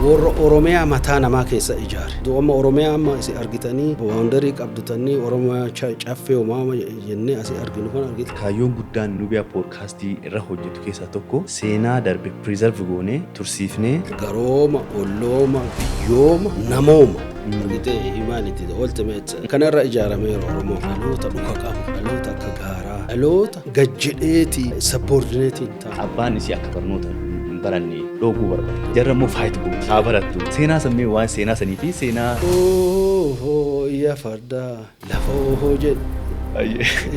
Warra Oromiyaa mataa namaa keessa ijaare. Amma Oromiyaa amma asii argitanii boundary qabdutanii Oromiyaa caffee uumamaa jennee asii arginu kan argite. Kaayyoon guddaan Nubiyaa Poodkaastii irra hojjetu keessaa tokko seenaa darbe preserve goonee tursiifnee Garooma, ollooma, biyyooma, namooma. Argitee, humanity, the ultimate. Kanarra ijaarameera Oromoo. Dhaloota dhuka qabu, dhaloota akka gaaraa, dhaloota gajjedheeti subordinate hin taane. Abbaan isii akka barnoota hin baranne dhooguu barbaada. Jarra immoo fight gooti. Haa barattu. Seenaa sammee waan seenaa sanii fi seenaa. Oohoo iyya fardaa lafoo jedhu.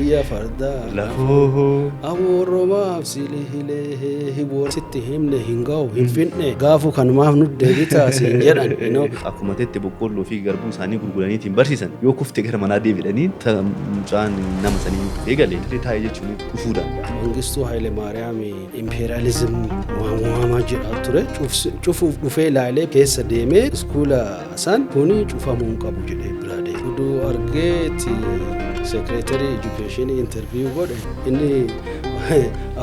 Iyya fardaa. Lafoo. Awwooromaaf silihilee hiboor sitti himne hin ga'u hin finne gaafu kanumaaf nu deebitaa siin jedhan. Akkuma teette boqqolloo fi garbuu isaanii gurguraniitiin barsiisan yoo kufte gara manaa deebi'anii mucaan nama sanii kufee galee taa'ee jechuun dhufuu danda'a. Mangistuu Haayile Maariyaam imperialism waamaa jedhaa ture. Cufuuf dhufee ilaalee keessa deemee iskuula san kuni cufamuu hin qabu jedhee biraa deeme. Oduu argeeti secretary education interview godhe, inni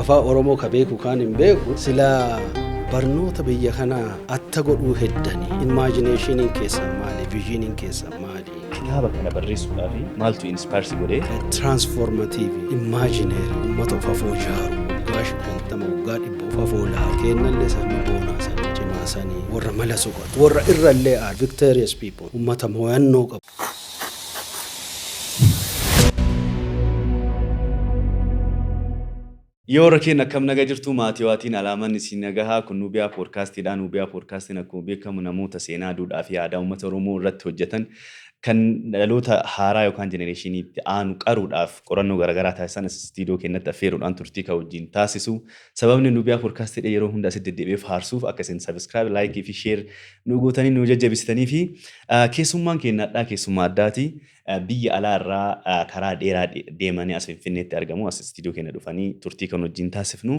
afaan Oromoo ka beeku kaan hin beeku, silaa barnoota biyya kanaa atta godhuu heddanii imaginationiin keessan maali, visioniin keessan maali? Kitaaba kana barreessuudhaaf maaltu inspire si godhee? Transformative imaginary uummata of afoo ijaaru, waggaa 50, waggaa 100 of afoo laa kennallee sanii boonaa sanii cimaa sanii warra mala soqatu warra irrallee are victorious people, uummata mo'annoo qabu. Yoo warra keenya akkam nagaa jirtu? Maatii waatiin alaaman isin nagahaa. Kun Nubiyaa Poodkaastiidha. Nubiyaa Poodkaastiin akkuma beekamu namoota seenaa, duudhaa fi aadaa uummata Oromoo irratti hojjetan kan dhaloota haaraa yookaan generationiitti aanu qaruudhaaf qorannoo garaagaraa taasisan as istiidiyoo keenyatti affeeruudhaan turtii kan wajjin taasisu. Sababni Nubiyaa Poodkaastiidha yeroo hunda asitti deddeebi'ee faarsuuf akka isin subscribe, like fi share nu gootanii nu jajjabisitanii fi keessummaan keenyadhaa keessummaa addaati. Biyya alaa irraa karaa dheeraa deemanii as Finfinneetti argamu. As istiidiyoo keenya dhufanii turtii kan wajjin taasifnu.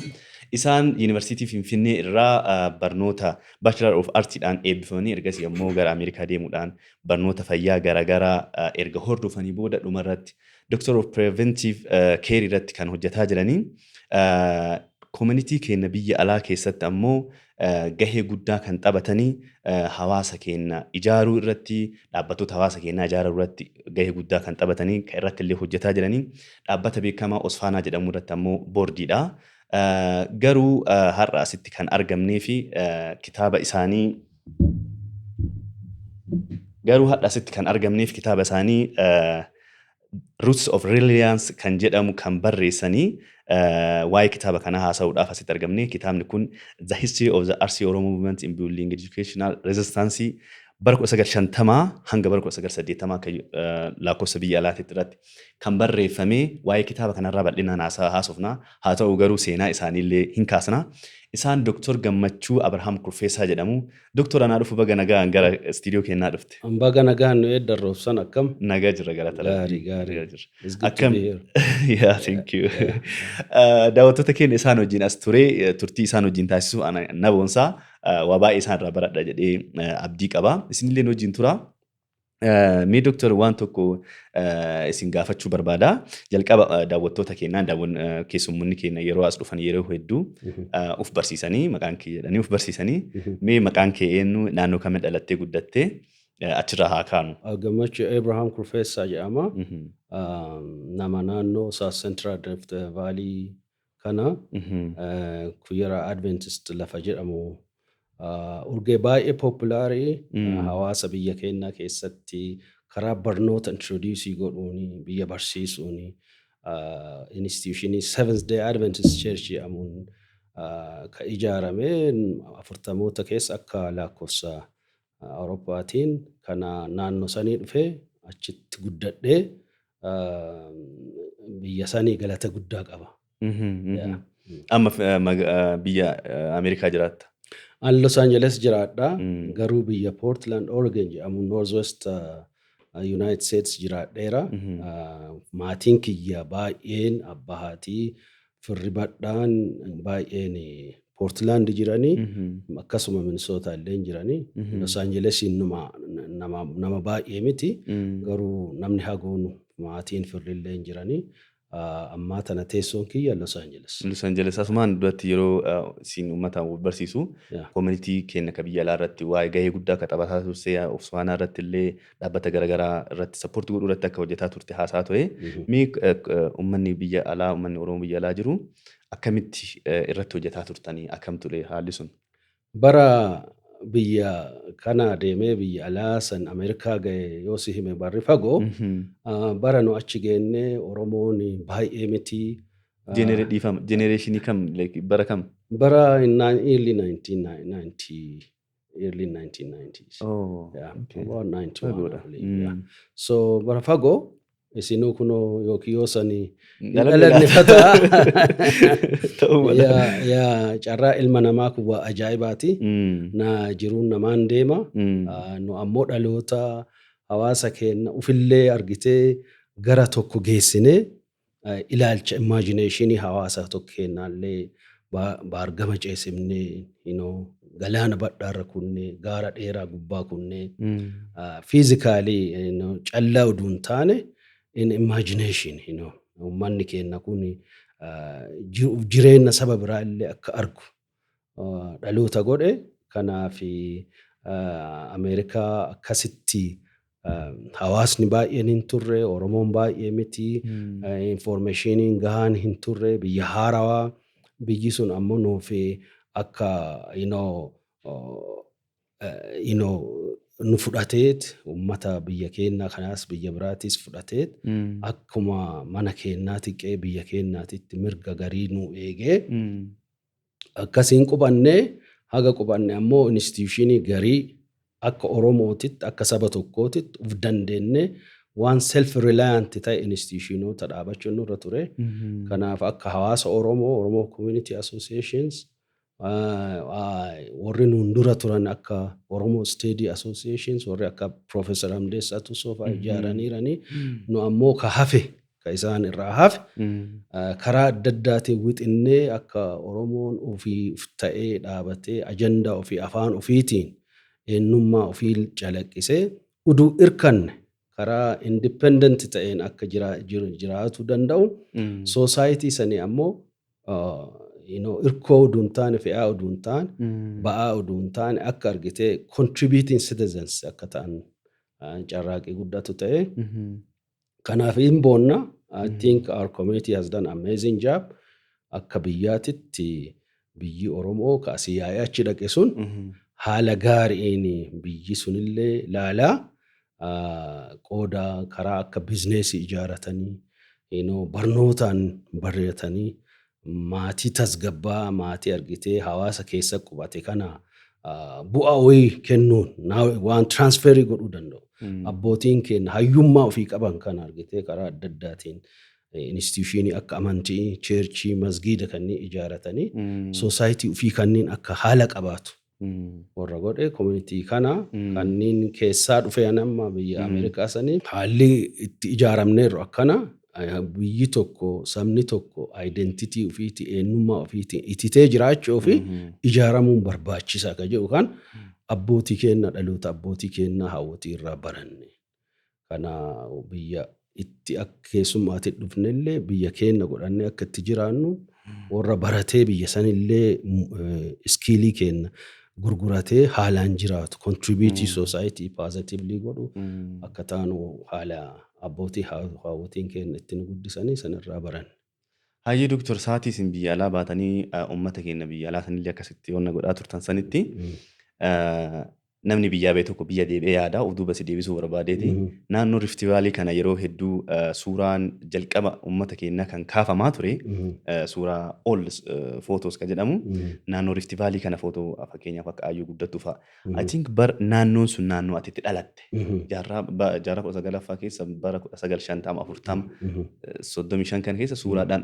Isaan Yuunivarsiitii Finfinnee irraa barnoota Bachelor of Artiidhaan eebbifamanii, ergasii ammoo gara Ameerikaa deemuudhaan barnoota fayyaa garaagaraa erga hordofanii booda dhumarratti Doctor of Preventive Care irratti kan hojjetaa jiranii. Community keenya biyya alaa keessatti ammoo gahee guddaa kan taphatanii, hawaasa keenya ijaaruu irratti, dhaabbattoota hawaasa keenyaa ijaaruu irratti gahee guddaa kan taphatanii, kan irratti illee hojjetaa jiranii, dhaabbata beekamaa Osfaanaa jedhamu irratti ammoo boordiidha. Garuu har'a asitti kan argamnee fi kitaaba isaanii garuu har'a asitti kan argamneef kitaaba isaanii Roots of Reliance kan jedhamu kan barreessanii waa'ee kitaaba kanaa haasa'uudhaaf asitti argamne. Kitaabni kun The History of the Arsii Oromo Movement in Building Educational Resistance bara 1950 hanga bara 1980 akka lakkoofsa biyya alaatiitti irratti kan barreeffame, waa'ee kitaaba kanarraa bal'inaan haasofna. Haa ta'u garuu seenaa isaaniillee hin kaasna. Isaan Dr. Gammachuu Abrahaam Kurfeessaa jedhamu. Doktor, anaa dhufu, baga nagaan gara istiidiyoo keenyaa dhufte. Baga nagaan nu eeddan, Roobsan, akkam? Nagaa jirra, galata. Gaarii, gaarii. Nagaa jirra. It's good to Akkam? be here. Yeah, thank you. Daawwattoota keenya, isaan wajjin as ture turtii isaan wajjin taasisuu ana na boonsaa, waa baay'ee isaan irraa baradha jedhee abdii qaba. Isinillee wajjin tura. Mee doktor, waan tokko isin gaafachuu barbaada. Jalqaba daawwattoota keenyaa, keessummoonni keenya yeroo as dhufan yeroo hedduu uf barsiisanii, maqaan kee jedhanii uf barsiisanii, mee maqaan kee eenyu, naannoo kamitti dhalattee guddattee, achirraa haa kaanu. Gammachuu Abraham Kurfeessaa jedhama. Nama naannoo South Central Rift Valley kana Kuyyara Adventist lafa jedhamu, urgee baay'ee popularii hawaasa biyya keenyaa keessatti karaa barnoota introduce godhuuni, biyya barsiisuuni, institutionii Seventh Day Adventist Church jedhamuun ka ijaarame 40moota keessa akka lakkoofsa Awurooppaatiin kana naannoo sanii dhufee achitti guddadhee biyya sanii galata guddaa qaba. Yeah. Amma biyya Ameerikaa jiraatta. An Los Angeles jiraadha. Garuu biyya Portland, Oregon jedhamu, Northwest United States jiraadheera. Maatiin kiyya baay'een, abbaa, haatii, firri badhaan baay'een Portland jiranii. Akkasuma Minnesota illee jiranii. Los Angelesiin nama baay'ee miti. Garuu namni hagoon maatiin firri illee jiranii. Ammaa tana teessoon kiyya Los Angeles. Los Angeles. Asumaan duratti yeroo isin uummata barsiisu community keenya ka biyya alaa irratti waa'ee gahee guddaa akka taphataa turte, OSFNA irratti illee dhaabbata garaagaraa irratti support godhuu irratti akka hojjetaa turte haasaa ture. Mee uummanni biyya alaa, uummanni Oromoo biyya alaa jiru akkamitti irratti hojjetaa turtanii, akkam ture haalli sun? Bara biyya kana deemee biyya alaa san Ameerikaa gahe yoo si hime barri fagoo, bara nu achi geennee Oromoon baay'ee miti. Dhiifama, generation kam, bara kam? Bara early 1990, early 1990s. Oh, Yeah, okay. about 91, Fagoodha. I believe. Yeah. So bara fagoo isinuu kunoo yookiin yoo sanii hin Dhalanne dhalanne laata? fataa. Ta'uu mala. Yaa, carraa ilma namaa kun waa ajaa'ibaati. Na jiruun namaan deema. Nu ammoo dhaloota hawaasa keenya ufillee argitee gara tokko geessinee ilaalcha imagination hawaasa tokko kennaallee baargama ceesifnee, galaana badhaarra kunnee, gaara dheeraa gubbaa kunnee, physically callaa oduu hin taane, in imagination uummanni keenya kun jireenya saba biraa illee akka argu dhaloota godhe. Kanaaf Ameerikaa akkasitti hawaasni baay'een hin turre, Oromoon baay'ee miti, informationiin gahaan hin turre, biyya haarawaa biyyi sun ammoo nuuf akka nu fudhateet, uummata biyya keenyaa kanaas biyya biraatis fudhateet, akkuma mana keenyaatti, qe'ee biyya keenyaatitti mirga garii nu eegee akkasiin qubannee. Haga qubanne ammoo institution garii akka Oromootitti, akka saba tokkootitti uf dandeenyee waan self reliant ta'e institutionoota dhaabachuun nurra ture. Kanaaf akka hawaasa Oromoo, Oromoo Community Associations, warri nuun dura turan akka Oromo Study Associations, warri akka Professor Hamdeessaa Tusoo fa'aa ijaaraniiranii, nu ammoo ka hafe, ka isaan irraa hafe, karaa adda addaatiin wixinnee akka Oromoon ofii uf ta'ee dhaabatee ajandaa ofii afaan ofiitiin eenyummaa ofii calaqqisee uduu irkanne karaa independent ta'een akka jiraachuu danda'u, society sanii ammoo irkoo uduu hin taane, fe'aa uduu hin taane, ba'aa uduu hin taane, akka argitee contributing citizens akka ta'an carraaqqii guddatu ta'e. Kanaaf hin boonna. I think our community has done amazing job. Akka biyyaatitti biyyi Oromoo ka asii yaa'ee achi dhaqe sun haala gaariin biyyi sunillee laalaa qooda karaa akka business ijaaratanii, barnootaan baratanii, maatii tasgabbaa, maatii argitee hawaasa keessa qubate kana bu'aa wayii kennuun waan transfer godhuu danda'u. Abbootiin keenya hayyummaa ofii qaban kana argitee karaa adda addaatiin institution akka amantii, church, masgiida kanneen ijaaratanii society ofii kanneen akka haala qabaatu warra godhe community kana kanneen keessaa dhufee amma biyya Ameerikaa sanii haalli itti ijaaramneerru akkana. Biyyi tokko, sabni tokko identity ofiitii, eenyummaa ofiitiin ititee jiraachuu fi ijaaramuun barbaachisaa ka jedhu kan abbootii keenya, dhaloota abbootii keenya, haawwotii irraa baranne. Kana biyya itti akka keessummaatti dhufnellee biyya keenya godhannee akka itti jiraannu warra baratee biyya sanillee skill keenya gurguratee haalaan jiraatu, contribute society positively godhu akka taanu haala abbootii haawwotiin keenya ittiin guddisanii sanirraa baranne. Hayyee Dooktor, sa'aatii isin biyya alaa baatanii uummata keenya biyya alaa sanillee akkasitti wanna godhaa turtan sanitti namni biyyaa ba'e tokko biyya deebi'ee yaada of duuba si deebisuu barbaadeeti. Naannoo Rift Valley kana yeroo hedduu suuraan jalqaba uummata keenyaa kan kaafamaa ture, suuraa ol photos kan jedhamu, naannoo Rift Valley kana footoo fakkeenyaaf akka Aayyoo Guddattuu fa'a. I think bar naannoon sun naannoo ati itti dhalatte. Jaarraa 19ffaa keessa, bara 1950, 40, 35 kan keessa suuraadhaan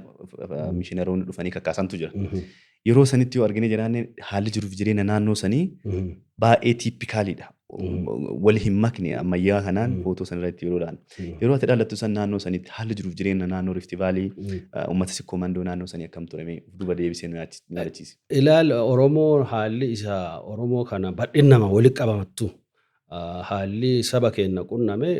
mishiinaroonni dhufanii kakkaasantu jira. Yeroo sanitti yoo argine jiraanne haalli jiruuf jireenya naannoo sanii baay'ee typicaliidha. Wal hin makne ammayyaa kanaan footoo sana irratti yeroo ilaallu. Yeroo ati dhalattu san naannoo sanitti haalli jiruuf jireenya naannoo Rift Valley uummata Sikkoo Mandoo naannoo sanii akkam ture? Mee of duuba deebisee nu yaadachiisi. Ilaal, Oromoo haalli isaa Oromoo kana bal'inama walitti qabamattu haalli saba keenya qunname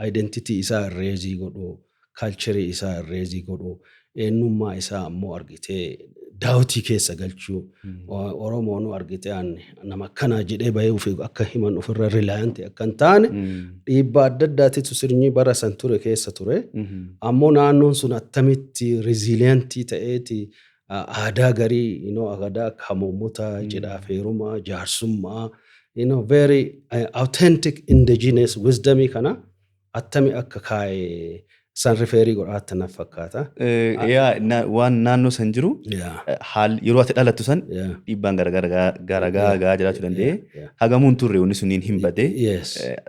identity isaa erase godhu Culture isaa erase godhu, eenyummaa isaa ammoo argitee daawwitii keessa galchuu. Oromoon argitee nama akkanaa jedhee bahee ofii akka himan ofirra reliant akka hin taane dhiibbaa adda addaatitu sirni bara san ture keessa ture. Ammoo naannoon sun attamitti resilient ta'eeti aadaa garii, aadaa akka hamoommotaa, cidhaaf heerumaa, jaarsummaa, very authentic indigenous wisdomii kana attami akka kaa'e san refer godhaatti na fakkaata. Yaa, waan naannoo san jiru haal yeroo ati dhalattu san dhiibbaan garaagaraa gahaa jiraachuu danda'e. Hagamuun turre wanni sunniin hin badee.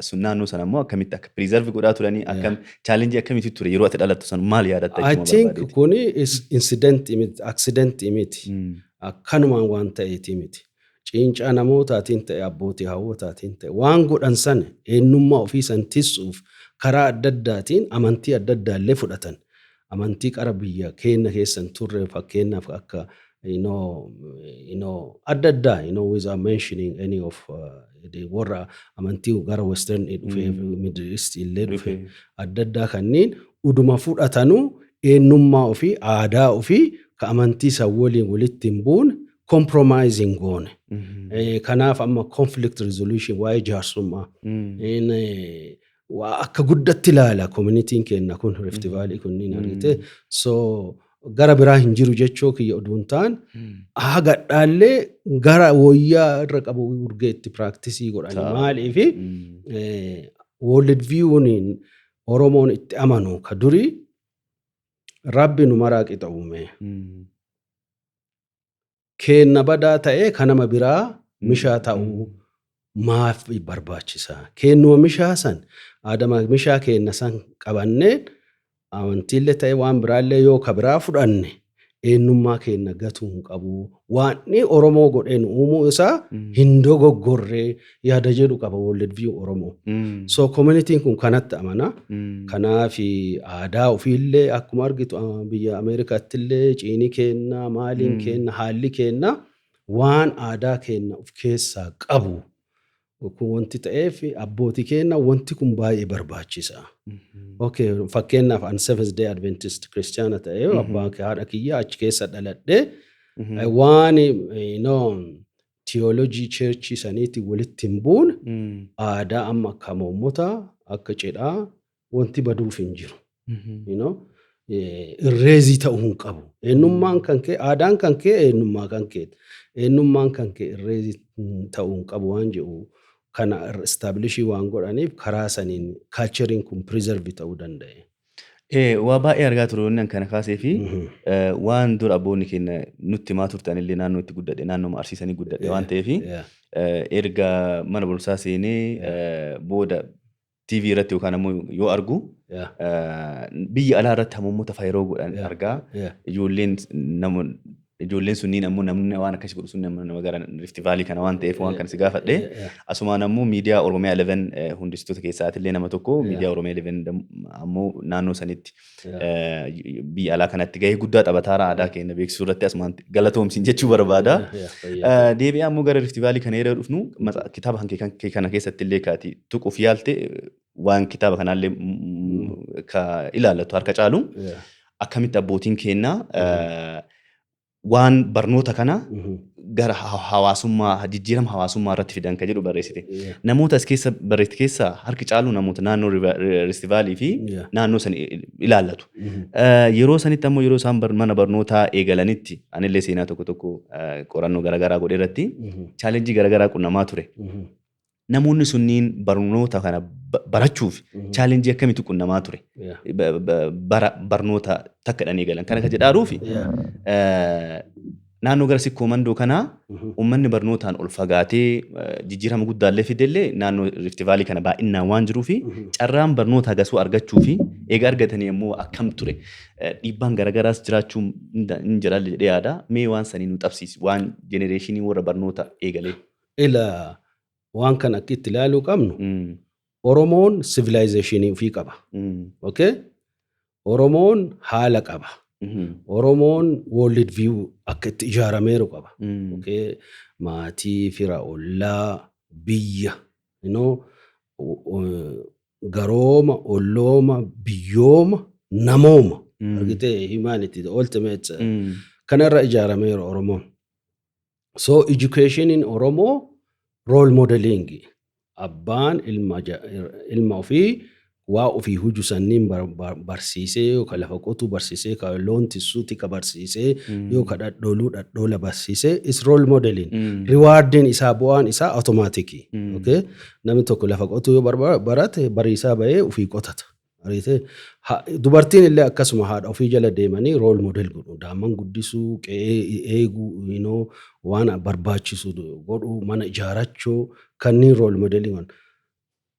Sun naannoo sana immoo akkamitti akka preserve godhaa turanii, akkam challenge akkamitti ture, yeroo ati dhalattu san maal yaadatta? I think kuni incident miti, accident miti. Akkanumaan waan ta'eeti miti. Cincaa namootaatiin ta'e, abbootii hawwataatiin ta'e, waan godhan sana eenyummaa ofii san tissuuf karaa adda addaatiin amantii adda addaa illee fudhatan. Amantii qara biyya keenya keessa hin turre, fakkeenyaaf akka adda addaa, without mentioning any of warra amantii gara western dhufee, Middle East illee dhufe adda addaa, kanneen uduma fudhatanuu eenyummaa ofii, aadaa ofii ka amantii san waliin walitti hin buune compromising goone. Kanaaf amma conflict resolution, waa'ee jaarsummaa waa akka guddatti ilaala communityn keenya kun, Rift Valley kunniin argite. So gara biraa hin jiru jechuu kiyya oduu hin taane, hagadhaallee gara wayyaa irra qabu urgeetti practice godhani. Maaliifi world view'n Oromoon itti amanu ka durii, Rabbi nu maraa qixa uume. Keenna badaa ta'ee ka nama biraa mishaa ta'uu maaf barbaachisa? Keennuma mishaa san, aadama mishaa keenna san qabannee, amantiillee ta'e waan biraallee yoo ka biraa fudhanne, eenyummaa keenya gatuu hin qabu. Waanni Oromoo godheen uumuu isaa hin dogoggorree yaada jedhu qaba world view Oromoo. So communityn kun kanatti amana. Kanaaf aadaa ofiillee akkuma argitu biyya Ameerikaatti illee ciini keenna, maaliin keenna, haalli keenna waan aadaa keenna of keessaa qabu. Kun wanti ta'eef abbootii keenna wanti kun baay'ee barbaachisa. Okay, fakkeenyaaf an Seventh Day Adventist Kiristiyaana ta'ee, abbaa haadha kiyya achi keessa dhaladhee, waan theology church saniitiin walitti hin buune aadaa amma akka mormotaa, akka cidhaa wanti baduuf hin jiru. Erase ta'uu hin qabu. Eenyummaan kan kee, aadaan kan kee eenyummaa kan keeti. Eenyummaan kan kee erase ta'uu hin qabu waan jedhu kana establish waan godhaniif karaa saniin cultureiin kun preserve ta'uu danda'e. Waa baay'ee argaa ture wanni kana kaasee fi waan dur abboonni keenya nutti himaa turtan illee, naannoo itti guddadhe, naannoo arsiisanii guddadhe waan ta'eef, erga mana barumsaa seenee booda TV irratti yookaan ammoo yoo argu biyya alaa irratti hamommota faayiroo godhan argaa, ijoolleen nama ijoolleen sunniin ammoo namni waan akkasii godhu sun nama gara Rift Valley kana waan ta'eef waan kana si gaafadhe. Asumaan ammoo miidiyaa Oromiyaa 11 hundeessitoota keessaatillee nama tokko. Miidiyaa Oromiyaa 11 ammoo naannoo sanitti biyya alaa kanatti gahee guddaa taphataara aadaa keenya beeksisuu irratti, asumaan galatoomsiin jechuu barbaada. Deebi'ee ammoo gara Rift Valley kana yeroo dhufnu, kitaaba kan kee kana keessatti illee kaati tuquuf yaalte, waan kitaaba kanaallee ka ilaallatu harka caalu akkamitti abbootiin keenya waan barnoota kana gara hawaasummaa, jijjiirama hawaasummaa irratti fidan kan jedhu barreessite. Namoota as keessa barreessite keessaa harki caalu namoota naannoo Rift Valley fi naannoo san ilaallatu. Yeroo sanitti ammoo yeroo isaan mana barnootaa eegalanitti, anillee seenaa tokko tokko qorannoo garaagaraa godhe irratti challenge garaagaraa qunnamaa ture. Namoonni sunniin barnoota kana barachuuf challenge akkamitti qunnamaa ture? Bara barnoota takka dhan eegalan. Kana kan jedhaaruufi naannoo gara Sikkoo Mandoo kanaa uummanni barnootaan ol fagaatee jijjiirama guddaallee fidellee naannoo Rift Valley kana baay'inaan waan jiruufi carraan barnoota hagasuu argachuu fi eega argatanii immoo akkam ture? Dhiibbaan garaagaraas jiraachuu hin jira jedhee yaada. Mee waan sanii nu qabsiisi, waan generation warra barnoota eegalee. Ila, waan kana akka itti ilaaluu qabnu, Oromoon civilization ofii qaba. Okay? Oromoon haala qaba. Oromoon world view akka itti ijaarameeru qaba. Okay? Maatii, fira, ollaa, biyya, garooma, ollooma, biyyooma. Namooma. Argitee, humanity, the ultimate kanarra ijaarameera Oromoon. So educationiin Oromoo role modeling, abbaan ilma ofii waa ofii huju sanniin barsiisee, yoo ka lafa qotuu barsiisee, ka loon tissuuti ka barsiisee, yoo ka dhadhooluu dhadhoola barsiisee, is role modeling. Rewardiin isaa, bu'aan isaa automatic. Okay? Namni tokko lafa qotuu yoo barate, bariisaa bahee ofii qotata. Argitee? Dubartiin illee akkasuma haadha ofii jala deemanii role model godhu. Daa'imman guddisuu, qe'ee eeguu, waan barbaachisu godhuu, mana ijaarachuu, kanneen role modeling godhu.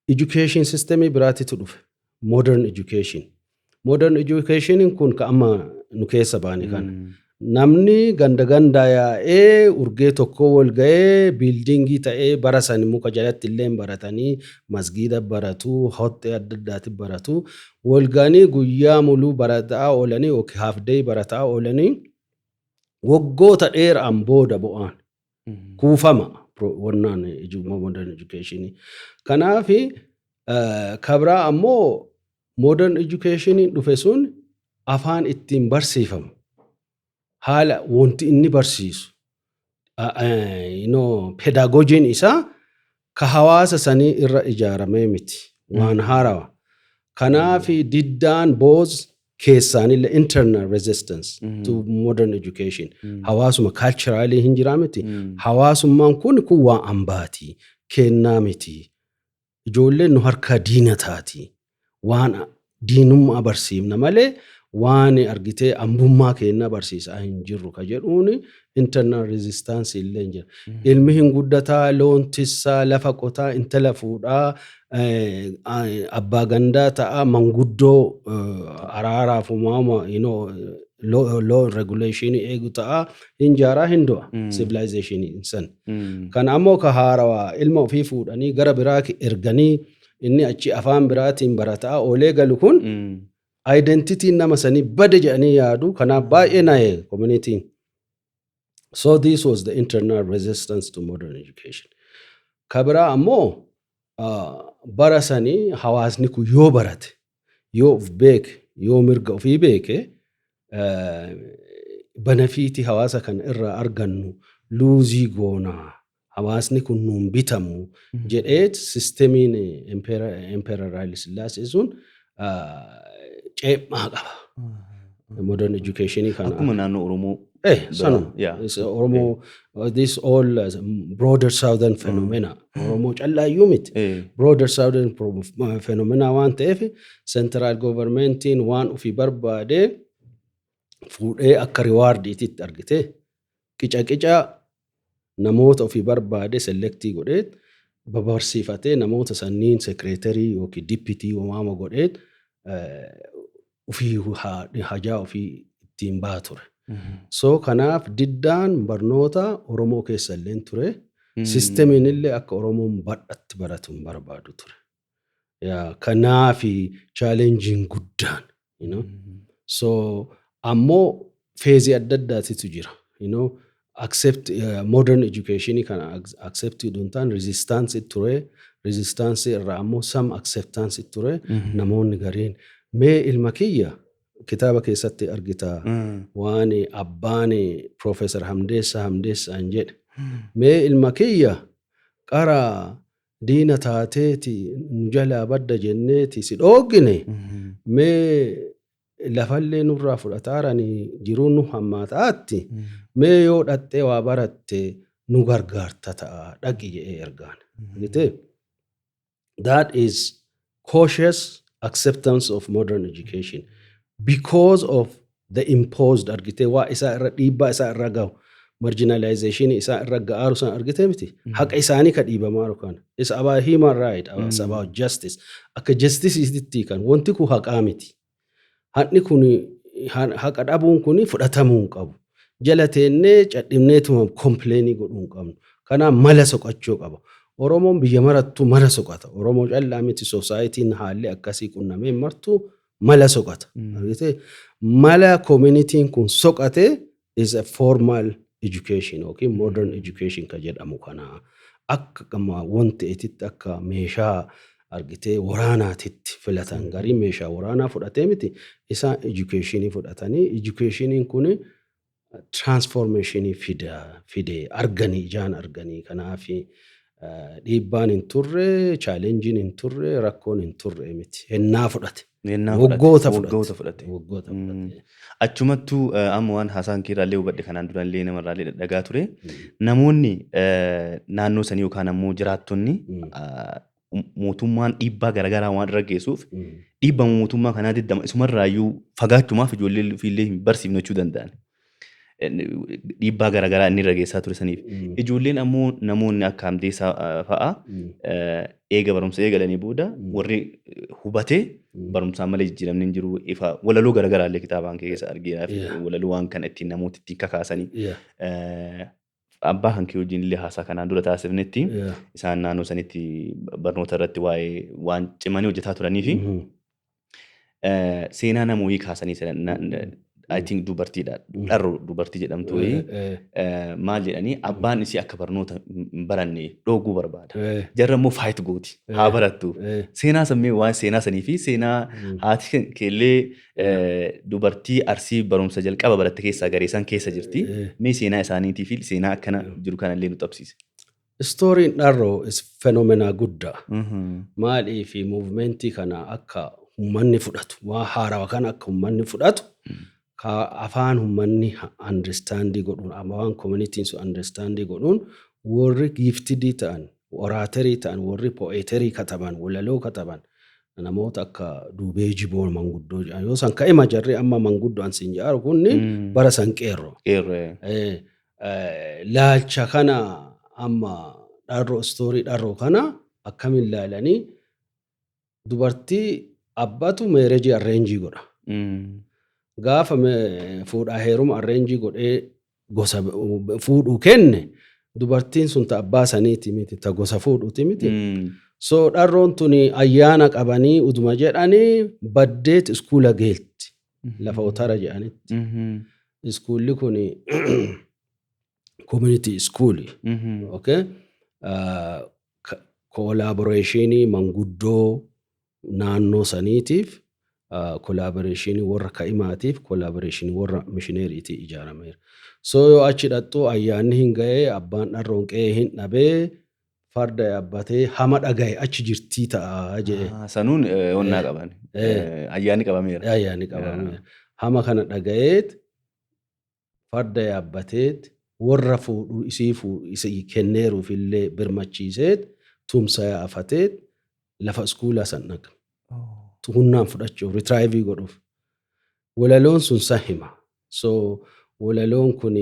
Education systemii biraatitu dhufe. Modern education. Modern education kun ka amma nu keessa baane kana. Namni ganda gandaa yaa'ee urgee tokko wal ga'ee buildingii ta'ee bara san muka jalatti illee baratanii, masgiida baratu, hoxxee adda addaatti baratu. Wal ga'anii guyyaa muluu barataa oolanii yookiin half day barataa oolanii, waggoota dheeraan booda bu'aan kuufama wannaan modern education. Kanaaf kabraa ammoo modern education dhufe sun afaan ittiin barsiifamu, haala wanti inni barsiisu, pedagogyiin isaa ka hawaasa sanii irra ijaaramee miti, waan haarawa. Kanaaf diddaan both keessaanillee, internal resistance to modern education, hawaasuma culturally hin jiraa miti. Hawaasummaan kun waa ambaati, kennaa miti. Ijoolleen nu harkaa diina taati. Waan diinummaa barsiifna malee waan argitee ambummaa kennaa barsiisaa hin jirru ka jedhuuni internal resistance illee hin jira. Ilmi hin guddataa, loon tissaa, lafa qotaa, intala fuudhaa, abbaa gandaa ta'a, manguddoo araaraaf uumama, law regulation eegu ta'a, hin jaaraa, hin du'a civilization san. Kan ammoo ka haarawaa ilma ofii fuudhanii gara biraa erganii, inni achi afaan biraatiin barataa oolee galu kun identityn nama sanii bade jedhanii yaadu. Kanaaf baay'ee na'e communityn. So this was the internal resistance to modern education. Ka biraa ammoo bara sanii hawaasni kun yoo barate, yoo of beeke, yoo mirga ofii beeke, benefitii hawaasa kana irraa argannu lose goonaa, hawaasni kun nuun bitamu jedheet systemiin Emperor Haile Sillaasee sun ceephaa qaba. Modern education kana. Akkuma naannoo Oromoo. Sanuma. Oromoo, this all broader southern phenomena. Oromoo callaayyuu miti. Broader southern phenomena waan ta'eef, central governmentiin waan ofii barbaade fuudhee akka rewardiititti argite, qica qica namoota ofii barbaade selectii godhee babarsiifatee, namoota sanniin secretary yookiin deputy waama godhee ofii hajaa ofii ittiin baha ture. So kanaaf diddaan barnoota Oromoo keessa illee ture. Systemiin illee akka Oromoon badhatti baratu hin barbaadu ture. Kanaafi challengeiin guddaan. So ammoo phaseii adda addaatitu jira. Accept modern education kana accept hin taane resistance ture. Resistance irraa ammoo some acceptance ture. Namoonni gariin mee ilma kiyya kitaaba keessatti argita, waan abbaan Professor Hamdeessaa Hamdeessaan jedhe: "Mee ilma kiyya qara diina taateeti nu jalaa badda jenneeti si dhooggine, mee lafallee nurraa fudhataaranii jiruun nu hammaataatti, mee yoo dhattee waa baratte nu gargaarta ta'a, dhaqi" jedhee ergaan. Argitee? That is cautious acceptance of modern education because of the imposed, argitee, waa isaa irra dhiibbaa isaa irra gahu, marginalization isaa irra ga'aaru san, argitee miti, haqa isaanii ka dhiibamaaru kana. It's about human right, it's about justice. Akka justice kan wanti kun haqaa miti, haqni kun, haqa dhabuun kun fudhatamuu hin qabu, jala teennee cadhibneetuma complainii godhuu hin qabnu. Kanaaf mala soqachuu qaba. Oromoon biyya marattu mala soqata. Oromoo callaa miti, societyn haalli akkasii qunnamee martu mala soqata. Argitee? Mala communityn kun soqate is a formal education yookiin modern education ka jedhamu kana akka wanti etitti akka meeshaa Argitee, waraanaatitti filatan. Garii meeshaa waraanaa fudhatee miti, isaan educationii fudhatanii, educationiin kun transformationii fide arganii, ijaan arganii. Kanaaf dhiibbaan hin turre, challengeiin hin turre, rakkoon hin turre miti. Hennaa fudhate. Waggoota fudhate. Waggoota fudhate. Waggoota fudhate. Achumattuu amma waan haasaan keerraallee hubadhe, kanaan durallee namarraallee dhadhagaa ture. Namoonni naannoo sanii yookaan ammoo jiraattonni mootummaan dhiibbaa garaagaraa waan irra geessuuf, dhiibbaa mootummaa kanaa diddama isumarraayyuu fagaachumaaf ijoollee ofiillee hin barsiifne jechuu danda'an. Dhiibbaa garaagaraa inni irra geessaa ture saniif. Ijoolleen ammoo namoonni akka Hamdeessaa fa'a eega barumsa eegalanii booda warri hubatee barumsaan malee jijjiiramni hin jiru, ifa walaloo garaagaraa illee kitaabaan keessa argina, walaloo waan kana ittiin namoota ittiin kakaasanii. Abbaa kan kee wajjin illee haasaa kanaan dura taasifnetti isaan naannoo sanitti barnoota irratti waa'ee waan cimanii hojjetaa turanii fi seenaa namoonni kaasanii, I think dubartiidha. Dharro dubartii jedhamtu wayii maal jedhanii, abbaan isii akka barnoota hin baranne dhooguu barbaada. Jarra immoo fight gooti, haa barattu. Seenaa sammee waan seenaa sanii fi seenaa haati keellee dubartii Arsii barumsa jalqaba baratte keessaa garee isaan keessa jirti. Mee seenaa isaaniitii fi seenaa akkana jiru kanallee nu qabsiise. Storyiin Dharroo is phenomena guddaa. Maalii fi movementii kana akka uummanni fudhatu, waa haarawaa kana akka uummanni fudhatu, ka afaan uummanni understandii godhuun, afaan communityin sun understandii godhuun, warri giftedii ta'an, oratorii ta'an, warri poetry kataban, walaloo kataban, namoota akka Duubee Jiboo manguddoo jedhan yoo san ka'ima, jarri amma manguddoo an siin jedharu kunni bara san qeerroo. Qeerroo. Laalcha kana amma Dharroo, story Dharroo kana akkamiin laalanii, dubartii abbatu marriage arrange godha. Gaafa fuudhaa heeruma arrange godhee gosa fuudhuu kenne, dubartiin sun ta abbaa saniiti miti, ta gosa fuudhuuti miti. So Dharroon tuni ayyaana qabanii uduma jedhanii baddeet iskuula geelti, lafa Otara jedhanitti. Iskuulli kun community school. Okay? Collaborationii manguddoo naannoo saniitiif, collaborationii warra ka'imaatiif, collaborationii warra missionarytii ijaarameera. So yoo achi dhaqxu ayyaanni hin ga'ee, abbaan Dharroon qe'ee hin dhabee, farda yaabbatee hama dhagaye achi jirtii ta'a jedhe. Sanuun onnaa qaban. Ayyaanni qabameera. Ayyaanni qabameera. Hama kana dhagayeet farda yaabbateet warra fuudhuu isii isii kenneeruuf illee birmachiiseet, tumsa yaafateet lafa iskuulaa san dhaqa. Humnaan fudhachuuf, retrieve godhuuf. Walaloon sun san hima. So walaloon kun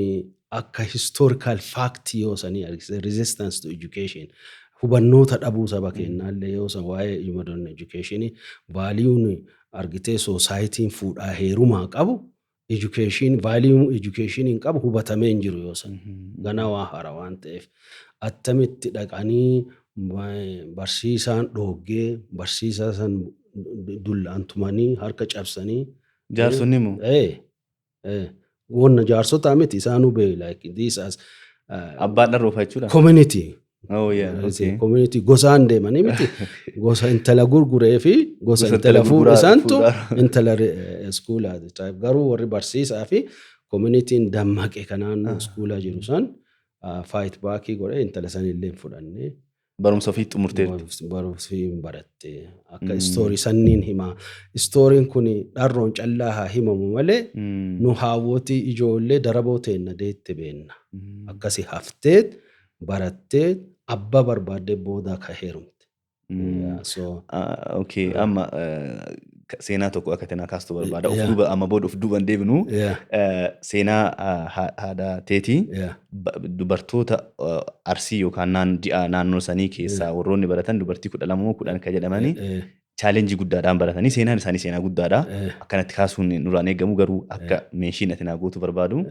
akka historical fact yoo sanii argisiisa, resistance to education. Hubannoota dhabuu saba keenyaallee yoo san waa'ee modern education, valueun argitee societyin fuudhaa heerumaa qabu, education value education hin qabu, hubatamee hin jiru yoo san. Ganaa waa hara waan ta'eef attamitti dhaqanii barsiisaan dhooggee, barsiisaa san dullaan tumanii harka cabsanii. Jaarsonni immoo. Wanna jaarsotaa miti, isaanuu beeku, like this as Abbaan Dharroo jechuudha. Community. Oh yeah, okay. Community gosaan deemanii miti. Gosa intala gurguree fi gosa intala fuudhe santu intala iskuulaati. Garuu warri barsiisaa fi communityin dammaqe kan naannoo iskuulaa jiru san fight backii godhee intala sanillee hin fudhannee. Barumsa ofii xumurteerti. Barumsa ofii baratte. Akka story sanniin himaa. Storyin kun Dharroon callaa haa himamu malee, nu haawwotii ijoollee daraboo teenna deette beenna. Akkasi hafteet baratteet abbaa barbaaddee booda ka heerumte. So Okay, amma seenaa tokko akka tanaa kaastu barbaada. Of duuba amma booda of duuban deebinu. Seenaa haadha teetii, dubartoota Arsii yookaan ji'a naannoo sanii keessaa warroonni baratan dubartii 12 moo 10 kan jedhamanii challenge guddaadhaan baratanii, seenaan isaanii seenaa guddaadha. Akkanatti kaasuun nurraan eegamu, garuu akka meeshiin ati naa gootu barbaadu.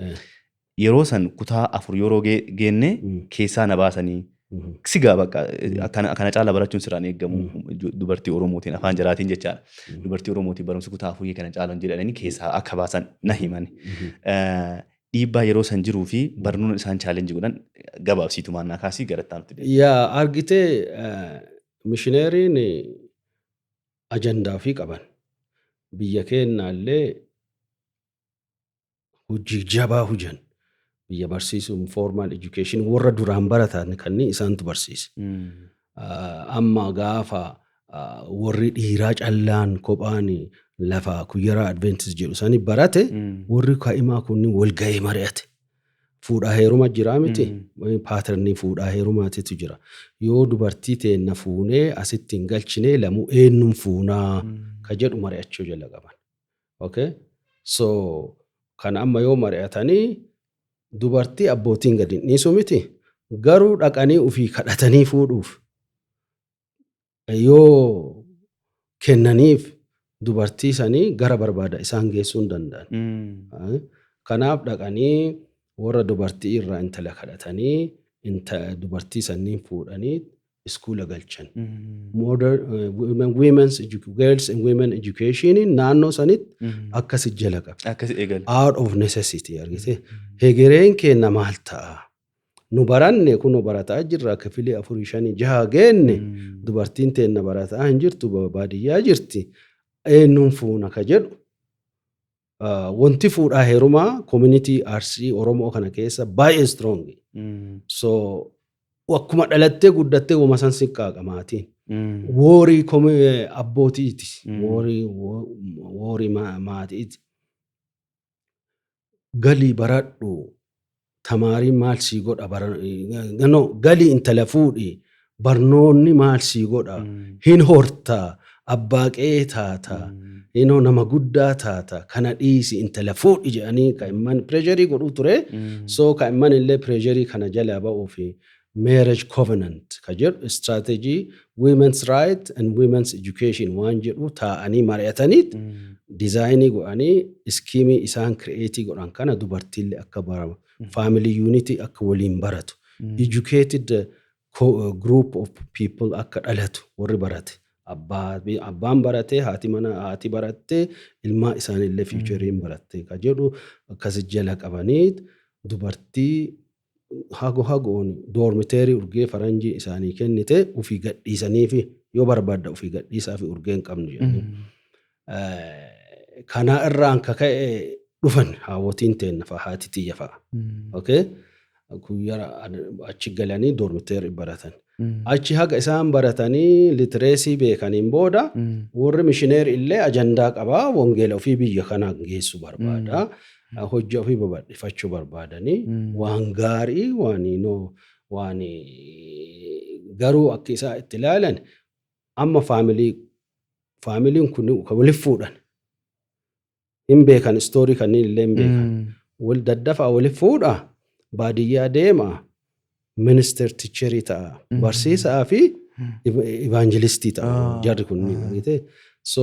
Yeroo san kutaa 4 yeroo geenne keessaa na baasanii, sigaa bakka akkana caalaa barachuun sirraan eegamu dubartii Oromootiin, afaan jaraatiin jechaadha. Dubartii Oromootiin barumsi kutaa 4 kana caalan jedhanii keessaa akka baasan na himan. Dhiibbaa yeroo san jiruu fi barnoonni isaan challenge godhan gabaabsiitumaan naa kaasii gara itti aanutti deema. Yaa, argitee, missionaryin Ajandaa ofii qaban. Biyya keenyaallee hojii jabaa hujan. Biyya barsiisuun formal education warra duraan baratan kanneen isaantu barsiise. Amma gaafa warri dhiiraa callaan kophaan lafa Kuyyaraa Adventist jedhu sani barate, warri kaa'imaa kunniin wal ga'ee mari'ate. Fuudhaa heeruma jiraa miti. Pattern fuudhaa heerumaatitu jira. Yoo dubartii teenna fuunee asitti hin galchine, lamuu eenyuun fuunaa ka jedhu mari'achuu jala qaban. Okay? So kana amma yoo mari'atanii, dubartii abbootiin gadi hin dhiisu miti. Garuu dhaqanii ofii kadhatanii fuudhuuf yoo kennaniif, dubartii sanii gara barbaada isaan geessuu hin danda'an. Kanaaf dhaqanii warra dubartii irraa intala kadhatanii, dubartii sanniin fuudhanii iskuula galchan. Modern women's girls and women education naannoo sanitti akkasi jala qabe. Akkasi eegale. Out of necessity, argite. Hegereen keenya maal ta'a? Nu baranne, kun barataa jirra, kifilii afurii, shanii, jaha geenne, dubartiin teenna barataa hin jirtu, baadiyyaa jirti. Eenyuun fuuna ka jedhu, wanti fuudhaa heerumaa community Arsii Oromoo kana keessa baay'ee strong. So akkuma dhalattee guddattee wama san siqqaaqa maatiin. Worry abbootiiti. Worry maatiiti. Galii baradhu, tamaariin maal sii godha, no, galii intala fuudhi, barnoonni maal sii godha, hin hortaa, abbaa qe'ee taata, inoo nama guddaa taata, kana dhiisi, intala fuudhi jedhanii kaa'imman pressure godhuu ture. So kaa'imman illee pressure kana jalaa ba'uu fi marriage covenant ka jedhu, strategy women's right and women's education waan jedhu taa'anii mari'ataniit design godhanii, scheme isaan create godhan kana dubartiillee akka baramu, family unit akka waliin baratu, educated group of people akka dhalatu, warri barate, abbaan baratee, haati mana haati barattee, ilmaa isaaniillee futureiin baratte ka jedhu akkas jala qabanii, dubartii hago hagoon dormitory urgee faranjii isaanii kennite ufii gadhiisanii fi yoo barbaadda ufii gadhiisaa fi urgee hin qabnu jedhanii. Kana irraan kaka'e dhufan haawwotiin teenna fa'a, haati tiyya fa'a. Okay? Kuyyara achi galanii dormitory baratan. Achi haga isaan baratanii literacy beekaniin booda, warri missionary illee ajandaa qabaa, wangeela ofii biyya kana geessuu barbaada. Hojii ofii babal'ifachuu barbaadanii waan gaarii waan inoo waan garuu akka isaa itti ilaalan, amma familyn kun kan waliif fuudhan hin beekan, story kanneen illee hin beekan. Wal daddafaa waliif fuudhaa, baadiyyaa deemaa, minister teacher ta'a, barsiisaa fi evangelist ta'a jarri kunniin, argitee. So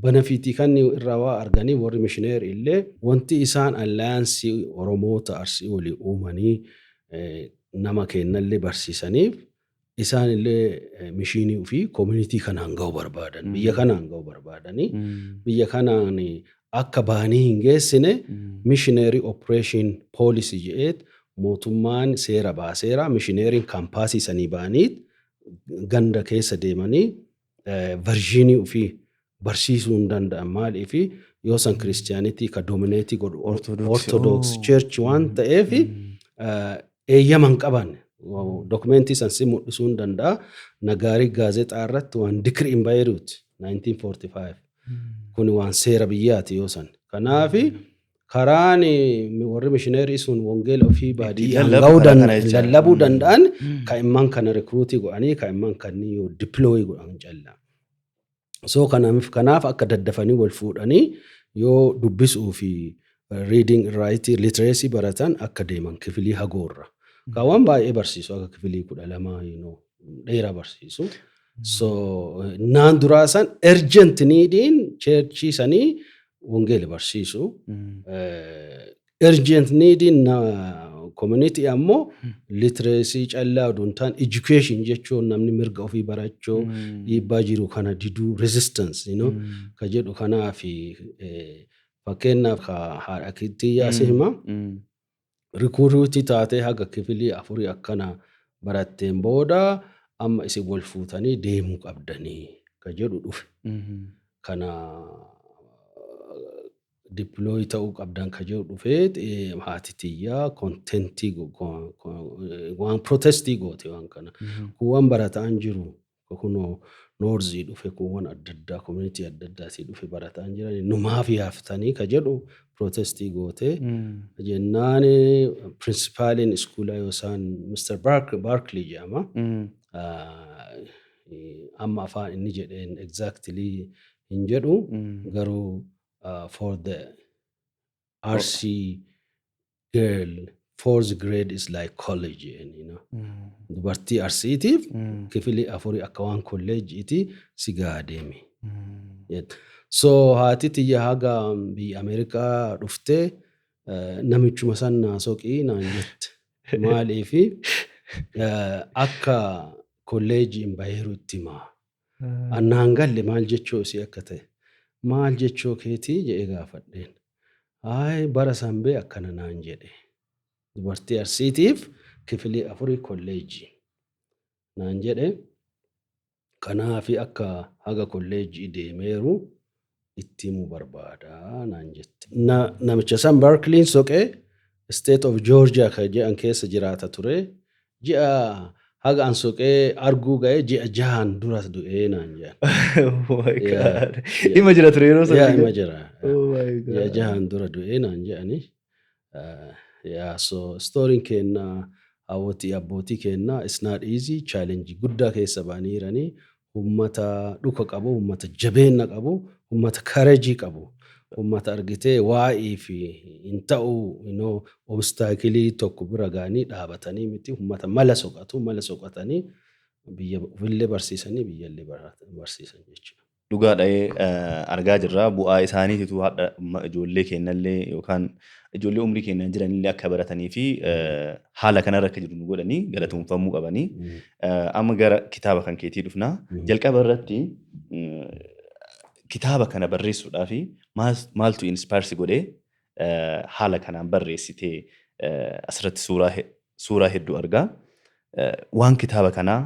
benefit kan irraa waa arganii, warri missionary illee wanti isaan alliance Oromoota Arsii walii uumanii nama kennallee barsiisaniif, isaan illee mission ofii community kanaan ga'uu barbaadan, biyya kanaan ga'uu barbaadanii, biyya kanaan akka bahanii hin geessine missionary operation policy jedheet mootummaan seera baaseera. Missionaryn campus sanii ba'anii ganda keessa deemanii version ofii barsiisuu hin danda'an. Maaliifi yoo san Christianity ka dominate godhu Orthodox Church waan ta'eef eeyyama hin qaban. Document san si mul'isuu hin danda'a. Nagaarii gaazexaa irratti waan decreen baheeruuti 1945. Kun waan seera biyyaati yoo san. Kanaafi karaan warri missionary sun wangeela ofii baadiyyaan gahuu lallabuu danda'an kaa'imman kana recruit godhanii, kaa'imman kanneen yoo deploy godhan callaa. So kanaaf akka daddafanii wal fuudhanii yoo dubbisuu fi reading, writing, literacy baratan akka deeman kifilii hagoorra. Kaawwan baay'ee barsiisu, akka kifilii 12 dheeraa barsiisu. So naan duraa san urgent neediin church sanii wangeela barsiisu. Urgent neediin community ammoo literacy callaa oduu hin taane education jechuun namni mirga ofii barachuu, dhiibbaa jiru kana diduu, resistance ka jedhu. Kanaafi fakkeenyaaf haadha tiyyaa si hima, recruit taatee haga kifilii afurii akkana baratteen booda amma isin wal fuutanii deemuu qabdanii. ka jedhu dhufe. Kana deploy ta'uu qabdan ka jedhu dhufee, haati tiyyaa contentii waan protestii goote waan kana. Kuuwwan barataan jiru, kunoo northii dhufe, kuuwwan adda addaa, community adda addaatii dhufe barataan jiran, numaaf yaaftanii ka jedhu protestii goote. Jennaan principaliin iskuulaa yoo isaan Mr. Barkley jedhama. Amma afaan inni jedheen exactly hin jedhu, garuu "For the Arsi girl, fourth grade is like college." Dubartii Arsiitiif kifilii afurii akka waan kolleejiiti, si gaa deemi. So haati tiyya haga biyya Ameerikaa dhuftee namichuma san naa soqii naan jette. Maaliifi akka kolleejiin baheeru itti himaa. Annaan galle maal jechuu isii akka ta'e. Maal jechuu keetii jedhee gaafadheen. Hayi, bara san bee akkana naan jedhe. Dubartii Arsiitiif kifilii afurii kolleejii naan jedhe. Kanaafi akka haga kolleejii deemeeru itti himuu barbaada naan jette. Namicha san Barkliin soqee, State of Georgia kan jedhan keessa jiraata ture. Ji'a haga an soqee arguu ga'ee ji'a 6n dura du'ee naan jedhan. Oh my God. Ima jira ture yeroo Yaa sana? Ima jira. Oh my Ji'a God. 6n dura du'ee naan jedhani. Yeah, so storyin keenya, hawwatii abbootii keenya, it's not easy, challenge guddaa keessa ba'anii jiranii, ummata dhuka qabu, ummata jabeenya qabu, ummata courage qabu, ummata argitee waa'ee fi hin ta'u obstacle tokko bira ga'anii dhaabatanii miti, ummata mala soqatu, mala soqatanii biyya ofillee barsiisanii biyyallee barsiisan jechuudha. Dhugaadha, argaa jirra. Bu'aa isaaniititu hadha ijoollee keenyallee yookaan ijoollee umrii keenyaan jiranillee akka baratanii fi haala kanarra akka jiru nu godhanii galatoomfamuu qabanii. Amma gara kitaaba kan keetii dhufna. Jalqaba irratti kitaaba kana barreessuudhaaf maaltu inspire si godhee haala kanaan barreessitee? Asirratti suuraa hedduu argaa. Waan kitaaba kanaa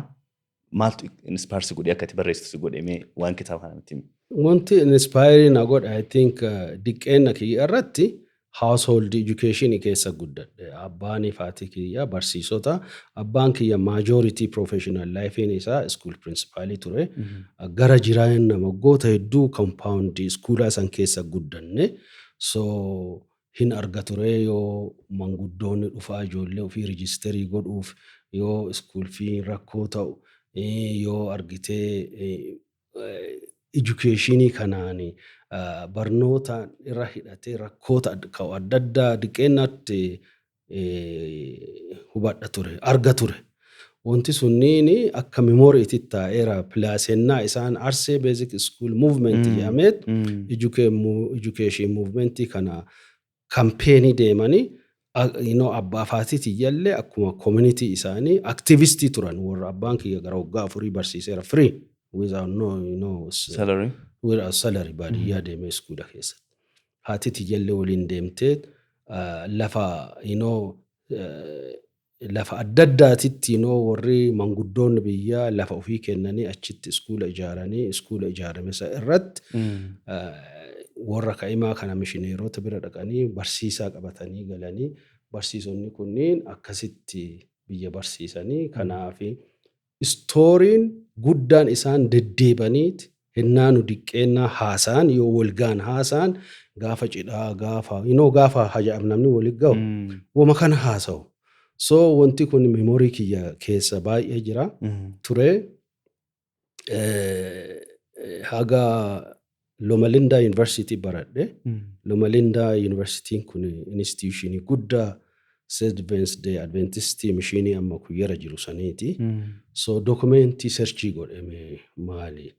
maaltu inspire si godhee akka ati barreessitu si godhe? Mee waan kitaaba kanaa nutti himi. Wanti inspire na godhe, I think, diqqeenna kiyya irratti household education keessa guddadhe. Abbaanii fi haati kiyya barsiisota. Abbaan kiyya majority professional lifein isaa school principalii ture. Gara jireenya waggoota hedduu compound iskuulaa san keessa guddanne. So hin arga ture yoo manguddoonni dhufaa ijoollee ofii registerii godhuuf, yoo school fee rakkoo ta'u, yoo argitee educationii kanaan barnoota irra hidhatee rakkoota adda addaa diqqeennaatti hubadha ture, arga ture. Wanti sunniin akka memoryitti taa'eera. Plus ennaa isaan Arsee Basic School Movement jedhameet education movementii kana campaignii deemanii, abbaa fi haati tiyyallee akkuma community isaanii activistii turan. Warra abbaan kiyya gara waggaa 4 barsiiseera free, without no Salary. without salary, baadiyyaa deemee iskuula keessatti. Haati tiyyallee waliin deemtee lafa lafa adda addaatitti warri manguddoonni biyyaa lafa ofii kennanii achitti iskuula ijaaranii, iskuula ijaarame isa irratti warra ka'imaa kana mishineerota bira dhaqanii barsiisaa qabatanii galanii, barsiisonni kunniin akkasitti biyya barsiisanii. Kanaaf storyin guddaan isaan deddeebaniiti hennaa nu diqqeennaa haasa'an, yoo walgaan haasa'an, gaafa cidhaa, gaafa gaafa hajaa'ib namni waliin gahu wama kana haasa'u. So wanti kun memory kiyya keessa baay'ee jira ture. Haga Loma Linda University baradhe. Loma Linda Universityin kun institutionii guddaa Seventh Day Adventistii missionii amma kuyyara jiru saniiti. So documentii searchii godhame, maali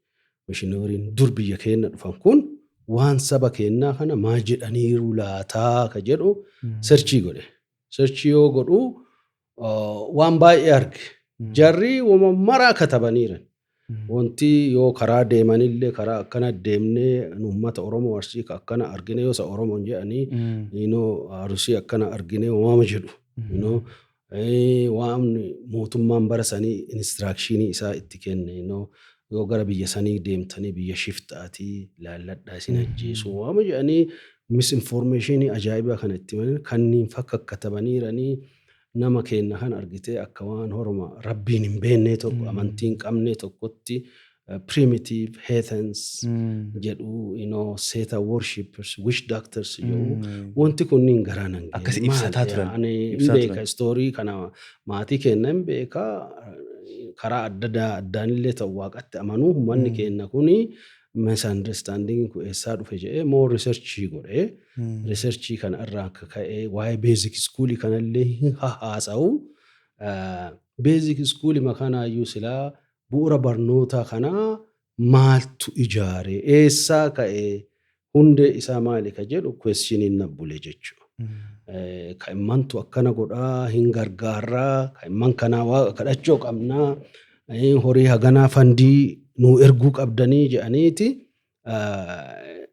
missionary'n dur biyya keenya dhufan kun waan saba keenyaa kana maal jedhaniiru laataa ka jedhu searchii godhe. Searchii yoo godhu waan baay'ee arge. Jarri wama maraa katabaniiran. Wanti yoo karaa deemanillee, karaa akkana deemnee uummata Oromoo Arsii ka akkana argine, yoo isa Oromoon jedhanii Arsii akkana argine waama jedhu. Waan mootummaan bara sanii instructionii isaa itti kenne, yoo gara biyya sanii deemtanii biyya shiftaatii laalladhaa, isin ajjeesu waama jedhanii misinformationii ajaa'ibaa kana itti himanii kanniin fakka katabaniiranii nama keenya kan argitee akka waan horma rabbiin hin beekne tokko, amantii hin qabne tokkotti, primitive heathens jedhu, Satan worshippers, witch doctors jedhu. Wanti kunniin garaa nan Akkasi ibsataa turan. Ani hin Ibsaa beeka turan. Story kana maatii keenya hin beeka. Karaa adda addaanillee ta'u waaqatti amanuu uummanni keenya kuni misunderstanding kun eessaa dhufe jedhee moo researchii godhee, researchii kana irraa akka ka'ee waa'ee basic schoolii kanallee haasa'u. Basic schoolii makanaayyuu silaa bu'uura barnootaa kanaa maaltu ijaare, eessaa ka'ee, hundee isaa maali ka jedhu questioniin na bule jechuudha. Ka immantu akkana godhaa hin gargaarraa, ka imman kanaa waaqa kadhachuu qabnaa, horii haganaa fundii nuu erguu qabdanii jedhaniiti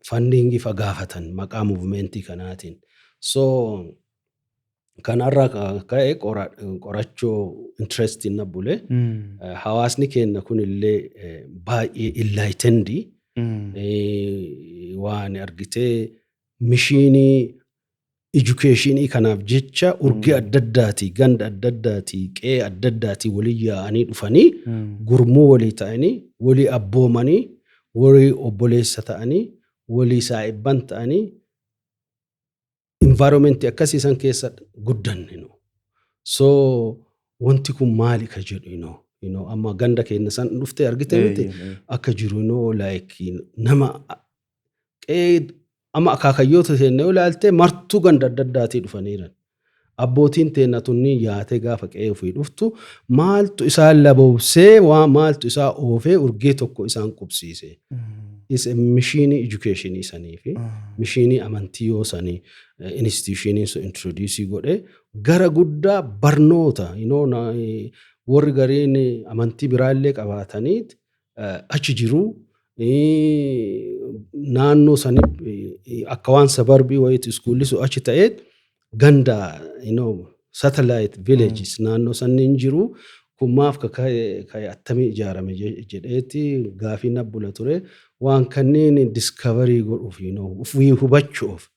fundingii fa gaafatan maqaa movementii kanaatiin. So kanarraa ka'e qorachuu interestiin na bule. Hawaasni keenya kunillee baay'ee enlightened, waan argitee missionii educationii kanaaf jecha urgee adda addaatii, ganda adda addaatii, qe'ee adda addaatii walii yaa'anii dhufanii, gurmuu walii ta'anii, walii abboomanii, walii obboleessa ta'anii, walii saa'ibban ta'anii, environmentii akkasii san keessa guddanne nu. So wanti kun maali ka jedhu, amma ganda keenya san dhuftee argite miti, akka jiru, like nama qe'ee amma akaakayyoota teenya yoo ilaalte martuu ganda adda addaatii dhufaniiran. Abbootiin teenya tunni yaatee gaafa qe'ee ofii dhuftu maaltu isaan laboobsee, waa maaltu isaa oofee urgee tokko isaan qubsiise? Is missionii educationii sanii fi missionii amantii yoo sanii institutionii sun introduce godhe gara guddaa barnoota, warri gariin amantii biraallee qabaataniit achi jiru. Naannoo sanii akka waan suburbii wayiitu schoolli sun achi ta'eet ganda, satellite villages naannoo sanniin jiru. Kun maaf ka'e, attamii ijaarame jedheeti gaafii na bula ture. Waan kanneen discovery godhuuf, ufii hubachuuf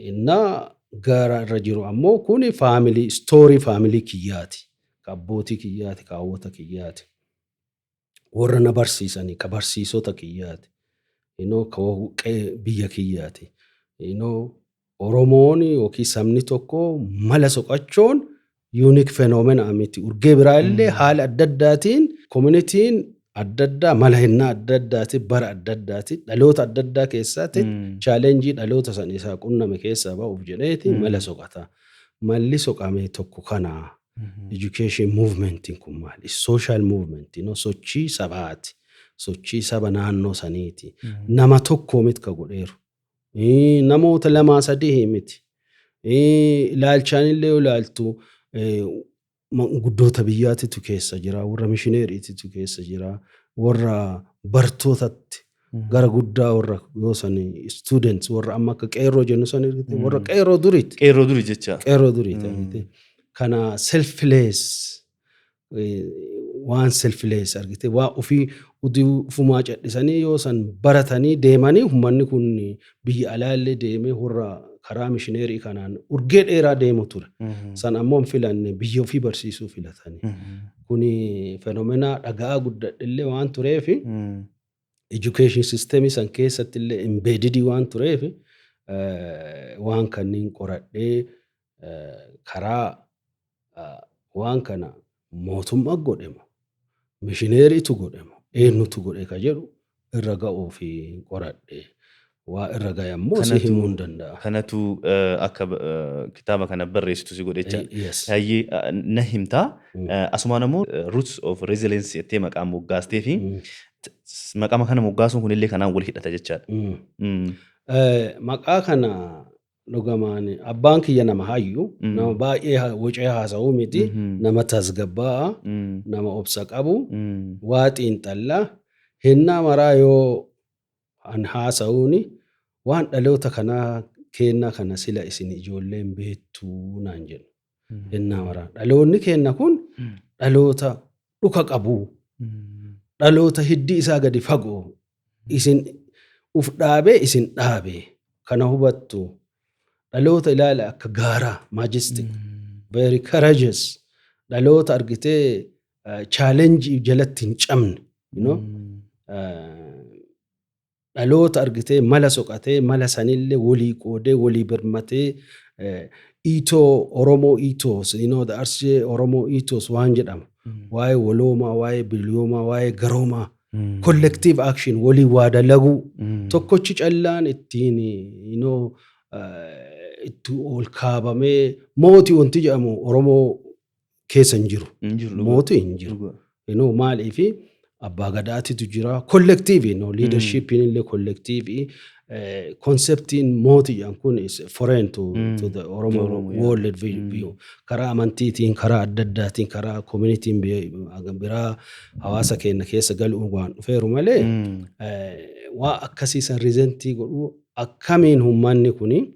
innaa gara irra jiru ammoo kuni family story, family kiyyaati, ka abbootii kiyyaati, ka hawwota kiyyaati, warra na barsiisanii, ka barsiisota kiyyaati, ka biyya kiyyaati. Oromoon yookiin sabni tokko mala soqachuun unique phenomena miti. Urgee biraa illee haala adda addaatiin communityn adda addaa mala hinnaa adda addaati, bara adda addaati, dhaloota adda addaa keessaatti challengeii dhaloota san isaa qunname keessaa ba'uuf jedheeti mala soqata. Malli soqame tokko kana. Education movementiin kun maali? Social movement, sochii sabaati. Sochii saba naannoo saniiti. Nama tokko miti ka godheeru. Namoota lamaa sadii miti. Ilaalchaan illee yoo ilaaltu guddoota biyyaatitu keessa jira, warra missionarytitu keessa jira, warra bartootatti gara guddaa, warra yoo san students, warra amma akka qeerroo jennu san, warra qeerroo duriiti. Qeerroo durii jecha. Qeerroo duriiti. Kana selfless, waan selfless argite, waa ofii ufumaa cadhisanii yoo san baratanii deemanii, uummanni kun biyya alaallee deemee warra karaa missionary kanaan urgee dheeraa deemu ture. San ammoo hin filanne, biyya ofii barsiisuu filatanii. Kuni phenomena dhagaa guddadhillee waan tureef, education system san keessatti illee embedded waan tureef, waan kanneen qoradhee karaa waan kana mootummaa godhemo, missionarytu godhemo, eenyutu godhe ka jedhu irra ga'uu fi qoradhe. Waa irra ga'e ammoo si himuu hin danda'a. Kanatu akka kitaaba kana barreessitu si godhe jechaadha. Hayyee, na himtaa. Asumaan ammoo Roots of Resilience jettee maqaa moggaastee fi maqaa kana moggaasuun kunillee kanaan wal hidhata jechaadha. Maqaa kana dhugamaan abbaan kiyya nama hayyu, nama baay'ee wocee haasa'uu miti, nama tasgabbaa'a, nama obsa qabu, waa xiinxallaa, hennaa maraa yoo an haasa'uuni waan dhaloota kanaa kennaa kana sila isin ijoolleen beektuu naan jedhu. Ennaa maraa. Dhaloonni keenya kun dhaloota dhuka qabu. Dhaloota hiddi isaa gadi fagoo. Isin uf dhaabee isin dhaabee kana hubattu. Dhaloota ilaala akka gaaraa, majestic, very courageous. Dhaloota argitee challenge jalatti hin cabne. Dhaloota argitee mala soqatee, mala sanillee walii qoodee, walii birmatee, ethos, Oromoo ethos, the Arsii Oromoo ethos waan jedhamu. Waa'ee waloomaa, waa'ee biliyoomaa, waa'ee garoomaa. Collective action, walii waa dalaguu. Tokkochi callaan ittiin itti ol kaabamee mootii wanti jedhamu Oromoo keessa hin jiru. Mootii hin jiru. Maaliifi abbaa gadaatitu jira. Collective leadershipiin illee collective. Conceptiin mootii jedhan kun is foreign to the Oromo world view. Karaa amantiitiin, karaa adda addaatiin, karaa communityin biraa hawaasa keenya keessa galuun waan dhufeeru malee waa akkasiisan resentii godhuu akkamiin uummanni kuni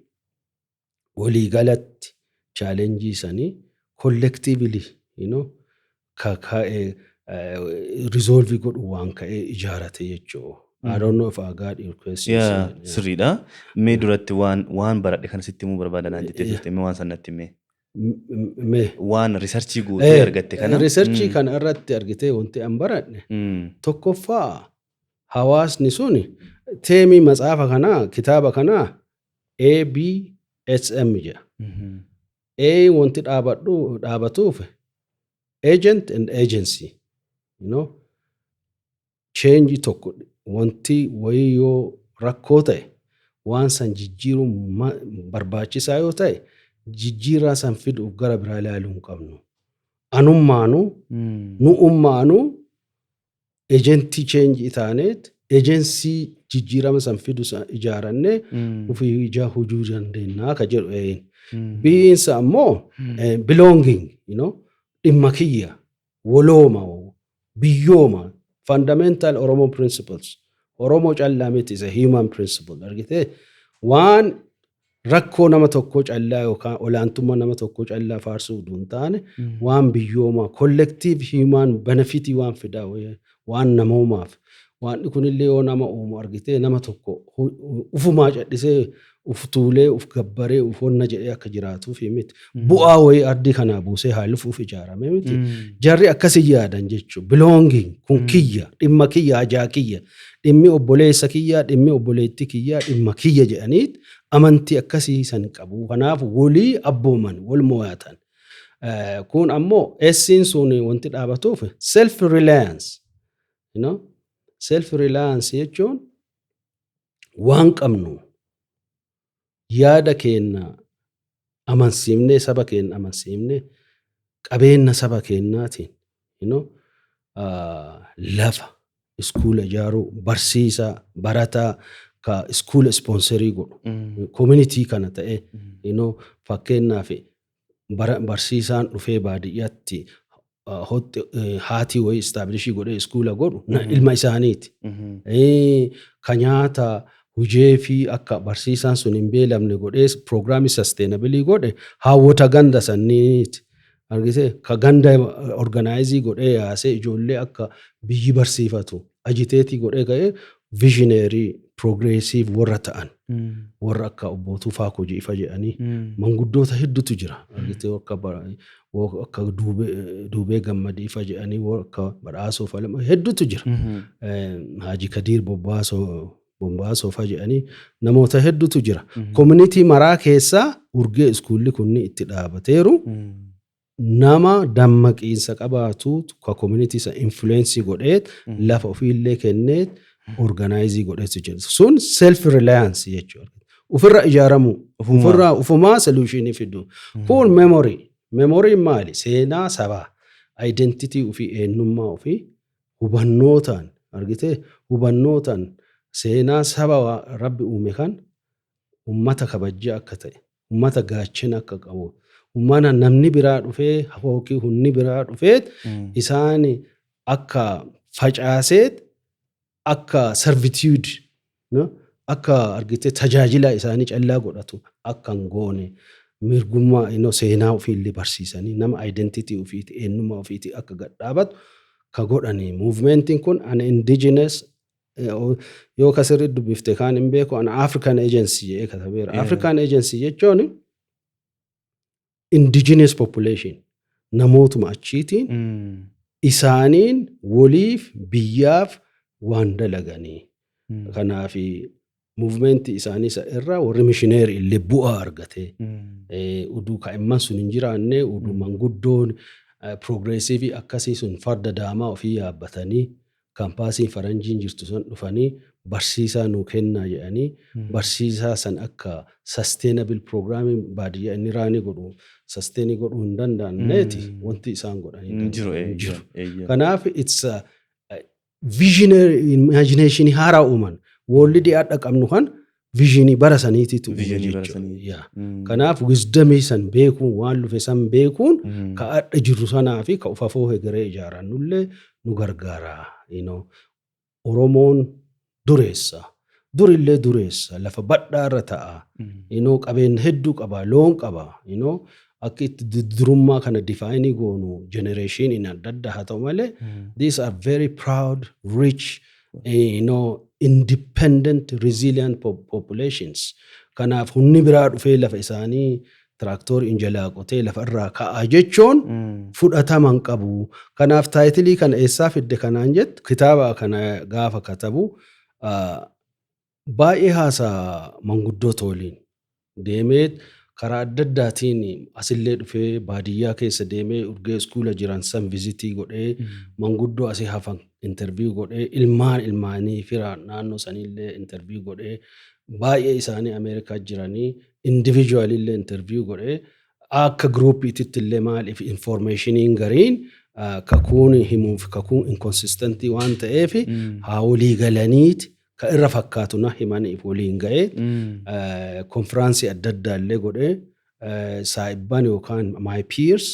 waliigalatti challenge sanii collectively kaka'ee resolve godhu waan ka'ee ijaarate jechuudha. I don't know if I got your question. Yaa, sirriidha. Mee duratti waan baradhe kana sitti himuu barbaada naan jettee turte, mee waan san natti himee. Mee. Waan research gootee argatte kana. Research kana irratti argitee wanti an baradhe tokkoffaa hawaasni sun theme matsaafa kanaa, kitaaba kanaa ABSM jedha. A wanti dhaabadhu dhaabatuuf agent and agency. Change tokko, wanti wayii yoo rakkoo ta'e, waan san jijjiiruun barbaachisaa yoo ta'e, jijjiirraa san fiduuf gara biraa ilaaluu hin qabnu. Anummaanuu, nu ummaanuu agent change taaneet agency jijjiirama san fidu ijaarannee ofii ijaa hojuu dandeenyaa ka jedhu een. Biinsa ammoo belonging, dhimma kiyya, walooma, biyyooma, fundamental Oromo principles. Oromoo callaa miti, is a human principle argitee, waan rakkoo nama tokkoo callaa yookaan olaantummaa nama tokkoo callaa faarsuu utuu hin taane, waan biyyoomaa, collective human benefitii waan fidaa, waan namoomaaf. Waan kunillee yoo nama uumu argitee, nama tokko ufumaa cadhisee uf tuulee, uf gabbaree, uf honna jedhee akka jiraatuuf miti. Bu'aa wayii ardii kanaa buusee haalufuuf ijaarame miti. Jarri akkasii yaadan jechuudha. Belonging kun kiyya, dhimma kiyya, hajaa kiyya, dhimmi obboleessa kiyyaa, dhimmi obboleettii kiyyaa, dhimma kiyya jedhaniit amantii akkasii san qabu. Kanaaf walii abbooman, wal mo'atan. Kun ammoo S'iin sun wanti dhaabatuuf self reliance. Self reliance jechuun waan qabnu yaada keenya amansiifnee, saba keenya amansiifnee, qabeenya saba keenyaatiin lafa iskuula ijaaruu, barsiisaa, barataa ka iskuula sponsor godhu community kana ta'e, fakkeenyaaf barsiisaan dhufee baadiyyaatti haatii wayii establish godhee iskuula godhu ilma isaaniiti. Ka nyaata hujee fi akka barsiisaan sun hin beelamne godhee program sustainable godhe haawwota ganda sanniiti. Argitee, ka ganda organize godhee yaasee ijoollee akka biyyi barsiifatu agitate godhee ka'ee visionary progressive warra ta'an, warra akka obbo Tufaa Kojii ifa jedhanii manguddoota hedduutu jira. Argitee, akka Duubee Gammadii ifa jedhanii, warra akka Badhaasoo Falma hedduutu jira. Haji Kadiir Bobbaasoo fa jedhanii namoota hedduutu jira. Community maraa keessaa urgee iskuulli kunni itti dhaabateeru nama dammaqiinsa qabaatu ka community isa influence godhee lafa ofiillee kennee organize godheetu jira. Sun self reliance jechuudha. Ofirra ijaaramuu, ofirraa ufumaa solution fidu. Kun memory. Memoryn maali? Seenaa sabaa, identity ofii, eenyummaa ofii hubannootaan, argitee, hubannootaan seenaa saba rabbi uume kan ummata kabajjaa akka ta'e, ummata gaachana akka qabu, ummata namni biraa dhufee yookiin humni biraa dhufee isaan akka facaaseet akka servitude, no? Akka argitee tajaajila isaanii callaa godhatu akka hin goone. Mirgummaa seenaa ofiillee barsiisanii nama identity ofiiti, eenyummaa ofiiti akka gad dhaabatu ka godhanii. Movementiin kun an indigenous, yoo kasirri dubbifte kaan hin beeku, an African agency jedhee katabeera. African agency jechuun indigenous population, namootuma achiitiin isaaniin waliif biyyaaf waan dalaganii. Kanaaf movementii isaanii isa irraa warri missionary illee bu'aa argate. Uduu kaa'imman sun hin jiraanne, uduu manguddoon progressive akkasii sun farda daamaa ofii yaabbatanii kaampaasiin faranjiin jirtu sun dhufanii barsiisaa nuu kennaa jedhanii barsiisaa san akka sustainable programming baadiyyaa inni raanii godhu sustain godhuu hin danda'anneeti wanti isaan godhanii Hin jiru. hin jiru. Kanaaf it's a visionary imagination haaraa uuman. World dhiyaadha qabnu kan visionii bara saniititu uume Visionii bara jechuudha. sanii. Yeah. Kanaaf wisdomii san beekuun, waan lufe san beekuun, ka adda jirru sanaa fi ka ufafoo hegeree ijaarannullee nu gargaara. Oromoon dureessa. Durillee dureessa. Lafa badhaa irra ta'a. Qabeenya hedduu qaba. Loon qaba. Akka itti durummaa kana define goonu generationiin adda addaa haa ta'u malee, these are very proud, rich, independent, resilient populations. Kanaaf humni biraa dhufee lafa isaanii tiraaktorii jalaa qotee lafa irraa ka'aa jechuun fudhatama hin qabu. Kanaaf title kana eessaa fidde kanaan jettu, kitaaba kana gaafa katabu baay'ee haasaa manguddoota waliin deemee, karaa adda addaatiin asillee dhufee, baadiyyaa keessa deemee, urgee iskuula jiran san visit godhee, manguddoo asii hafan interview godhee, ilmaan ilmaanii fira naannoo saniillee interview godhee, baay'ee isaanii Ameerikaa jiranii individualillee interview godhee, akka groupiititti illee, maaliif informationiin gariin kakuun himuuf kakuun inconsistent waan ta'eef haa walii galaniiti ka irra fakkaatu na himaniif waliin ga'ee konfiraansii adda addaa illee godhee, saayibban yookaan my peers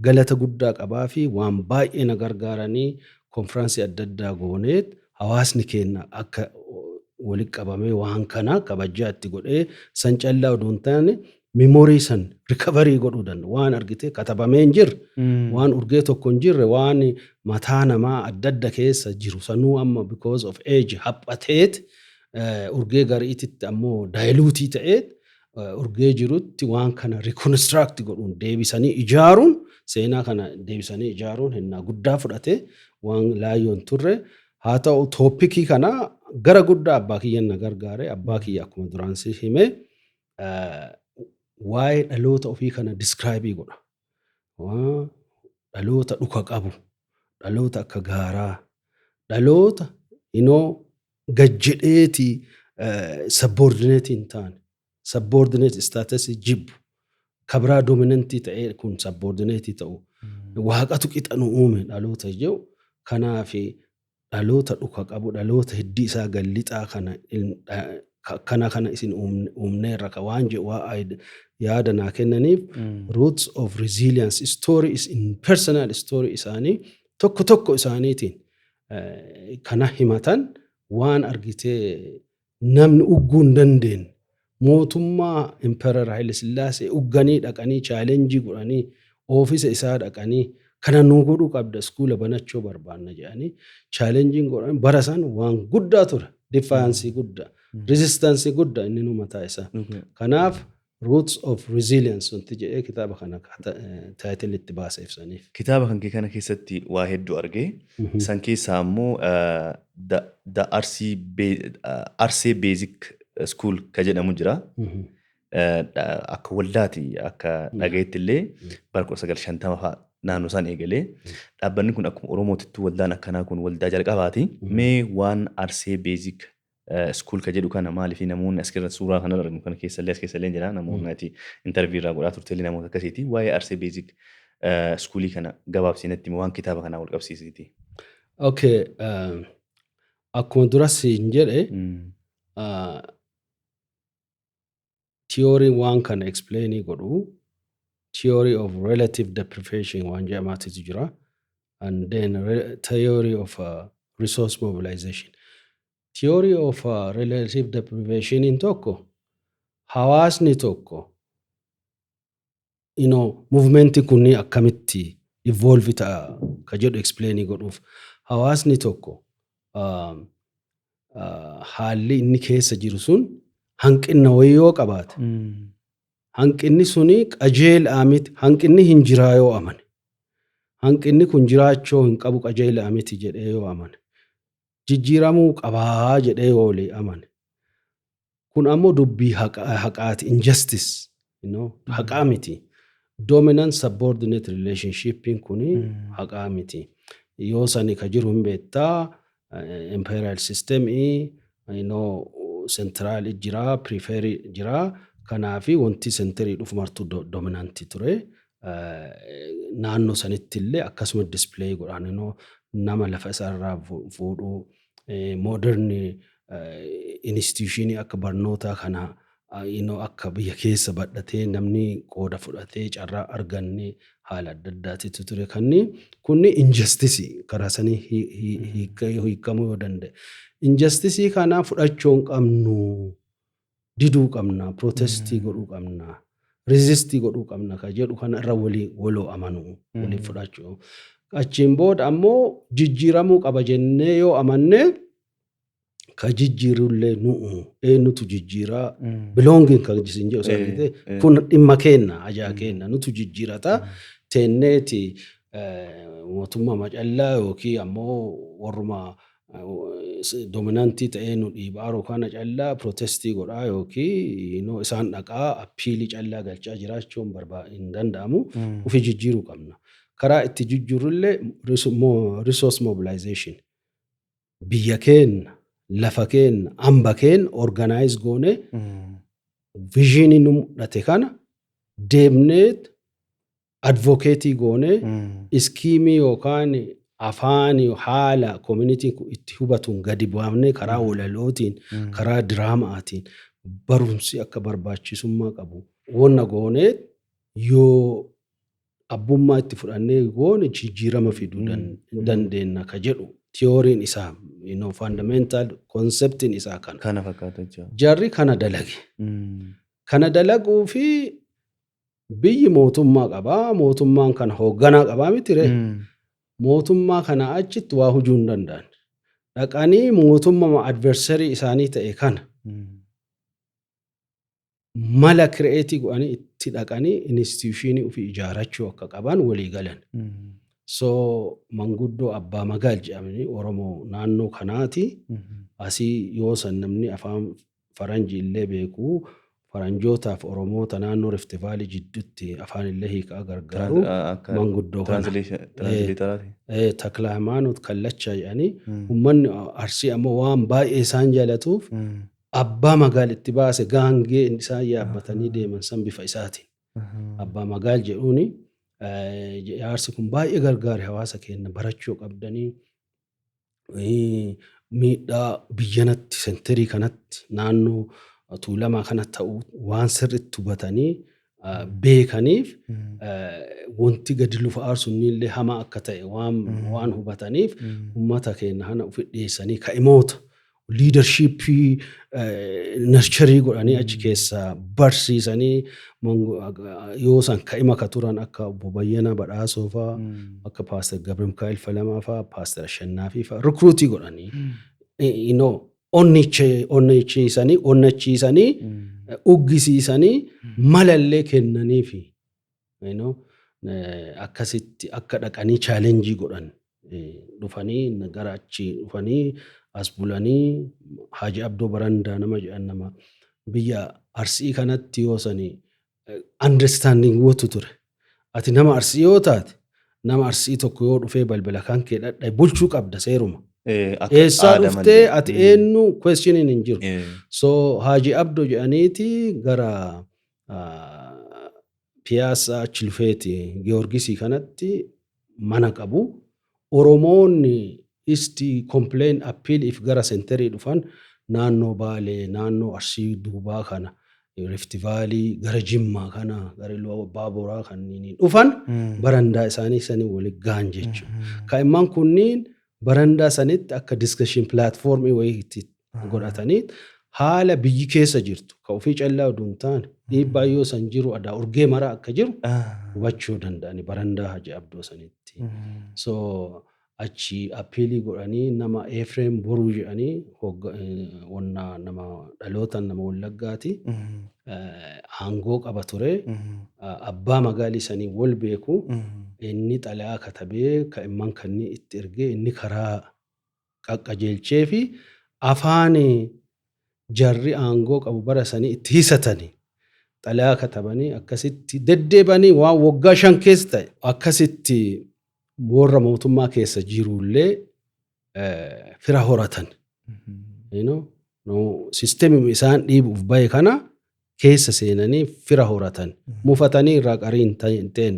galata guddaa qabaa fi waan baay'ee na gargaaranii, konfiraansii adda addaa gooneet hawaasni keenya akka walitti qabamee waan kana kabajaa itti godhee, san callaa odoo hin taane memory san recovery godhuu danda'u. Waan argite katabamee hin jirre, waan urgee tokko hin jirre, waan mataa namaa adda adda keessa jiru sanuu amma because of age haphateet, urgee gariititti ammoo dilute ta'eet, urgee jirutti waan kana reconstruct godhuun, deebisanii ijaaruun, seenaa kana deebisanii ijaaruun hinnaa guddaa fudhate, waan laayyoon turre. Haa ta'u, topic kana gara guddaa abbaa kiyyan na gargaare. Abbaa kiyya akkuma duraan si hime waa'ee dhaloota ofii kana describe godha. Dhaloota dhuka qabu, dhaloota akka gaaraa, dhaloota inoo gajjedheeti subordinate hin taane, subordinate status jibbu, kabraa dominant ta'ee kun subordinate ta'u, waaqatu qixa nu uume dhaloota jedhu. Kanaaf dhaloota dhuka qabu, dhaloota hiddi isaa gallixaa kana akkana kana isin uumneerra ka waan jedhu waa yaada naa kennaniif, roots of resilience story is in personal story isaanii tokko tokko isaaniitiin kana himatan, waan argitee namni ugguu hin dandeenye, mootummaa Emperor Haile Sillaasee ugganii dhaqanii challenge godhanii, office isaa dhaqanii, kana nuu godhuu qabda, iskuula banachuu barbaanna jedhanii challengeiin godhan bara san waan guddaa ture, defiance guddaa, resistance guddaa inni nu mataa isaa. Kanaaf Roots of Resilience wanti jedhee kitaaba kana title itti baase ibsaniif. Kitaaba kan kee kana keessatti waa hedduu argee, san keessaa ammoo The Arsee Basic School ka jedhamu jira. Akka waldaati, akka dhagayetti illee bara 1950 fa'aa naannoo isaan eegalee. Dhaabbanni kun akkuma Oromootitti waldaan akkanaa kun waldaa jalqabaati. Mee waan Arsee Basic School ka jedhu kana maaliif namoonni as keessatti suuraa kana arginu kana keessa illee as keessa illee jira, namoonni ati interview irraa godhaa turte illee namoota akkasiiti. Waa'ee Arsee Basic Schoolii kana gabaabsinatti waan kitaaba kanaa wal qabsiisiti. Okay, akkuma dura siin jedhe, theory waan kana explain godhu theory of relative deprivation waan jedhamaatitu jira, and then theory of resource mobilization. Theory of relative deprivation in tokko hawaasni tokko Movementii kunniin akkamitti evolve ta'a ka jedhu explain godhuuf, hawaasni tokko haalli inni keessa jiru sun hanqina wayii yoo qabaate, hanqinni suni qajeelaa miti, hanqinni hin jiraa yoo amane, hanqinni kun jiraachuu hin qabu, qajeelaa miti jedhee yoo amane, jijjiiramuu qabaa jedhee yoo walii amane, kun ammoo dubbii haqaati, injustice, haqaa miti. Dominant subordinate relationshipiin kuni haqaa miti. Yoo sani ka jiru hin beektaa, imperial systemii central jira, periphery jira. Kanaafi wanti centerii dhufu martuu dominantii ture. Naannoo sanitti illee akkasuma display godhan, nama lafa isaarraa fuudhuu, modern institutionii akka barnootaa kana akka biyya keessa badhatee namni qooda fudhatee carraa arganne haala adda addaatitu ture. Kanni kunni injustice karaa sanii hiikamuu yoo danda'e. Injustice kana fudhachuu hin qabnu, diduu qabna, protestii godhuu qabna, resistii godhuu qabna ka jedhu kana irra walii waloo amanuu, walii fudhachuu. Achiin booda ammoo jijjiiramuu qaba jennee yoo amanne, ka jijjiirullee nu'u, eenyutu jijjiiraa, belonging kan isin jedhu argite, kun dhimma keenna, ajaa keenna, nutu jijjiirata. Teenneeti mootummaa macallaa yookiin ammoo warruma dominantii ta'ee nu dhiibaa yookaan callaa protestii godhaa yookiin isaan dhaqaa appealii callaa galchaa jiraachuun hin danda'amu. Ufi jijjiiruu qabna. Karaa itti jijjiirrullee resource mobilization, biyya keenya, lafa keenya, hamba keenya organize goone, visionii nu mul'ate kana deemnee advocateii goone, schemeii yookaan afaan haala communityn kun itti hubatuun gadi baafnee, karaa walalootiin, karaa diraamaatiin barumsi akka barbaachisummaa qabu wanna goonee, yoo abbummaa itti fudhannee goone, jijjiirama fiduu dandeenya ka jedhu theoryn isaa, fundamental conceptiin isaa kana. Kana fakkaata jechuudha. Jarri kana dalage. Kana dalaguu fi biyyi mootummaa qabaa, mootummaan kana hoogganaa qabaa miti ree. Mootummaa kana achitti waa hujuu hin danda'an. Dhaqanii mootummaa adversary isaanii ta'e kana mala createii godhanii itti dhaqanii institutionii ofii ijaarachuu akka qaban walii galan. So manguddoo abbaa magaal jedhamanii Oromoo naannoo kanaati. Asii yoo san namni afaan faranjii illee beeku, faranjootaaf Oromoota naannoo Rift Valley jidduutti afaan illee hiikaa gargaaru manguddoo kana. Translatoraati. Takla Hayimaanoot Kallacha jedhanii, uummanni Arsii ammoo waan baay'ee isaan jaalatuuf abbaa magaal itti baase. Gaangee isaan yaabbatanii deeman san bifa isaatiin. Abbaa magaal jedhuuni jaarsi kun baay'ee gargaare hawaasa keenya, barachuu qabdanii, miidhaa biyyanatti centerii kanatti naannoo Tuulamaa kana ta'uu waan sirriitti hubatanii beekaniif, wanti gadi lufa aarsu illee hamaa akka ta'e waan hubataniif, uummata keenya kana ofi dhiyeessanii ka'imoota leadershipii nurtureii godhanii achi keessaa barsiisanii, yoo san ka'ima ka turan akka obbo Bayyanaa Badhaasoo fa'aa, akka Pastor Gabra Mikaa'el Falamaa fa'aa, Pastor Ashannaafii fa'aa recruitii godhanii, onnichiisanii onnachiisanii uggisiisanii malallee kennaniifi akkasitti akka dhaqanii challengeii godhan dhufanii, gara achi dhufanii as bulanii, Haaji Abdoo Barandaa nama jedhan, nama biyya Arsii kanatti yoo sani understanding watu ture. Ati nama Arsii yoo taate, nama Arsii tokko yoo dhufee balbala kan kee dhadhae, bulchuu qabda seeruma. Eessaa dhuftee, ati eenyu, questioniin hin jiru. So Haaji Abdoo jedhaniiti gara Piyaasaa achi lufeeti Giyoorgisii kanatti mana qabu. Oromoonni isti complain appeal if gara centerii dhufan, naannoo Baalee, naannoo Arsii duubaa kana, Rift Valley, gara Jimmaa kana, gara Iluu Abbaa Booraa kanneen dhufan barandaa isaanii sanii waliin gahan jechuudha. Kaa'imman kunniin barandaa sanitti akka discussion platformii wayii itti godhatanii Haala biyyi keessa jirtu ka ofii callaa oduu hin taane, dhiibbaa yoo san jiru adaa urgee maraa akka jiru hubachuu danda'ani barandaa Haji Abdoo sanitti. So achi appeal godhanii nama Efreem Boruu jedhanii, wanna nama dhalootaan nama Wallaggaati. Aangoo qaba ture. Abbaa magaalii sanii wal beeku. Inni xalayaa katabee ka'imman kanneen itti ergee, inni karaa qaqqajeelchee fi afaan jarri aangoo qabu bara sanii itti hisatanii xalayaa katabanii, akkasitti deddeebanii waan waggaa 5 keessa ta'e akkasitti warra mootummaa keessa jirullee fira horatan. Systemii isaan dhiibuuf bahe kana keessa seenanii fira horatan. Mufatanii irraa qarii hin ta'in,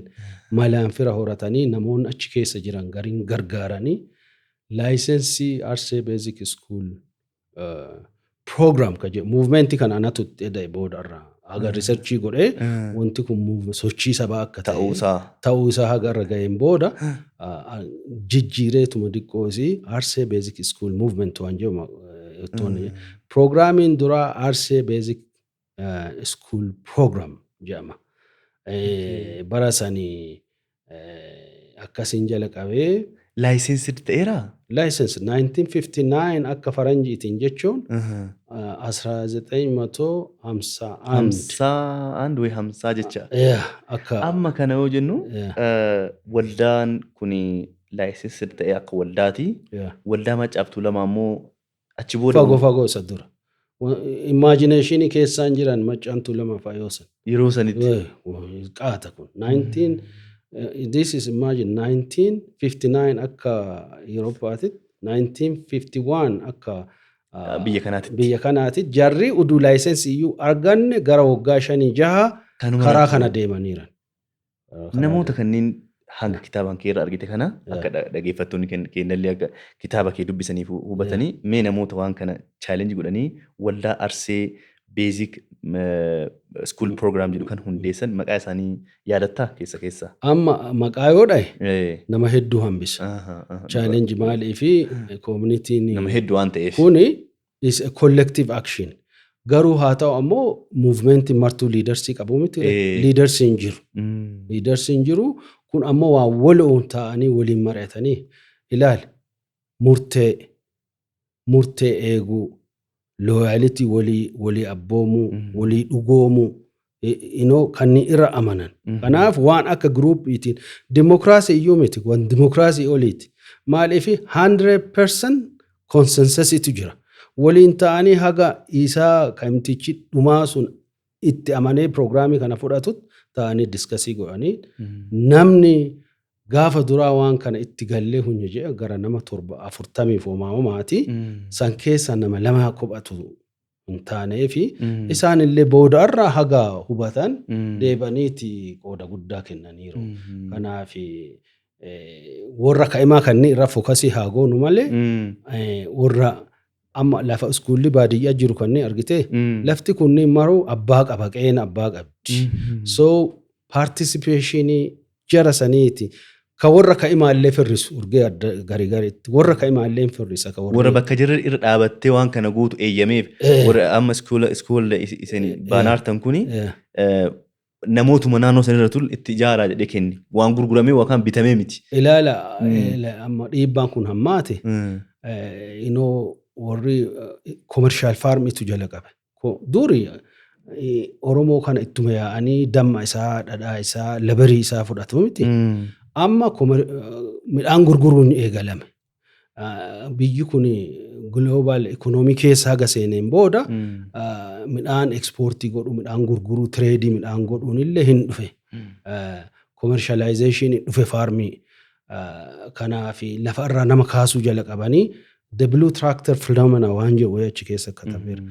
malaan fira horatanii, namoonni achi keessa jiran gariin gargaaranii license Arsee Basic School Program ka jedhu movementii kana anatu itti eda'e. Booda irraa haga research godhee wanti kun sochii sabaa akka ta'e Ta'uusaa. Ta'uu isaa haga irra ga'een booda jijjiireetuma xiqqoo isii Arsee Basic School Movement waan jedhu. Programiin duraa Arsee Basic School Program jedhama. Bara sanii akkasiin jala qabee. Licensed ta'eeraa? License 1959 akka faranjiitiin jechuun 1951. 51 ወይ 50 jecha. Akka Amma kana yoo jennu waldaan kun licensed ta'ee akka waldaati. Waldaa Maccaaf Tuulamaa immoo achi booda. Fagoo fagoo isa dura. Imagination keessaan jiran Maccaan Tuulamaa fa'a yoo san. Yeroo sanitti. Qaata kun. 19 this is imagine 1959 akka Euroopaatitti, 1951 akka Biyya kanaatitti. Biyya kanaatti jarri uduu license iyyuu arganne gara waggaa 5 6 Kanuma karaa kana deemaniiran. Namoota kanneen hanga kitaabaan kee irraa argite kana akka dhaggeeffattoonni keenyallee akka kitaaba kee dubbisaniif hubatanii, mee namoota waan kana challenge godhanii waldaa Arsee Basic School Program jedhu kan hundeessan maqaa isaanii yaadattaa keessa keessa? Amma maqaa yoo dhahe nama hedduu hambisa. Challenge maalii fi communityn Nama hedduu waan ta'eef. Kuni is a collective action. Garuu haa ta'u ammoo movementiin martuu leadersii qabu miti. Leadersiin jiru. Leadersiin jiru kun ammoo waan waloon ta'anii waliin mari'atanii ilaali, murtee eeguu, loyalty, walii walii abboomuu, walii dhugoomuu inoo kanneen irra amanan. Kanaaf waan akka groupiitiin dimokiraasii iyyuu miti, waan dimokiraasii oliiti. Maaliif 100% consensusitu jira. Waliin ta'anii haga isaa kamtichi dhumaa sun itti amanee programii kana fudhatu ta'anii discuss godhanii, namni gaafa duraa waan kana itti gallee hunye jedhe gara nama 47 homaamaati. San keessa nama lama kophatu hin taanee fi isaan illee boodarra haga hubatan deebaniiti qooda guddaa kennaniiru. Kanaaf warra ka'imaa kanneen irra focus haa goonu malee, warra amma lafa schoolli baadiyyaa jiru kanneen argite, lafti kunniin maruu abbaa qaba, qe'een abbaa qabdi. So participation jara saniiti. Ka warra ka'imaallee firrisu urgee adda garii gariitti warra ka'imaallee hin firrisa. Ka Warra bakka jirra irra dhaabattee waan kana guutu eeyyameef, warra amma schoola isin baanaartan kuni namootuma naannoo sanirra tulu itti ijaaraa jedhee kenne, waan gurguramee yookaan bitamee miti. Ilaala, amma dhiibbaan kun hammaate, inoo warri commercial farmitu jala qabe. Duri Oromoo kana ittuma yaa'anii damma isaa, dhadhaa isaa, laborii isaa fudhatu miti. Amma midhaan gurguruun eegalame. Biyyi kun global economy keessa haga seeneen booda midhaan export godhu, midhaan gurguruu, trade midhaan godhuun illee hin dhufe. Commercialization dhufe farmii. Kanaaf lafa irraa nama kaasuu jala qabanii, the blue tractor phenomena waan jedhu wayii achi keessa katabeera.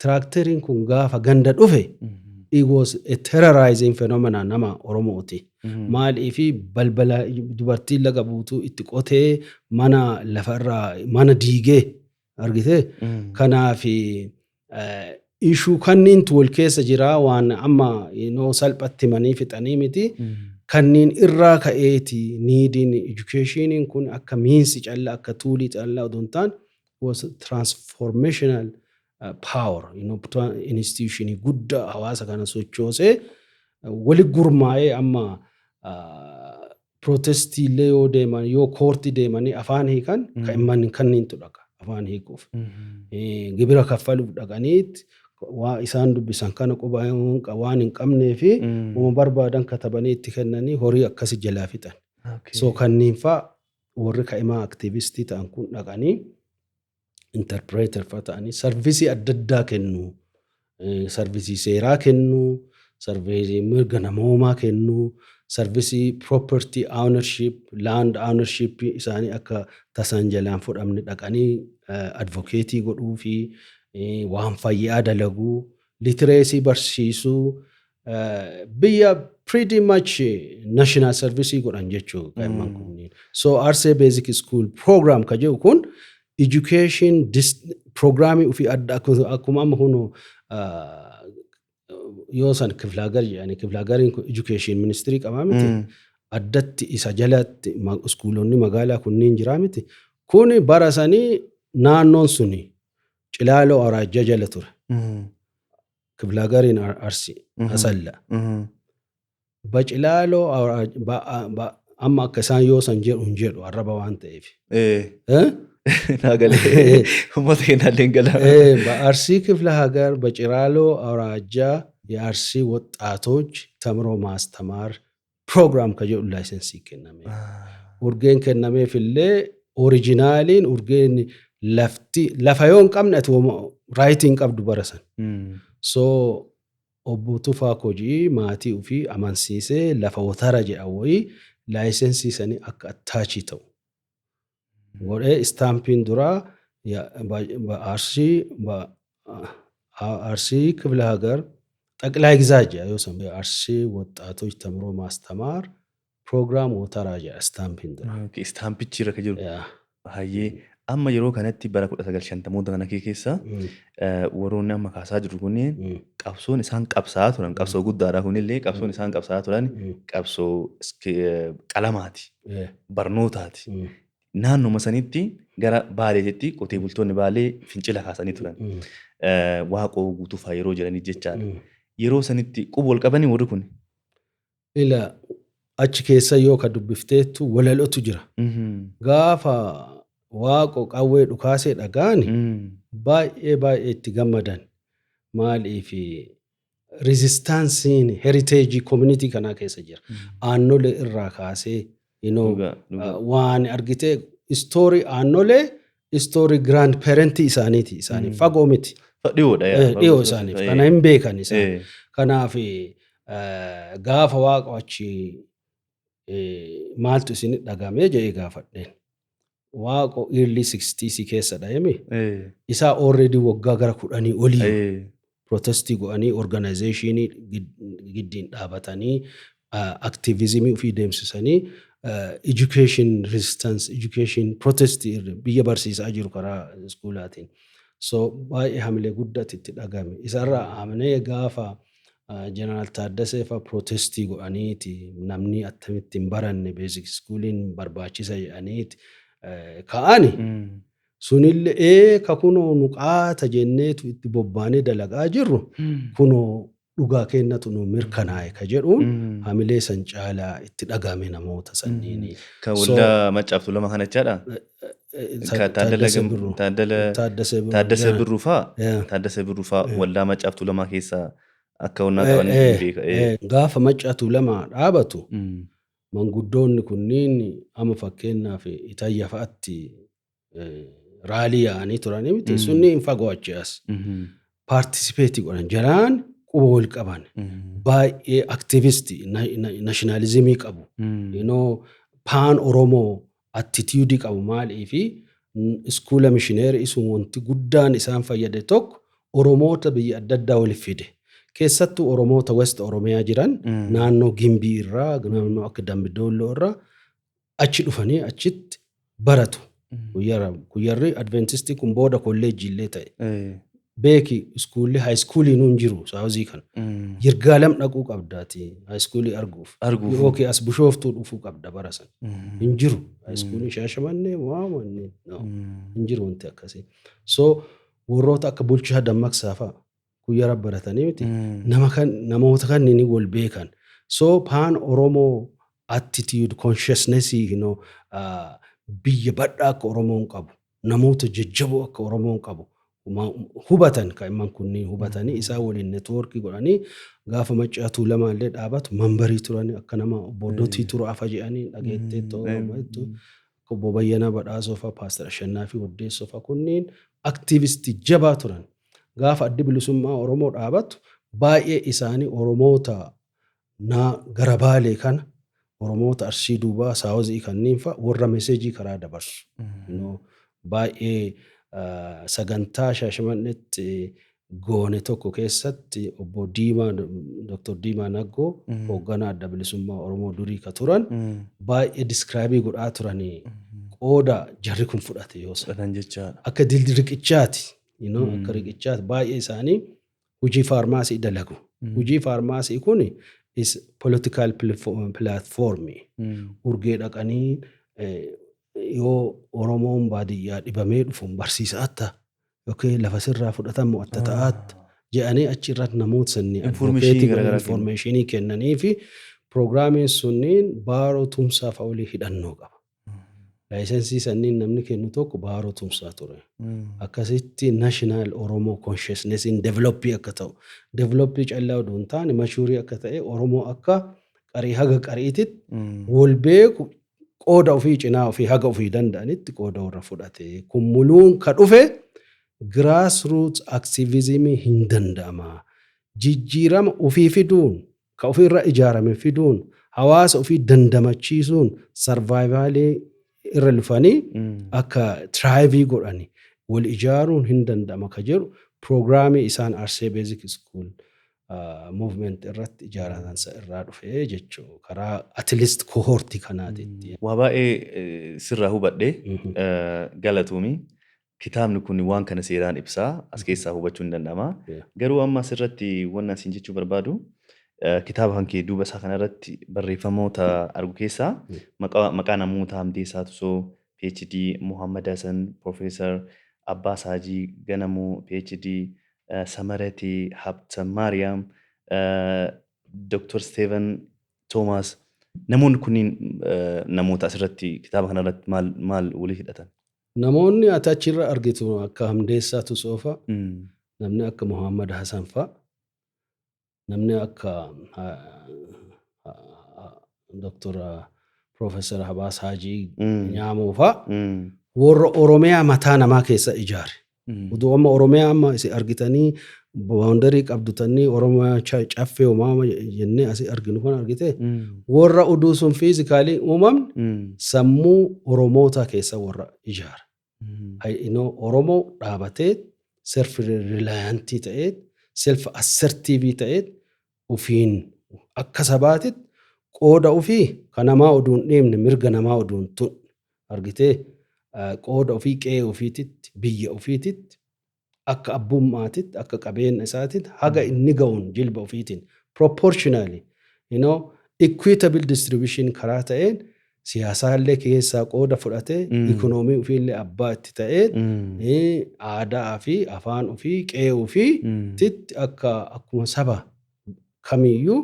Tractoriin kun gaafa ganda dhufe, it was a terrorizing phenomena nama Oromooti. Maaliifi balbala dubartiin laga buutuu itti qotee mana lafa irraa mana diigee argitee. Kanaaf issue kanniintu wal keessa jira, waan amma inoo salphatti himanii fixanii miti. Kanneen irraa ka'eeti neediin educationiin kun akka meansi callaa, akka toolii callaa odoo hin taane, was transformational. power, institutionii guddaa hawaasa kana sochoosee wali gurmaa'ee amma protestii illee yoo deeman, yoo courtii deemanii afaan hiikan, kan imman kanniintu dhaqa afaan hiikuuf. Gibira kaffaluuf dhaqaniit waa isaan dubbisan kana quba waan hin qabnee fi uma barbaadan katabanii itti kennanii horii akkasi jalaa fixan. So kanniin fa'a warri ka'imaa activistii ta'an kun dhaqanii interpreter fa'a ta'anii serviceii adda addaa kennu. Serviceii seeraa kennu, serviceii mirga namoomaa kennu, serviceii property ownership, land ownership isaanii akka tasaan jalaan fudhamne dhaqanii advocateii godhuu fi waan fayyaa dalaguu, literacy barsiisuu, biyya pretty much national service godhan jechuu kaa'imman kunniin. So Arsee Basic School Program ka jedhu kun education programii ofii adda akkuma amma kunu yoo san kiflaagar jedhani, kiflaagariin kun education ministry qabaa miti. Addatti isa jalatti schoolonni magaalaa kunniin jiraa miti. Kuni bara sanii naannoon suni Cilaaloo Awraajjaa jala ture. Kiflaagariin Arsi Asalla. Bacilaaloo amma akka isaan yoo san jedhu hin jedhu arraba waan ta'eef. Eh? Naa galee, uummata keenyaallee hin galaa. በአርሲ ክፍለ ሀገር በጭላሎ አውራጃ የአርሲ ወጣቶች ተምሮ ማስተማር ፕሮግራም ka jedhu licenseii kenname. Urgeen kennameefillee originaliin urgeen lafti lafa yoo hin qabne ati rightii hin qabdu bara san. So obbo Tufaa Kojii maatii ofii amansiisee lafa wotara jedhan wayii licenseii sanii akka attachii ta'u godhee stampiin duraa አርሲ ክፍለ ሀገር ጠቅላይ ግዛት jedha yoo san አርሲ ወጣቶች ተምሮ ማስተማር ፕሮግራም ወተራ jedha stampiin duraa. Stampichi irra kan jiru. Hayyee, amma yeroo kanatti bara 1950moota kana keessa warroonni amma kaasaa jiru kunneen qabsoon isaan qabsaa'aa turan qabsoo guddaadha, kunillee qabsoon isaan qabsaa'aa turan qabsoo qalamaati, barnootaati. Naannoma sanitti gara Baaleetitti qotee bultoonni Baalee fincila kaasanii turan. Waaqoo Guutuu fa'aa yeroo jiranii jechaadha. Yeroo sanitti quba wal qabanii warri kun? Ila achi keessa yoo ka dubbifteettu walalootu jira. Gaafa Waaqoo qawwee dhukaasee dhagaani baay'ee baay'ee itti gammadan. Maaliif resistanceiin heritageii community kanaa keessa jira. Aannolee irraa kaasee waan argitee story aannolee, story grandparentii isaaniiti isaaniif fagoo miti. Dhiyoodha. Dhiyoo isaaniif kana hin beekan isaan. Kanaaf gaafa Waaqa achi maaltu isin dhagamee jedhee gaafadheen. Waaqo early 60s keessa dhaheme isaa already waggaa gara 10 olii protestii godhanii, organizationii giddiin dhaabatanii, activismii ofii deemsisanii, education resistance, education protestii biyya barsiisaa jiru karaa schoolaatiin. So baay'ee hamilee guddaatti itti dhagame. Isarraa amanee gaafa Jeneraal Taaddasee fa'a protestii godhaniiti namni attamitti hin baranne, basic schooliin barbaachisa jedhaniiti ka'ani. Sunillee ka kunoo nu qaata jenneetu itti bobbaanee dalagaa jirru kunoo dhugaa kennatu nu mirkanaa'e ka jedhuun hamilee san caalaa itti dhagame namoota sanniini. Kan waldaa Maccaaf Tuulamaa kana jechaadha. Taaddasee Birruu. Taaddasee Birruu. Taaddasee Birruu fa'aa. Taaddasee Birruu fa'aa waldaa Maccaaf Tuulamaa keessaa akka onnaa qaban beeka. Gaafa Maccaa Tuulamaa dhaabatu manguddoonni kunniin amma fakkeenyaaf Itayya fa'aatti rally yaa'anii turanii miti, sunni hin fagoo achi as. Participateii godhan, jaraan quba wal qaban, baay'ee activistii nationalismii qabu. Pan Oromoo attitudeii qabu, maalii fi schoola missionary sun wanti guddaan isaan fayyade tokko Oromoota biyya adda addaa waliif fide. Keessattuu Oromoota West Oromiyaa jiran naannoo Gimbii irraa, naannoo akka Dambidolloo irraa achi dhufanii achitti baratu. Guyyarri Adventistii kun booda kolleejjii illee ta'e. Beeki, schoolli high schooliin hin jiru southii kana. Yirgaalam dhaquu qabdaati high schoolii arguuf. Arguuf. Yookiin as Bishooftuu dhufuu qabda bara sana. Hin jiru. High schooliin Shaashamannee waa wanni hin jiru wanti akkasii. So Warroota akka Bulchaa Dammaqsaa fa'a Kuyyara baratanii miti. Nama kan namoota kanneen wal beekan. So pan Oromoo attitude consciousness biyya badhaa akka Oromoon qabu, namoota jajjaboo akka Oromoon qabu hubatan. Kaa'imman kunniin hubatanii isaan waliin network godhanii gaafa Maccaa Tuulamaa illee dhaabatu member turan. Akka nama obbo Dotii Turaafa jedhanii dhageettee ta'uu, obbo Bayyanaa Badhaasoo fa'a, Paastar Ashannaa fi Waddeessoo fa'a, kunniin activist jabaa turan. Gaafa Addi Bilisummaa Oromoo dhaabatu baay'ee isaanii Oromoota naa gara Baalee kana, Oromoota Arsii duubaa, South kanneen fa'a warra message karaa dabarsu. Baay'ee sagantaa Shaashimannetti goone tokko keessatti obbo Diimaa, Dr. Diimaa Naggoo, hoogganaa Adda Bilisummaa Oromoo durii ka turan, baay'ee describe godhaa turanii qooda jarri kun fudhate yoo sana. Fudhatan jechaadha. Akka riqichaati. Akka riqichaati, baay'ee isaanii hojii pharmacy dalagu. Hojii pharmacy kun is political platform. Urgee dhaqanii yoo Oromoon baadiyyaa dhibamee dhufu barsiisaatti yookiin lafa sirraa fudhatamu atta ta'aatti jedhanii achi irratti namoota sanni Information garaagaraa kennu. Information kennanii fi piroogiraamiin sunniin Baaroo Tumsaa fa'a olii hidhannoo qaba. License sanniin namni kennu tokko Baaroo Tumsaa ture. Akkasitti national Oromoo consciousness develop akka ta'u, develop callaa odoo hin taane mature akka ta'e, Oromoo akka qarii haga qariititti wal beeku, qooda ofii cinaa ofii haga ofii danda'anitti qooda warra fudhate. Kun muluun ka dhufe grassroots activism hin danda'ama. Jijjiirama ofii fiduun, ka ofirra ijaarame fiduun, hawaasa ofii dandamachiisuun, survival irra lufanii akka thrive godhani wal ijaaruun hin danda'ama ka jedhu piroogiraamii isaan Arsee Basic School Movement irratti ijaaratan irraa dhufee jechuudha. Karaa at least cohort kanaatitti. Waa baay'ee sirraa hubadhee, galatoomii. Kitaabni kun waan kana seeraan ibsaa, as keessaa hubachuun ni danda'ama. Garuu amma asirratti wanni asiin jechuu barbaadu, kitaaba kan kee duuba isaa kanarratti barreeffamoota argu keessaa maqaa namoota Hamdeessaa Tusoo, PhD, Muhammad Hassan, Profeesar Abbaa Saajii Ganamuu, PhD, Samaratii Habtamaariyaam, Dr. Steven Thomas, namoonni kunniin namoota asirratti kitaaba kanarratti maal maal walii hidhatan? Namoonni ati achirra argitu akka Hamdeessaa Tusoo fa'a, namni akka Muhammad Hassan fa'a, namni akka Dr. Profeesar Habaas Haajii Nyaamoo fa'a warra Oromiyaa mataa namaa keessa ijaare. Utuu amma Oromiyaa amma isin argitanii boundary qabdutanii Oromiyaa caffee uumama jennee asii arginu kan argite, warra uduu sun physically uumamne sammuu Oromootaa keessa warra ijaare. Oromoo dhaabatee self reliant ta'ee, self assertive ta'ee, ofiin akka sabaatitti qooda ofii kan namaa oduu hin dhiibne, mirga namaa oduu hin tuqne, argitee, qooda ofii qe'ee ofiititti, biyya ofiititti, akka abbummaatitti, akka qabeenya isaatitti haga inni ga'uun jilba ofiitiin proportionally, equitable distribution karaa ta'een siyaasaallee keessaa qooda fudhatee, ikonoomii ofiillee abbaa itti ta'ee, aadaa fi afaan ofii qe'ee ofiitti akka akkuma saba kamiyyuu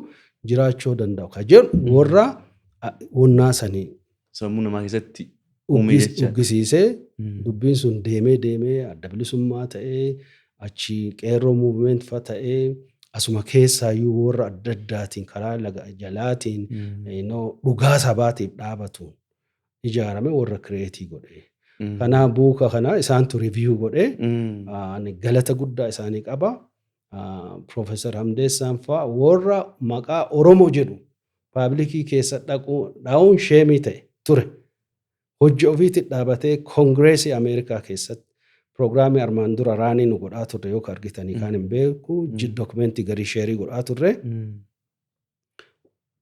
jiraachuu danda'u ka jedhu warra wonnaa sanii Sammuu namaa keessatti uume jecha. Uggisiisee dubbiin sun deemee deemee Adda Bilisummaa ta'ee, achi Qeerroo movement fa ta'ee, asuma keessaayyuu warra adda addaatiin karaa laga jalaatiin dhugaa sabaatiif dhaabatuun ijaarame warra create godhe. Kanaaf book kana isaantu review godhe. Ani galata guddaa isaanii qaba. Profeesar Hamdeessaan fa'a warra maqaa Oromoo jedhu public keessa dhaquu dha'uun shame ta'e ture. Hojii ofiitti dhaabatee Congress Ameerikaa keessatti piroogiraamii armaan dura run nu godhaa turre yoo argitanii kan hin beeku, document garii share godhaa turre.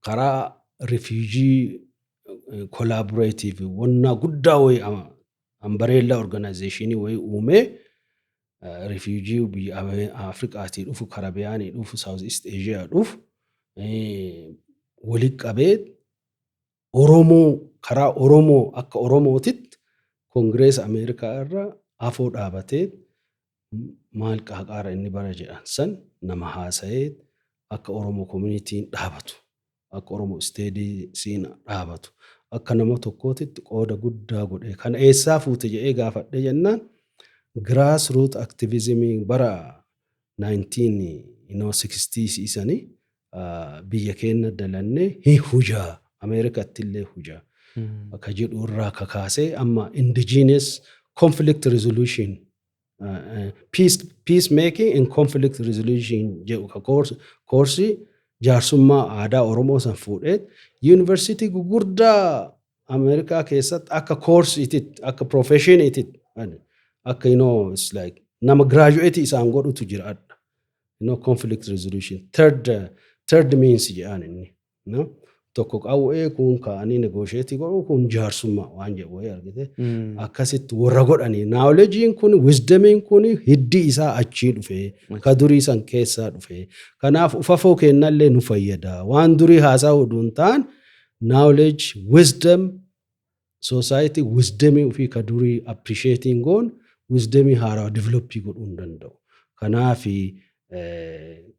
Karaa refugee collaborative wannaa guddaa wayii, umbrella organization wayii uumee, refugee biyya Afrikaatii dhufu, Karabiyaanii dhufu, South East Asia dhufu walitti qabee Oromoo karaa Oromoo akka Oromootitti Congress Ameerikaa irra afoo dhaabatee Maal qaaqaara inni bara jedhan san nama haasa'ee akka Oromoo communityn dhaabatu, akka Oromoo statesiin dhaabatu, akka nama tokkootitti qooda guddaa godhe. Kana eessaa fuute jedhee gaafadhe jennaan, grass root activism bara 1960 isanii biyya keenya dalannee hin hujaa, Ameerikatti illee hujaa akka jedhu irraa kakaasee amma indigenous conflict resolution, peace making and conflict resolution jedhu ka course jaarsummaa aadaa Oromoo san fuudhee yuunivarsiitii gugurdaa Ameerikaa keessatti akka courseiititti, akka professioniititti, akka it's like nama graduate isaan godhutu jira adda. Conflict resolution third means jedhaan inni. No? Tokko qawwee kun ka'anii negotiate godhu, kun jaarsummaa waan jedhu wayii argite. Akkasitti warra godhanii knowledgeiin kun, wisdomiin kun hiddi isaa achii dhufe, ka durii san keessaa dhufe. Kanaaf ufafoo kennallee nu fayyada. Waan durii haasaa oduu hin ta'an, knowledge, wisdom, society wisdomii ofii ka durii appreciating goon wisdomii haaraa developii godhuu hin danda'u. Kanaaf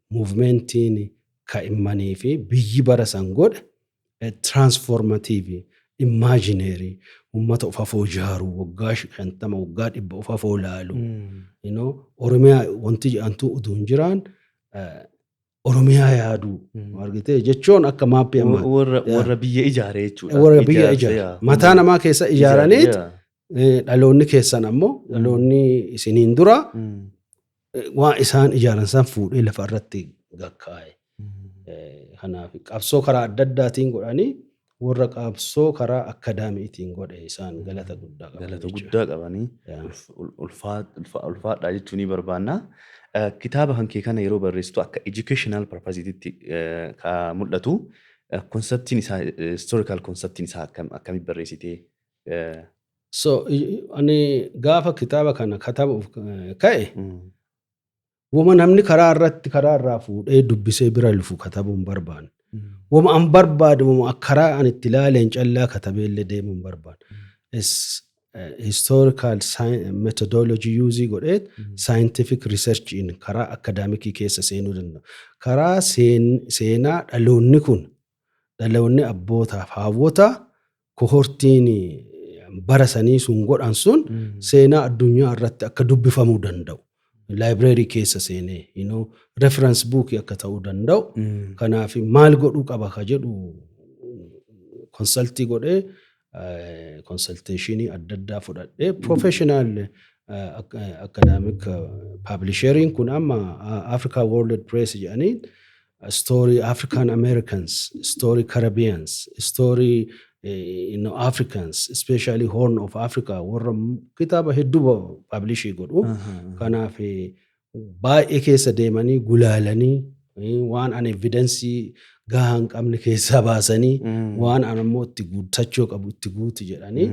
movementiin ka'immanii fi biyyi bara san godhe transformative imaginary uummata ufafoo ijaaruu, waggaa 50, waggaa 100 ufafoo laalu. Oromiyaa wanti jedhamtu utuu hin jiraan Oromiyaa yaaduu argitee jechuun akka mapii ammaa. Warra biyya ijaare jechuudha. Warra biyya ijaare. Mataa namaa keessa ijaaraniit dhaloonni keessan ammoo, dhaloonni isiniin dura waan isaan ijaaran san fuudhee lafa irratti gakkaa'e. Kanaaf qabsoo karaa adda addaatiin godhanii, warra qabsoo karaa academiciitiin godhe isaan galata guddaa qaban. Galata guddaa qabanii ulfaadha jechuu ni barbaanna. Kitaaba kan kee kana yeroo barreessitu akka educational purpose ka mul'atu. Conceptiin isaa, historical conceptiin isaa akkamitti barreessitee? So ani gaafa kitaaba kana katabuuf ka'e, wama namni karaa irratti karaa irraa fuudhee dubbisee bira lufu katabuu hin barbaanne. Wama an barbaade, wama karaa an itti ilaaleen callaa katabee illee deemuu hin barbaanne. Historical methodology use godhee scientific research in karaa academicii keessa seenuu danda'u. Karaa seenaa dhaloonni kun, dhaloonni abbootaaf haawwota cohortiin bara sanii sun godhan sun seenaa addunyaa irratti akka dubbifamuu danda'u. Library keessa seenee reference book akka ta'uu danda'u. Kanaaf maal godhuu qaba ka jedhu consultii godhee, consultationii adda addaa fudhadhee, professional academic publisheriin kun amma Africa World Press jedhanii story African Americans, story Caribbeans, story Africans, especially Horn of Africa, warra kitaaba hedduu publishii godhu. Kanaaf baay'ee keessa deemanii gulaalanii, waan an evidenceii gahaa hin qabne keessaa baasanii, waan an ammoo itti guuttachuu qabu itti guutu jedhanii,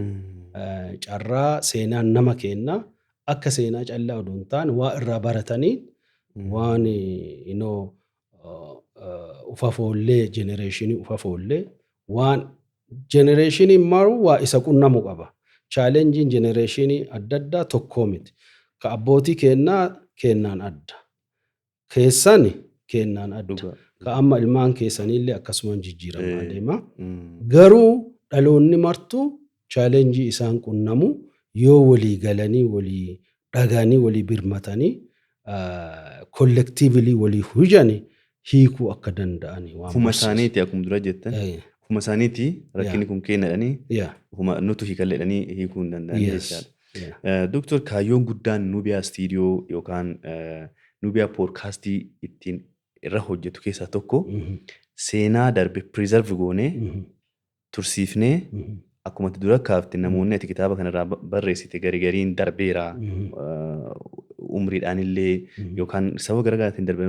carraa seenaan nama kenna akka seenaa callaa odoo hin taane waa irraa baratanii, waan ufafoollee generationii ufafoollee, waan generationiin maru waa isa qunnamu qaba. Challengeiin generationii adda addaa tokkoo miti. Ka abbootii kennaa kennaan adda. Keessan kennaan adda. Ka amma ilmaan keessaniillee akkasumaan jijjiiramaa deema. Garuu dhaloonni martuu challengeii isaan qunnamu yoo walii galanii, walii dhaganii, walii birmatanii, collectively walii hujani hiikuu akka danda'ani waan Ufuma barsiisu. Isaaniiti akkuma dura jettan. Ufuma isaaniiti rakkinni kun kennadhanii ufuma nutu hiikalleedhanii hiikuu hin danda'an jechaadha. Doktor, kaayyoon guddaan Nubiyaa Studio yookaan Nubiyaa Podcastii ittiin irra hojjetu keessaa tokko seenaa darbe preserve goonee tursiifnee, akkuma ati dura kaafte namoonni ati kitaaba kanarraa barreessite gari gariin darbeera, umriidhaan illee yookaan sababa garaagaraatiin darbe,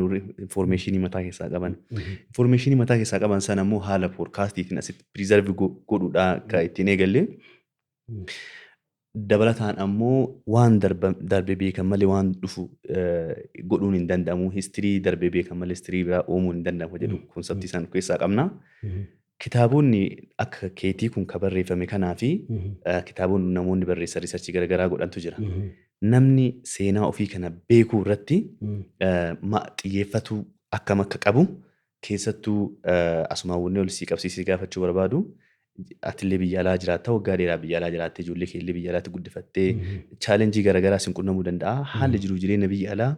informationii mataa keessaa qaban. Informationii mataa keessaa qaban sana immoo haala podcastiitiin asitti preserve godhuudhaa akka ittiin eegalle. Dabalataan ammoo waan darbe beekan malee waan dhufu godhuun hin danda'amu. History darbe beekan malee history biraa uumuun hin danda'amu jedhu conceptii isaan of keessaa qabna. Kitaabonni akka keetii kun kan barreeffame kanaa fi kitaabonni namoonni barreessan researchii garaagaraa godhantu jira. Namni seenaa ofii kana beekuu irratti xiyyeeffatu akkam akka qabu, keessattuu asumaan wanni ol sii qabsiisee gaafachuu barbaadu, atillee biyya alaa jiraatta, waggaa dheeraa biyya alaa jiraattee, ijoollee kee illee biyya alaatti guddifattee, challenge garaagaraa sin qunnamuu danda'a. Haalli jiruu jireenya biyya alaa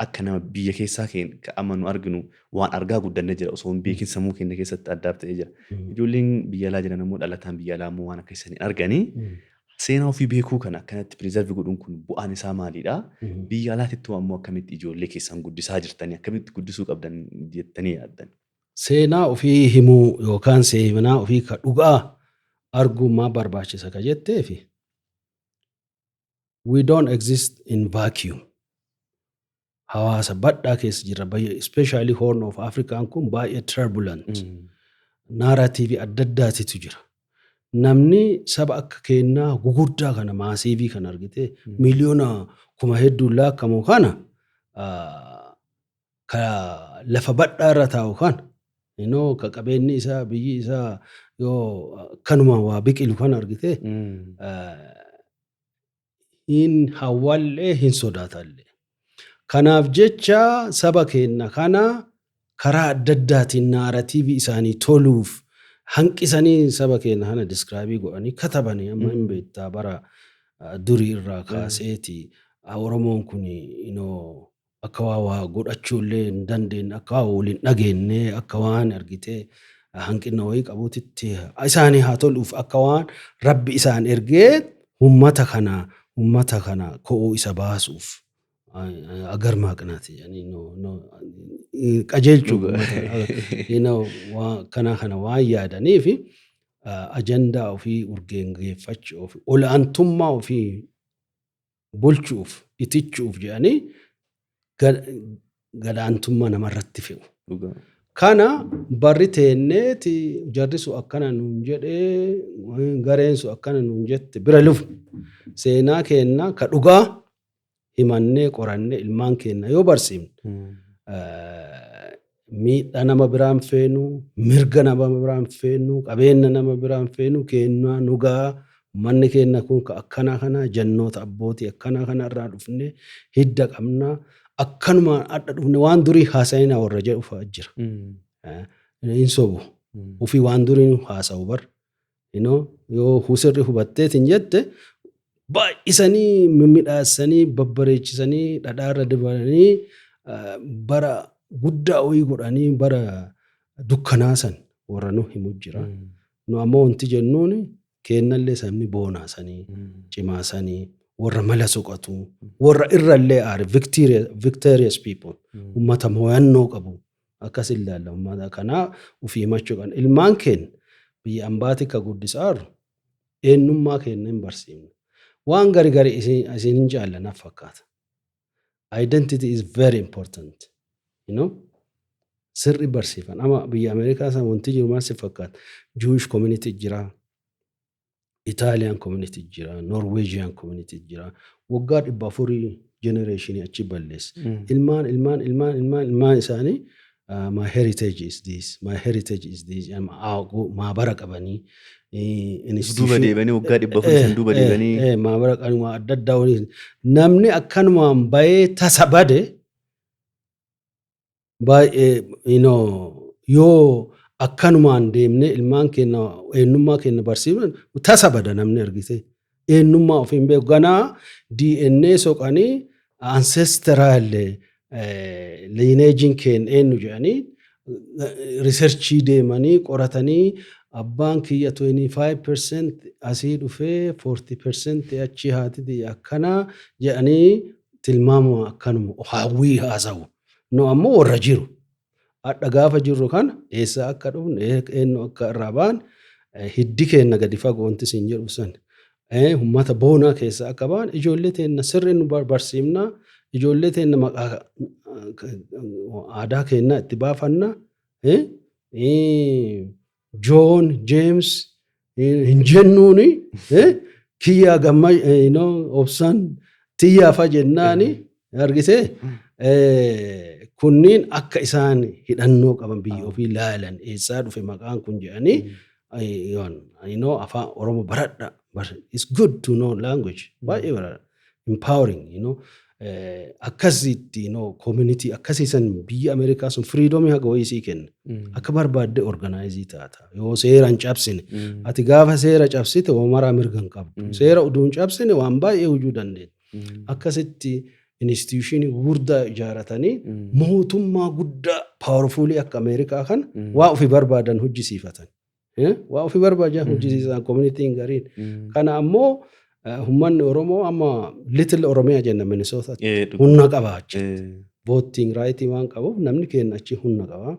akka nama biyya keessaa keenya amma nu arginu waan argaa guddannee jira, osoo hin beekin sammuu keenya keessatti addaaf ta'ee jira. Ijoolleen biyya alaa jiran immoo, dhalataan biyya alaa immoo waan akka isaan hin arganii, seenaa ofii beekuu kana akkanatti preserve godhuun kun bu'aan isaa maalidha? Biyya alaatitti ammoo akkamitti ijoollee keessan guddisaa jirtanii, akkamitti guddisuu qabdan jettanii yaaddan? Seenaa ofii himuu yookaan seenaa ofii ka dhugaa arguun maa barbaachisa ka jetteefi, we don't exist in vacuum. Hawaasa bal'aa keessa jirra. Especially Horn of African kun baay'ee turbulent. Narrative adda addaatitu jira. Namni saba akka keenyaa gugurdaa kana, massive kana argite, miliyoona kuma hedduun laakkamu kana, ka lafa bal'aa irra taa'u kana, ka qabeenyi isaa, biyyi isaa yoo akkanuma waa biqilu kana argite, hin hawwallee, hin sodaatallee. Kanaaf jecha saba keenya kana karaa adda addaatiin narrative isaanii toluuf hanqisanii saba keenya kana describe godhanii katabanii. Amma hin beektaa, bara durii irraa kaaseeti Oromoon kun akka waa waa godhachuullee hin dandeenye, akka waa waliin dhageenye, akka waan argitee hanqina wayii qabuutitti isaanii haa toluuf, akka waan Rabbi isaan ergee ummata kana ko'uu isa baasuuf agar maaqnaati jedhanii qajeelchuu kana kana waan yaadanii fi ajandaa ofii urgeengeeffachuuf, olaantummaa ofii bulchuuf, itichuuf jedhanii gadaantummaa namarratti fe'u. Kana barri teenneeti jarri sun akkana nuun jedhee, gareen sun akkana nuun jette bira lufu. Seenaa keenna ka dhugaa himannee, qorannee ilmaan keenya yoo barsiifne, miidhaa nama biraan feenu, mirga nama biraan feenu, qabeenya nama biraan feenu, kennaa nugaa manni keenya kun ka akkana kana, jannoota abbootii akkana kana irraa dhufne, hidda qabna, akkanumaan adda dhufne waan durii haasa'ina warra jedhu fa'a jira. Hin sobu. Ufii waan durii haasa'u bar. Yoo sirri hubatteetiin jette, baay'isanii mimmiidhaasanii, babbareechisanii, dhadhaarra dibanii, bara guddaa wayii godhanii, bara dukkanaa san warra nu himu jira. Nu ammoo wanti jennuun kennallee sabni boonaa sanii, cimaa sanii, warra mala soqatu, warra irrallee aare, victorious people, ummata mo'annoo qabu akkas ilaalla. Ummata kanaa ufii himachuu qabna. Ilmaan keenya biyya ambaati ka guddisaaru eenyummaa keenya hin barsiifne. Waan gari gari isin hin jaallanaaf fakkaata. Identity is very important. Sirri barsiifan. Amma biyya Ameerikaa sana wanti jiru maal si fakkaata? Jewish community jira. Italian community jira. Norwegian community jira. Waggaa 400 generation achi balleessa. Ilmaan ilmaan ilmaan ilmaan ilmaan isaanii "My heritage is this, my heritage is this" maabara qabanii. Duuba deebanii, waggaa 400 san duuba deebanii. Maabara qabanii waan adda addaa waliin. Namni akkanumaan bahee tasa bade baay'ee yoo akkanumaan deemnee ilmaan keenya eenyummaa keenya barsiifne, tasa bada namni argite. Eenyummaa ofii hin beeku. Ganaa DNA soqanii ancestral lineageiin keenya eenyu jedhanii research deemanii qoratanii, abbaan kiyya 25% asii dhufee, 40% achii, haati tiyya akkanaa jedhanii tilmaamuma akkanuma hawwii haasa'u. Nu ammoo warra jiru. Hadha gaafa jirru kana eessaa akka dhufne, eenyu akka irraa ba'an, hiddi keenya gadi fagoo wanti siin jedhu san. Uummata boonaa keessa akka ba'an ijoollee teenya sirri nu barsiifna. Ijoollee teenya maqaa aadaa keenyaa itti baafanna. John, James hin jennuuni, kiyyaa gamma obsan tiyyaa fa jennaani argitee, kunniin akka isaan hidhannoo qaban, biyya ofii laalan, eessaa dhufe maqaan kun jedhanii, afaan Oromoo baradha. It's good to know language. Baay'ee baradha. Empowering. Akkasitti community akkasiisan biyya Ameerikaa sun freedomii haga wayii sii kenna. Akka barbaadde organize taata. Yoo seera hin cabsine. Ati gaafa seera cabsite maraa mirga hin qabdu. Seera uduu hin cabsine waan baay'ee hojuu dandeenya. Akkasitti institutionii gurguddaa ijaaratanii mootummaa guddaa powerfulii akka Ameerikaa kana waa ofii barbaadan hojjisiifatan. Waa ofii barbaadan hojjisiisan communityn gariin. Kana ammoo uummanni Oromoo amma Little Oromiyaa jenna Minnesotaatti humna qaba achi. Voting rightii waan qabuuf namni keenya achi humna qaba.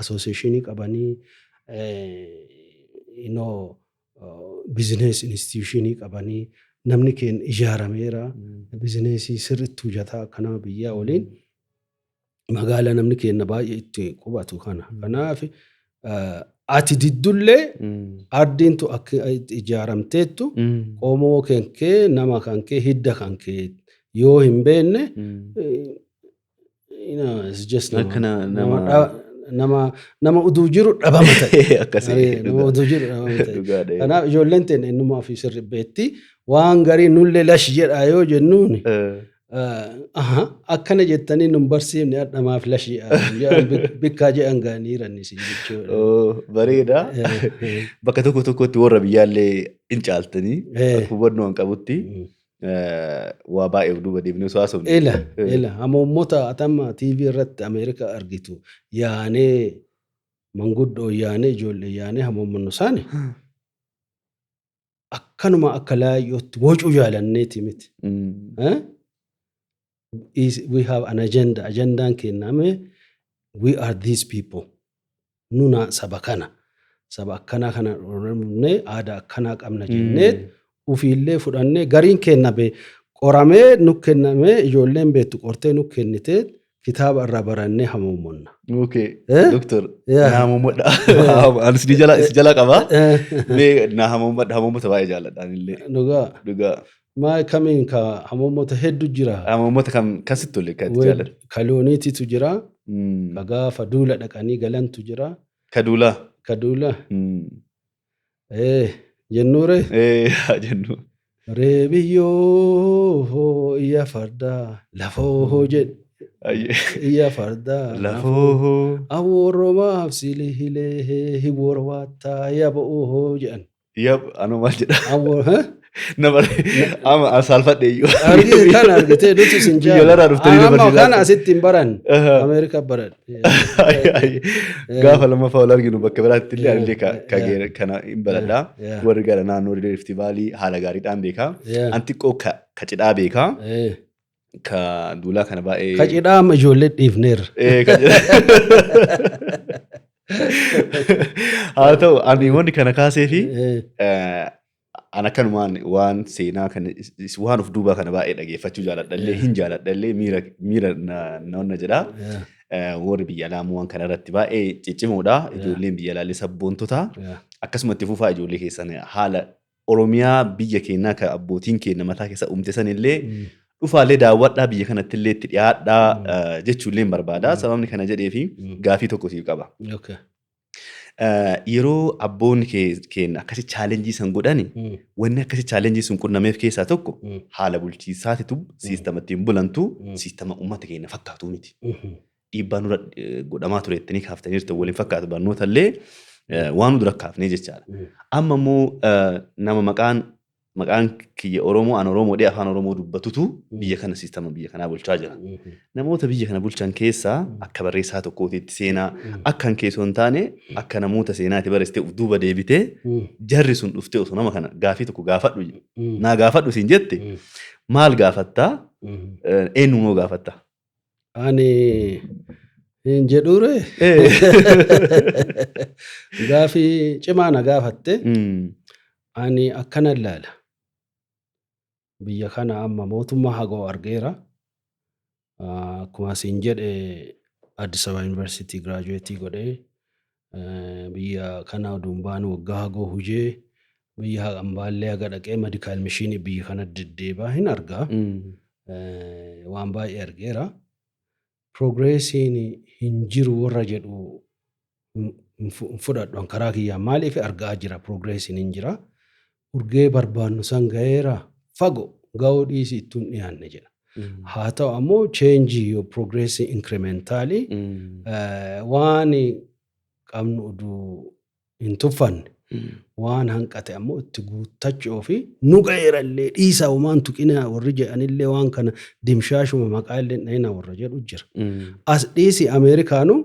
Associationii qabanii, business institutionii qabanii, namni keenya ijaarameera. Businessii sirriitti hojjetaa akka nama biyyaa waliin magaalaa namni keenya baay'ee itti qubatu kana. Kanaaf ati diddullee ardiintu akka ijaaramteettu qomoo kenkee, nama kankee, hidda kankee yoo hin beekne, it's just nama uduu jiru dhabama ta'e. Akkasii. Nama uduu jiru dhabama ta'e. Dhugaadha. Kanaaf ijoolleen teenya innumaa fi sirri beetti waan garii nullee lash jedhaa yoo jennuun, akkana jettanii nun barsiifne, hadhamaaf lash jedhan bikkaa jedhan ga'aniiran isin jechuudha. Bareeda. Bakka tokko tokkotti warra biyyaallee hin caaltanii akka hubannoo hin qabutti waa baay'ee of duuba deemnee osoo haasofne. Ila ila amma uummata atamma TV irratti Ameerikaa argitu yaanee, manguddoo yaanee, ijoollee yaanee hamoommannu isaani akkanuma akka laayyootti wocuu jaalanneeti miti. We have an agenda. Agendaan kenname, we are these people. Nuna saba kana. Saba akkanaa kana dhormnee aadaa akkanaa qabna jennee ufiillee fudhannee gariin kenna be qoramee nu kennamee, ijoolleen beektu qortee nu kennitee, kitaaba irraa barannee hamuummonna. Okay. Eh? Doktor, Yeah. na hamuummadha. Anis ni jala si jala qaba. Mee na hamuummadha, hamuummata baay'ee jaalladha anillee. Dhugaa. Dhugaa. Maa kamiin ka hamuummota hedduu jira. Hamuummata kam kan sitti tole kan itti jaalladhu? Kalooniititu jira. Ka gaafa duula dhaqanii galantu jira. Ka duulaa. Ka duula. Jennuure. Haa jennu. Reebiyyoo iyya fardaa lafoo jedhe. Iyya fardaa. Lafoo. Awwooromaaf silihilee hiworwaattaa yaba'oo jedhan. Yab, anoo maal jedha? Awwoor? Nama amma saalfadhe iyyuu. Argite kan argitee nuti isin Biyya laraa dhuftanii na Amma barsiisaa kana asitti hin baran. Ameerikaa baran. Gaafa lammaffaa wal arginu bakka biraatti illee anillee kana hin baradha. Warri gara naannoo Rift Valley haala gaariidhaan beeka. An xiqqoo ka cidhaa beeka. Ka duulaa kana baay'ee. Ka cidhaa amma ijoollee dhiifneerra. Ka cidhaa. Haa ta'u, ani wanni kana kaasee fi an akkanumaan waan seenaa kana waan of duubaa kana baay'ee dhageeffachuu jaaladhallee hin jaaladhallee, miira miira na na jedha. Warri biyya alaa immoo waan kana irratti baay'ee ciccimoodha. Ijoolleen biyya alaallee sabboontota. Akkasumatti fufaa ijoollee keessan haala Oromiyaa biyya keenyaa kan abbootiin keenya mataa keessa uumte sanillee dhufaallee daawwadhaa, biyya kanatti illee itti dhiyaadhaa jechuullee hin barbaada. Sababni kana jedhee fi gaafii tokko siif qaba. Yeroo abboonni keenya akkasi challengeii san godhani, wanni akkasi challengeii sun qunnameef keessaa tokko haala bulchiinsaatitu systema ittiin bulantu systema uummata keenya fakkaatu miti. Dhiibbaa nurra godhamaa ture jettanii kaaftaniirtu, waliin fakkaatu, barnoota illee waan nu dura kaafnee jechaadha. Amma immoo nama maqaan kiyya Oromoo, an Oromoodhee afaan Oromoo dubbatutu biyya kana systema biyya kanaa bulchaa jira. Namoota biyya kana bulchan keessaa akka barreessaa tokkootiitti seenaa akka kan keessoo hin taane, akka namoota seenaatti barreessitee of duuba deebitee jarri sun dhuftee osoo nama kana gaafii tokko gaafadhu naa gaafadhu siin jette, maal gaafattaa? Eenyumoo gaafattaa? Ani hin jedhuure, gaafii cimaa na gaafatte. Ani akkana ilaala. Biyya kana amma mootummaa hagoo argeera. Akkuma asiin jedhe Addis Ababa University graduate godhee, biyya kana oduun baanu waggaa hagoo hujee, biyya hambaallee haga dhaqee medical missionii biyya kana deddeebaa hin argaa. Waan baay'ee argeera. Progressiin hin jiru warra jedhu hin fudhadhu an karaa kiyyaan. Maaliif? Argaa jira, progressiin hin jira. Urgee barbaannu san ga'eera, fagoo Ga'uu dhiisii ittuun dhiyaanne jedha. Haa ta'u ammoo change yoo progress incrementally waan qabnu oduu hin tuffanne, waan hanqate ammoo itti guuttachuu fi nu ga'eerallee dhiisaa homaan tuqinaa warri jedhanillee, waan kana dimshaashuma maqaa illee dhahina warra jedhu jira. As dhiisi, Ameerikaanu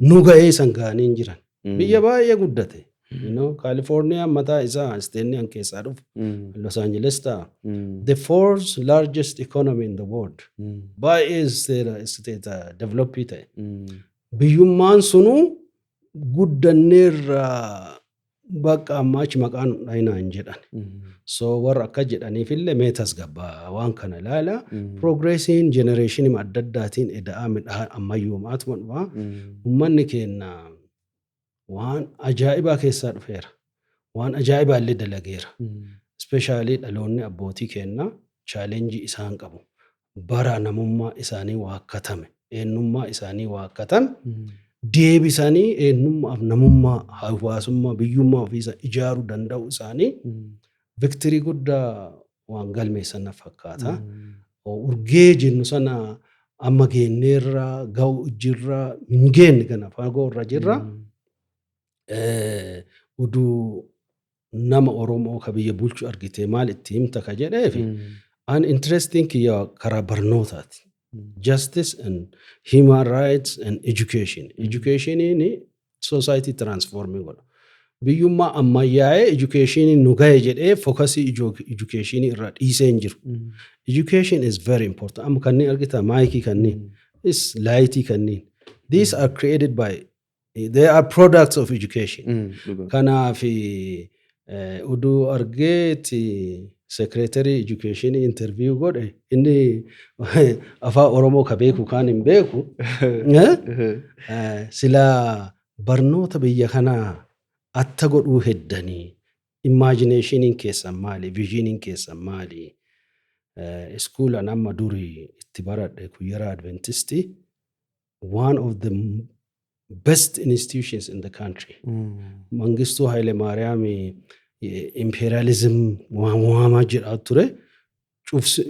nu ga'ee san ga'anii hin jiran. Biyya baay'ee guddate. Kaalifoorniyaan mataa isaa, stateni an keessaa dhufu, Los Angeles ta'a. The fourth largest economy in the world. Baay'ee state developii ta'e. Biyyummaan sunuu guddanneerra, bakka ammaa achi maqaan dhahinaa hin jedhan. So warra akka jedhaniifillee mee tasgabbaa, waan kana ilaala. Progressiin generationii adda addaatiin eda'aa midhaan ammayyoomaatuma dhufa. Uummanni keenya waan ajaa'ibaa keessaa dhufeera. Waan ajaa'ibaa illee dalageera. Especially dhaloonni abbootii keenyaa challengeii isaan qabu. Bara namummaa isaanii waakkatame, eenyummaa isaanii waakkatame, deebisanii eenyummaaf namummaa, hawaasummaa, biyyummaa ofiisa ijaaruu danda'u isaanii victory guddaa waan galmeessan na fakkaata. Urgee jennu sana amma geenneerra, ga'u jirra, hin geenne, kana fagoo irra jirra. Uduu nama Oromoo ka biyya bulchu argite maal itti himta ka jedheefi, an interesting kiyya karaa barnootaati. Justice and human rights and education. Educationiin society transforming godha. Biyyummaa ammayyaa'ee educationii nu gahe jedhee focusii educationii irraa dhiisee hin jiru. Education is very important. Amma kanneen argita, micii kanneen, is lightii kanneen. These are created by, they are products of education. Kanaaf uduu argeeti secretary education interview godhe, inni afaan Oromoo ka beeku kaan hin beeku. Silaa barnoota biyya kanaa atta godhuu heddanii, imaginationiin keessan maali? Visioniin keessan maali? Schoolan amma durii itti baradhe, Kuyyara Adventistii, one of the best institutions in the country. Mangistuu Haile Maariyaam imperialism waan waamaa jedhaa ture.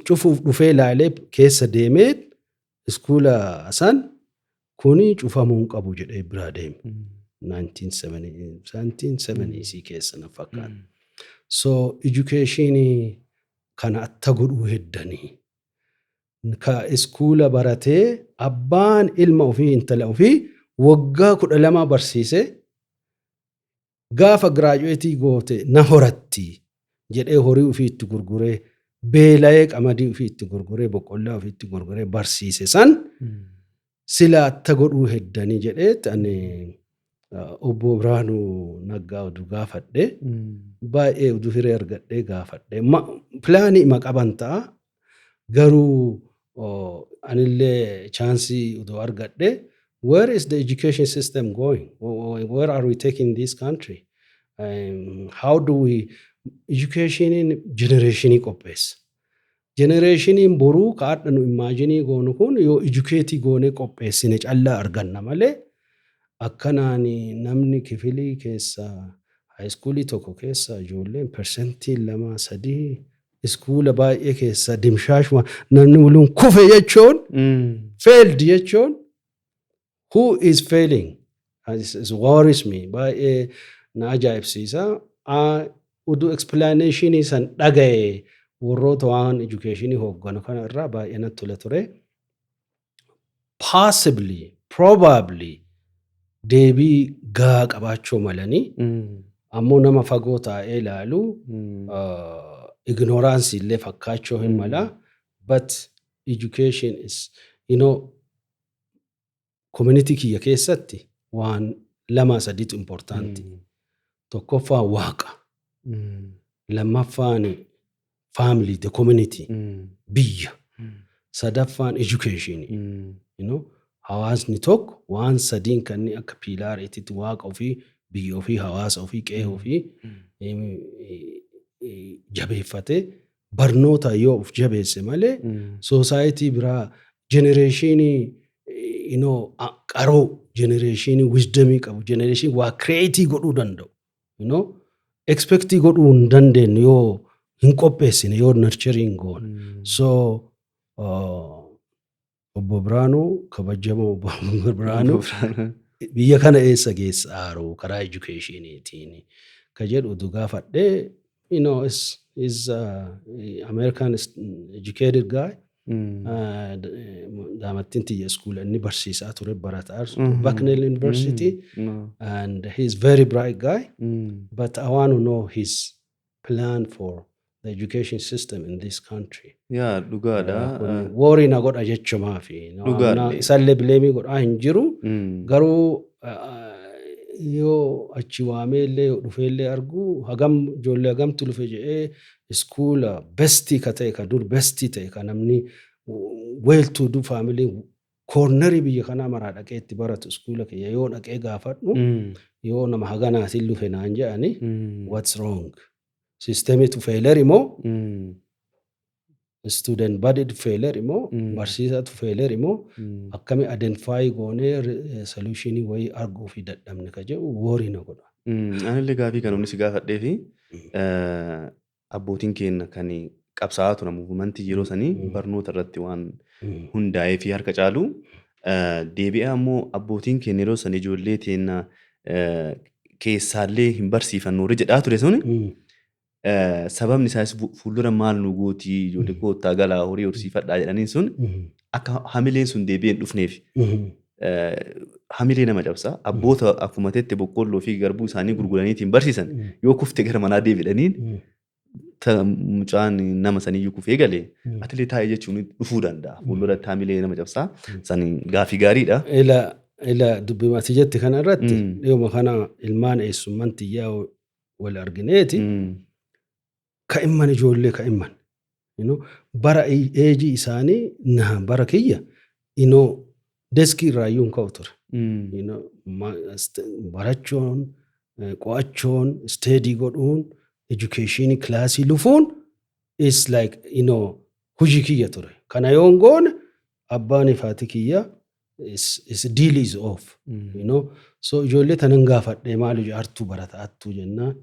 Cufuuf dhufee ilaalee keessa deemee schoola san kuni cufamuu hin qabu jedhee biraa deeme. 1970 keessa na fakkaata. So educationii kana atta godhuu heddanii. Ka schoola baratee abbaan ilma ofii, intala ofii waggaa 12 barsiise, gaafa graduateii goote na horatti jedhee horii ofii itti gurguree, beela'ee qamadii ofii itti gurguree, boqqollaa ofii itti gurguree barsiise san sila atta godhuu heddanii jedhee ani obbo Biraanuu Naggaa oduu gaafadhe, baay'ee oduu hiree argadhee gaafadhe. Planii ima qaban ta'a, garuu anillee chanceii oduu argadhe, where is the education system going? Where are we taking this country? How do we educationiin generationii qopheessa. Generationiin boruu ka hadha nu imagineii goonu kun yoo educateii goonee qopheessine callaa arganna malee, akkanaan namni kifilii keessa, high schoolii tokko keessa ijoolleen 2%, 3, schoola baay'ee keessa dimshaashuma namni muluun kufe jechuun, failed jechuun, who is failing? It worries me, baay'ee na ajaa'ibsiisa. Uduu explanationii san dhagaye warroota waan educationii hoogganu kana irraa baay'ee natti tola ture. Possibly, probably deebii gahaa qabaachuu malanii, ammoo nama fagoo taa'ee ilaalu ignorance illee fakkaachuu hin mala. But education is community kiyya keessatti waan lama sadiitu important. Tokkoffaa Waaqa. Lammaffaan family, the community, biyya. Sadaffaan education. Hawaasni tokko waan sadiin kanneen akka pillariititti, waaqa ofii, biyya ofii, hawaasa ofii, qe'ee ofii jabeeffatee barnoota yoo of jabeesse malee, society biraa generationii qaroo, generationii wisdomii qabu, generationii waa createii godhuu danda'u expectii godhuu hin dandeenyu yoo Hin qopheessine yoo nurture hin goone. So Obbo Biraanuu, kabajamoo Obbo Biraanuu, biyya kana eessa geessa aaru karaa educationiitiin ka jedhu utuu gaafadhee, is American educated guy. Daamattiin tiyya school inni barsiisaa ture barataa, Bucknell University, and he's very bright guy, but I want to know his plan for the education system in this country. Yaa, dhugaadha. Worry na godha jechumaafi. Dhugaadha. Isallee blame godhaa hin jiru. Garuu yoo achi waamee illee dhufee illee argu, hagam ijoollee hagamtu dhufe jedhee, iskuula bestii ka ta'e, ka dur bestii ta'e, ka namni well to do family cornerii biyya kanaa maraa dhaqee itti baratu, iskuula kiyya yoo dhaqee gaafadhu, yoo nama haganaatiin dhufe naan jedhani, what's wrong? Systemitu failure immoo, student body failure immoo, barsiisatu failure immoo, akkami identify goonee solutionii wayii arguu fi dadhabne ka jedhu worry na godha. Anillee gaafii kan humni si gaafadhee fi abbootiin keenya kan qabsaa'aa turan, movementii yeroo sanii barnoota irratti waan hundaa'ee fi harka caalu deebi'ee ammoo abbootiin keenya yeroo sanii ijoollee teenya keessaallee hin barsiifannu warri jedhaa ture suni, sababni isaas fuuldura maal nu gootii, ijoollee koottaa galaa horii horsiifadhaa jedhaniin sun akka hamileen sun deebi'ee hin dhufneef hamilee nama cabsa. Abboota akkuma teette boqqolloo fi garbuu isaanii gurguraniitiin barsiisan, yoo kufte gara manaa deebi'aniin mucaan nama saniyyuu kufee galee atilee taa'ee jechuun dhufuu danda'a. Fuulduratti hamilee nama cabsaa. San gaafii gaariidha. Ila ila dubbii ati jette kana irratti, dhiyooma kana ilmaan eessumman tiyyaa wal argineeti, ka'imman ijoollee ka'imman bara ageii isaanii na bara kiyya deskii irraayyuu hin ka'u ture. Barachuun, qo'achuun, study godhuun, educationii classii lufuun is like hojii kiyya ture. Kana yoon goone abbaan ifaati kiyya is deal is off. So ijoollee tanan gaafadhee, maal ijaartuu barataattuu jennaan,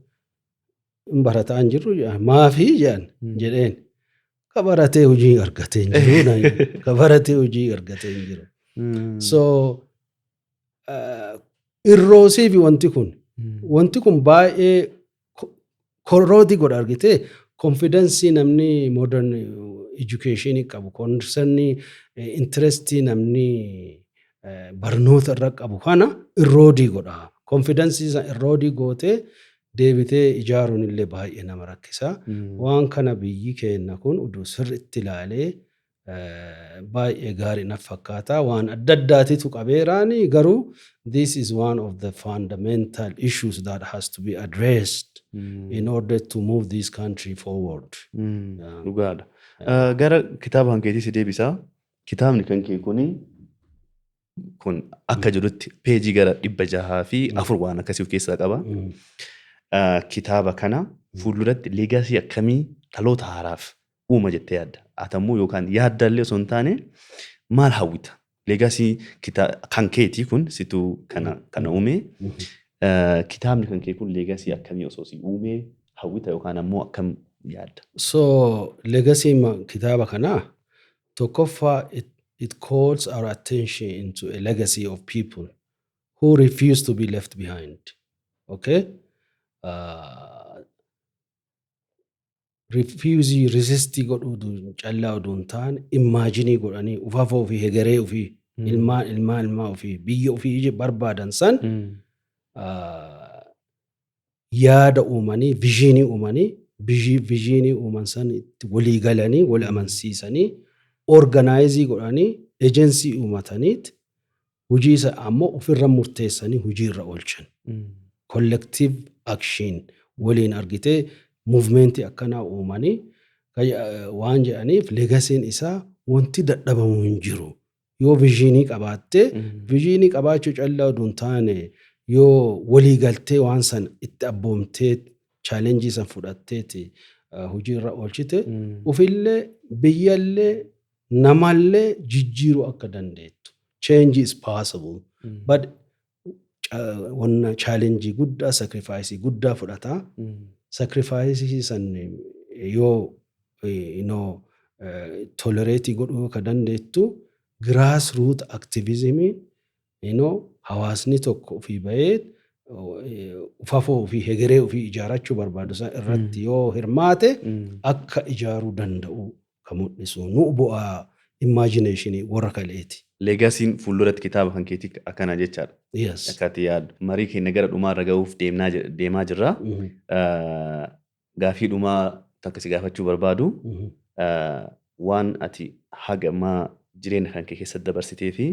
hin barataa hin jirru jedhan. Maafii jedhan jedheen. Ka baratee hojii argatee hin jiru naan jedhe. Ka baratee hojii argatee hin jiru. So irroosii fi wanti kun baay'ee corrode godha argitee, confidenceii namni modern education qabu, concernii, interestii namni barnoota irra qabu kana erode godha. Confidenceii isa erode gootee deebitee ijaaruun illee baay'ee nama rakkisa. Waan kana biyyi keenya kun uduu sirriitti ilaalee baay'ee gaarii naf fakkaata. Waan adda addaatitu qabeeraani, garuu this is one of the fundamental issues that has to be addressed in order to move this country forward. Dhugaadha. Gara kitaaba kan keetii si deebisaa. Kitaabni kan kee kuni kun akka jirutti peejii gara 604 waan akkasii of keessaa qaba. Kitaaba kana fuulduratti legacy akkamii dhaloota haaraaf uuma jettee yaadda? Atammoo yookaan yaaddallee osoo hin taane maal hawwita? Legacy kan keetii kun situu kana uume. Kitaabni kan kee kun legacy akkamii osoo si uumee hawwita yookaan ammoo akkam yaadda? So legacy kitaaba kanaa tokkoffaa, it calls our attention into a legacy of people who refuse to be left behind. Okay? Refuse, resist godhuu callaa oduu hin taane, imagine godhanii ufafa ofii, hegeree ofii, ilmaan ilmaan ilmaa ofii, biyya ofii barbaadan san yaada uumanii, visionii uumanii, visionii uuman san itti walii galanii, wal amansiisanii, organize godhanii, agency uumataniit hojii isa ammoo ofirra murteessanii hojii irra oolchan. Collective action waliin argitee movementii akkanaa uumanii waan jedhaniif, legacyn isaa wanti dadhabamu hin jiru. Yoo visionii qabaattee, visionii qabaachuu callaa oduu hin taane, yoo walii galtee waan san itti abboomtee challengeii san fudhatteeti hojii irra oolchite, ofillee biyyallee namallee jijjiiruu akka dandeettu. Change is possible. But wanna challengeii guddaa, sacrificeii guddaa fudhataa. Sacrificeii san Yoo tolerate godhuu ka dandeettu grassroot activism, hawaasni tokko ofii bahee ufafoo ofii, hegeree ofii ijaarachuu barbaadu san irratti yoo hirmaate akka ijaaruu danda'u kan mul'isu nu bu'aa imagination warra kaleeti. Legacyn fuulduratti kitaaba kan keetii akkana jechaadha. Yes. Akka ati yaaddu. Marii keenya gara dhumaa irra gahuuf deemaa jirra. Gaafii dhumaa takka si gaafachuu barbaadu. Waan ati haga ammaa jireenya kan kee keessatti dabarsitee fi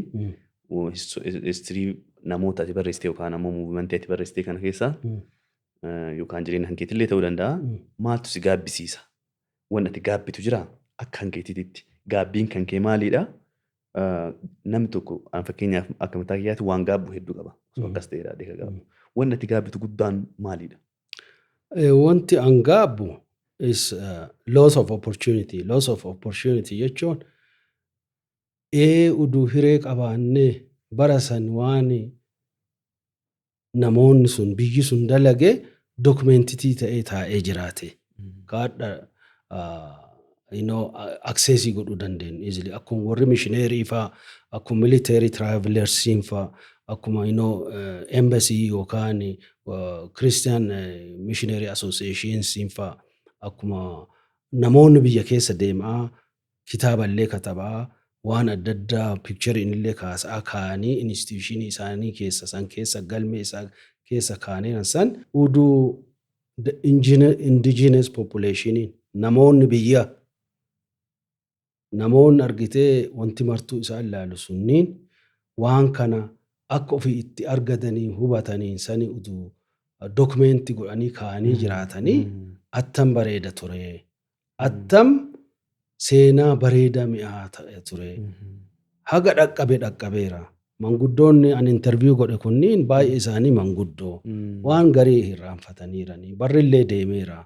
history namoota ati barreessite yookaan ammoo movementii ati barreessite kana keessa yookaan jireenya kan keetillee ta'uu danda'a. Maaltu si gaabbisiisa? Wanni ati gaabbitu jiraa? Akka kan keetiitti gaabbiin kan kee maalidha? Namni tokko an fakkeenyaaf akka mataa kiyyaatti waan gaabbu hedduu qaba. Osoo akkas ta'eera adeeka gaabbu. Wanni ati gaabbitu guddaan maalidha? Wanti an gaabbu is loss of opportunity. Loss of opportunity jechuun uduu hiree qabaannee bara san waan namoonni sun, biyyi sun dalage documented ta'ee taa'ee jiraate. Kaadha access godhuu dandeenyu easily, akkuma warri missionary faa, akkuma military travelersiin faa, akkuma embassy yookaan Christian missionary associationsiin faa, akkuma namoonni biyya keessa deemaa kitaaballee katabaa, waan adda addaa pictureiin illee kaasaa kaa'anii institutionii isaanii keessa san keessa galmee isaa keessa kaa'anii san, uduu the indigenous populationiin, namoonni biyya, namoonni argitee wanti martuu isaan ilaalu sunniin waan kana akka ofii itti argatanii hubatanii sani uduu document godhanii kaa'anii jiraatanii attam bareeda ture. Attam seenaa bareeda mi'aa ta'e ture. Haga dhaqqabe dhaqqabeera. Manguddoonni ani interview godhe kunniin baay'ee isaanii manguddoo. Waan garii irraanfataniiranii. Barrillee deemeera.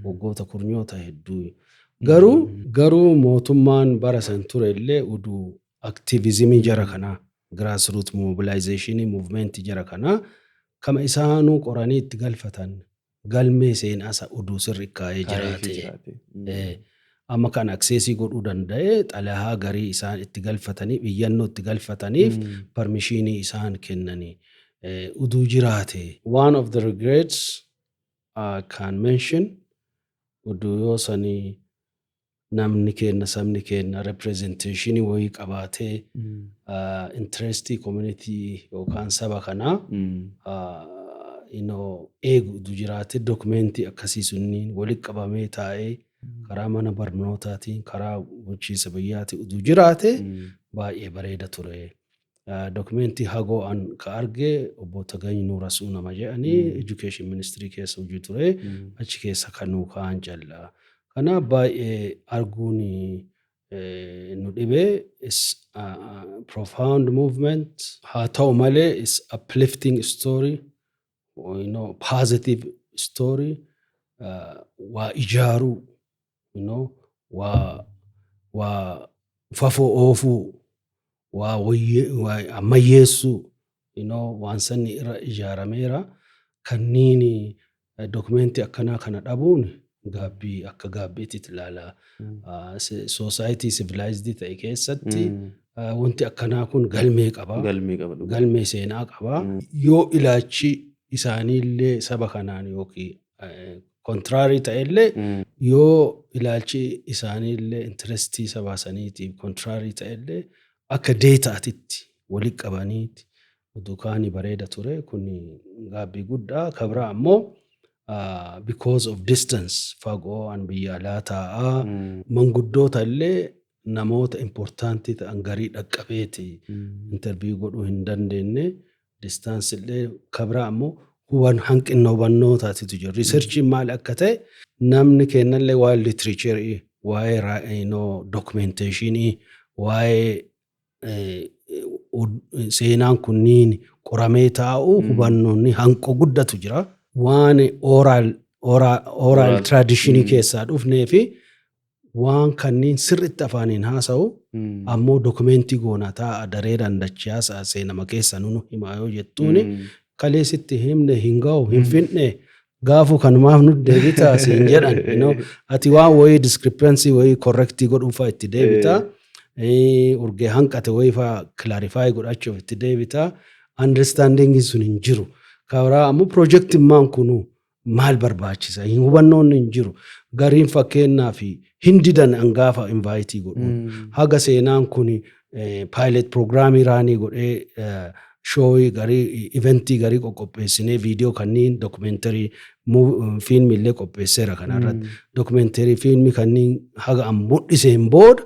Waggoota kurnyoota hedduu. Garuu mootummaan bara san ture illee uduu activismii jara kanaa, grassroot mobilization movement jara kanaa kama isaanuu qoranii itti galfatan, galmee seenaa isa uduu sirri kaa'ee jiraate. Amma kan access godhuu danda'e xalayaa garii isaan itti galfatanii, iyyannoo itti galfataniif permissionii isaan kennanii uduu jiraate. One of the regrets I can mention, uduu yoo sanii namni kenna, sabni kenna representation wayii qabaatee interestii community yookaan saba kanaa eegu uduu jiraate, documentii akkasii sunniin walitti qabamee taa'ee karaa mana barnootaatiin, karaa bulchiinsa biyyaatiin uduu jiraate baay'ee bareeda ture. Documentii hagoo an ka arge obbo Tagany Nuurasuu nama jedhanii education ministry keessa hojii ture, achi keessa kan nuu kaa'an callaa. Kanaaf baay'ee arguun nu dhibee. Is profound movement haa ta'u malee is uplifting story, positive story, waa ijaaruu, waa fafoo oofuu, waa ammayyeessuu, waan sanni irra ijaarameera. Kanniin documentii akkanaa kana dhabuun gaabbii akka gaabbiitti ilaala. Society civilized ta'e keessatti wanti akkanaa kun galmee qaba. Galmee qaba dhugaa. Galmee seenaa qaba. Yoo ilaalchi isaaniillee saba kanaan yookiin contrary ta'ellee, yoo ilaalchi isaaniillee interestii saba saniitiif contrary ta'ellee, akka dataatitti walitti qabaniiti utuu kaanii bareeda ture. Kun gaabbii guddaa. Kabira ammoo because of distance, fagoo an biyya alaa taa'aa, manguddoota illee, namoota importantii ta'an garii dhaqqabeeti interview godhuu hin dandeenye, distance illee. Kabira ammoo hanqina hubannootaatitu jira. Researchiin maal akka ta'e namni kennallee waa'ee literature, waa'ee documentationii, waa'ee seenaan kunniin qoramee taa'u hubannoonni hanqo guddatu jira. Waan oral traditionii keessaa dhufnee fi waan kanniin sirriitti afaaniin haasa'u, ammoo documentii goona taa'a daree dandachaa seenama keessa nunu himaa yoo jettuuni, kaleessitti himne hin ga'u, hin finne. Gaafuu kanumaaf nu deebitaa siin jedhan. Ati waan wayii, discrepancy wayii correct godhuufaa itti deebita. Urgee hanqate wayii faa clarify godhachuuf itti deebita. Understanding sun hin jiru. Karaa ammoo projectimmaan kunu maal barbaachisa? Hubannoon hin jiru. Gariin fakkeenyaaf hin didan angaafa invite godhuun. Haga seenaan kun pilot programii run godhee, show garii, eventii garii qoqqopheessinee, viidiyoo kanneen, documentary fiilmi illee qopheesseera kanarratti. Documentary fiilmi kanneen haga an mul'iseen booda,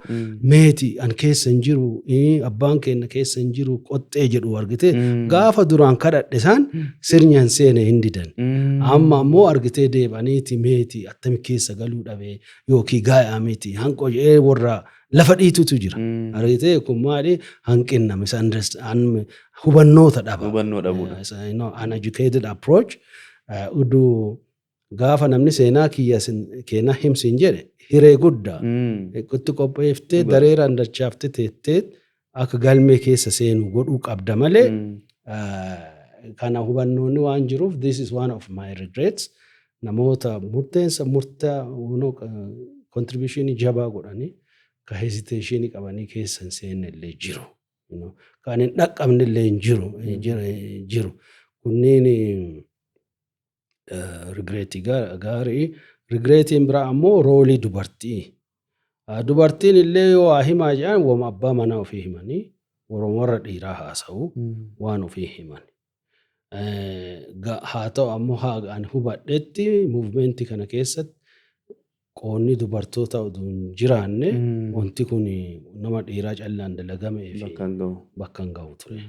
meeti an keessa hin jiru, abbaan keenya keessa hin jiru, qoxxee jedhu argitee, gaafa duraan kadhadhe isaan sirnaan seene hin didan. Amma ammoo argitee deebaniiti, meeti attami keessa galuu dhabee yookiin gaa'aa miti hanqoo jedhee warra lafa dhiitutu jira. Argitee, kun maali? Hanqinna misunderstand, hubannoota dhaba. Hubannoo dhabuudha. Uneducated approach. Uduu gaafa namni seenaa kiyya keenyaa himsiin jedhe, hiree guddaa. Itti qopheeftee, dareeraan dachaaftee teettee akka galmee keessa seenu godhuu qabda malee, kana hubannoonni waan jiruuf, this is one of my regrets. Namoota murteensa murtaa contribution jabaa godhanii ka hesitation qabanii keessa hin seenne illee jiru. Kan hin dhaqqabne illee hin jiru. Kunniin regretii gaarii. Regretiin biraa ammoo role dubartii. Dubartiin illee yoo waa himaa jedhan, wama abbaa manaa ofii himanii, warra dhiiraa haasa'u, waan ofii himan. Haa ta'u ammoo, haa ani hubadhetti, movementii kana keessatti qoonni dubartoota oduu hin jiraanne, wanti kun nama dhiiraa callaan dalagamee fi Bakka hin gahu. bakka hin gahu ture.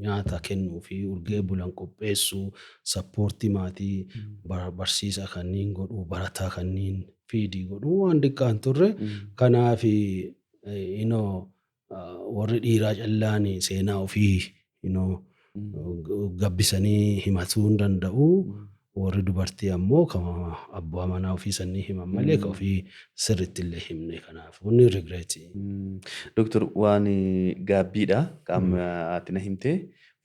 Nyaata kennuu fi urgee bulan qopheessuu, support maatii, barsiisa kanneen godhuu, barataa kanneen feed godhuu waan xiqqaa hin turre. Kanaaf warri dhiiraa callaan seenaa ofii gabbisanii himatuu hin danda'u. Warri dubartii ammoo kan abbaa manaa ofii sanii himan malee kan ofii sirriitti illee himne, kanaaf kunni regretii. Doktor, waan gaabbiidha qaama ati na himte.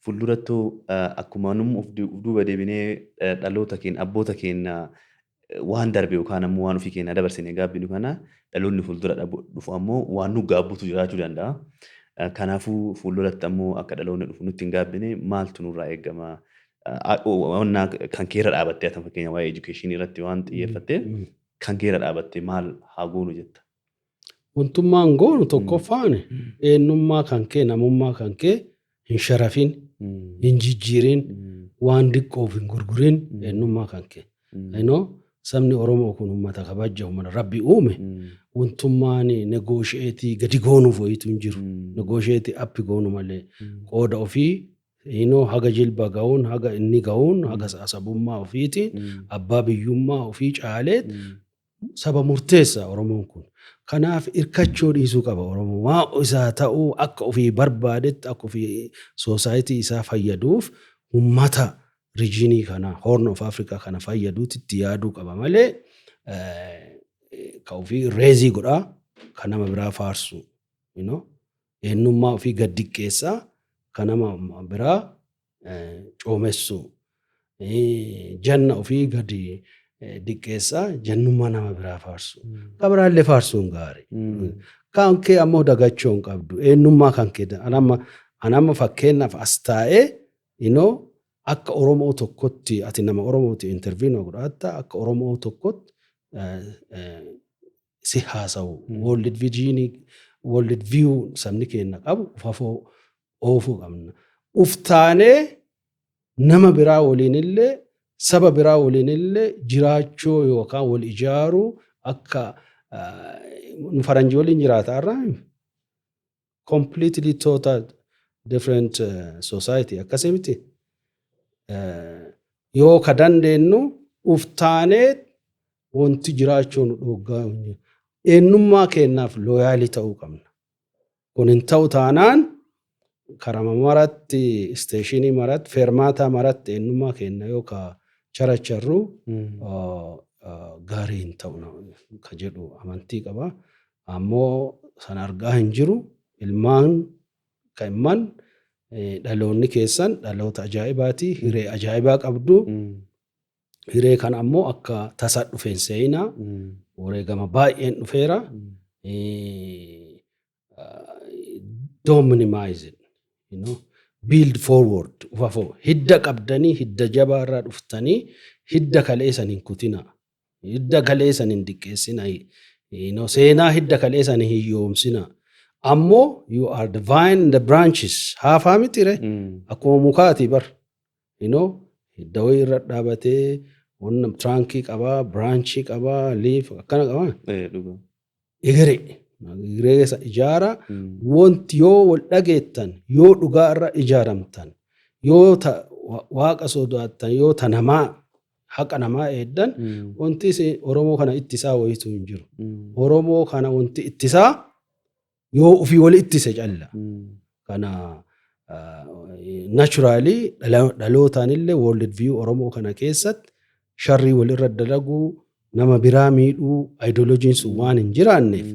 Fuuldurattuu akkuma numu of duuba deebinee dhaloota keenya, abboota keenya, waan darbe yookaan ammoo waan ofii keenya dabarsine gaabbinu kana, dhaloonni fuuldura dhufu ammoo waan nu gaabbutu jiraachuu danda'a. Kanaafuu fuulduratti ammoo akka dhaloonni dhufu nutti hin gaabbine maaltu nurraa eegama? Wannaa kan keerra dhaabattee, ati fakkeenya waa'ee educationii irratti waan xiyyeeffattee, kan keerra dhaabattee maal haa goonu jetta? Wantummaan goonu tokkoffaan, eenyummaa kan kee, namummaa kan kee hin sharafin, hin jijjiirin, waan diqqoof hin gurgurin eenyummaa kan kee. Sabni Oromoo kun uummata kabaja, uummata Rabbi uume. Wantummaan negotiate gadi goonuuf wayitu hin jiru. Negotiate up goonu malee qooda ofii haga jilba ga'uun, haga inni ga'uun, haga sabummaa ofiitiin abbaa biyyummaa ofii caaleet saba murteessa Oromoon kun. Kanaaf hirkachuu dhiisuu qaba Oromoon. Waa isaa ta'uu akka ofii barbaadetti, akka ofii society isaa fayyaduuf, uummata regionii kana, Horn of Africa kana fayyaduutti itti yaaduu qaba malee, ka ofii raise godhaa kan nama biraa faarsu. Eenyummaa ofii gad diqqeessaa kan nama biraa coomessu. Janna ofii gadi diqqeessaa jannummaa nama biraa faarsu. Kan biraallee faarsuun gaarii. Kan kee ammoo dagachuu hin qabdu. Eenyummaa kan kee anamma fakkeenyaaf as taa'ee akka Oromoo tokkotti, ati nama Oromooti interview na godhatta, akka Oromoo tokkotti si haasa'u. World vision, world view sabni keenya qabu ufafoo oofuu qabna. Uftaanee nama biraa waliinillee, saba biraa waliinillee jiraachuu yookaan wal ijaaruu, akka faranjii waliin jiraata irraa completely total different society akkasii miti. Yoo ka dandeenyu uftaanee wanti jiraachuu nu dhoggaa, eenyummaa keenyaaf loyal ta'uu qabna. Kun hin ta'u taanaan, karama maratti, stationii maratti, feermaataa maratti eenyummaa keenya yoo ka characharru gaarii hin ta'u ka jedhu amantii qaba. Ammoo sana argaa hin jiru. Ilmaan ka'imman, dhaloonni keessan dhaloota ajaa'ibaati. Hiree ajaa'ibaa qabdu. Hiree kana ammoo akka tasa dhufeen seenaa, wareegama baay'een dhufeera. Don't minimize it. Build forward, ufafoo hidda qabdanii, hidda jabaa irraa dhuftanii, hidda kaleessan hin kutina. Hidda kaleessan hin diqqeessina. Seenaa hidda kaleessan hin hiyyoomsina. Ammoo you are the vine and the branches. Haafaa miti re. Akkuma mukaati bar. Hidda wayii irra dhaabatee, wanna trunkii qabaa, branchii qabaa, leaf akkana qabaa. Egeree. Egeree isa ijaara. Wanti yoo wal dhageettan, yoo dhugaa irra ijaaramtan, yoo waaqa sodaattan, yoo ta namaa haqa namaa eeddan, wanti isin Oromoo kana ittisaa wayitu hin jiru. Oromoo kana wanti ittisaa yoo ofii wal ittise calla. Kana naturally dhalootaan illee world view Oromoo kana keessatti sharrii walirra dalaguu, nama biraa miidhuu, ideologyn sun waan hin jiraanneef,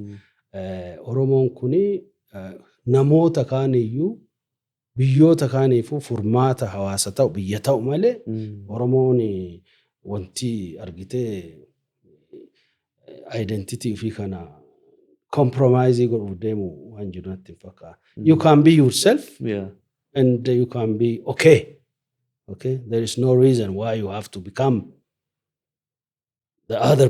Oromoon kuni namoota kaaniyyuu, biyyoota kaaniifuu furmaata hawaasa ta'u, biyya ta'u malee, Oromoon wanti argitee identity ofii kana compromise godhuuf deemu waan jiru natti hin fakkaatu. You can be yourself and you can be okay. Okay? There is no reason why you have to become the other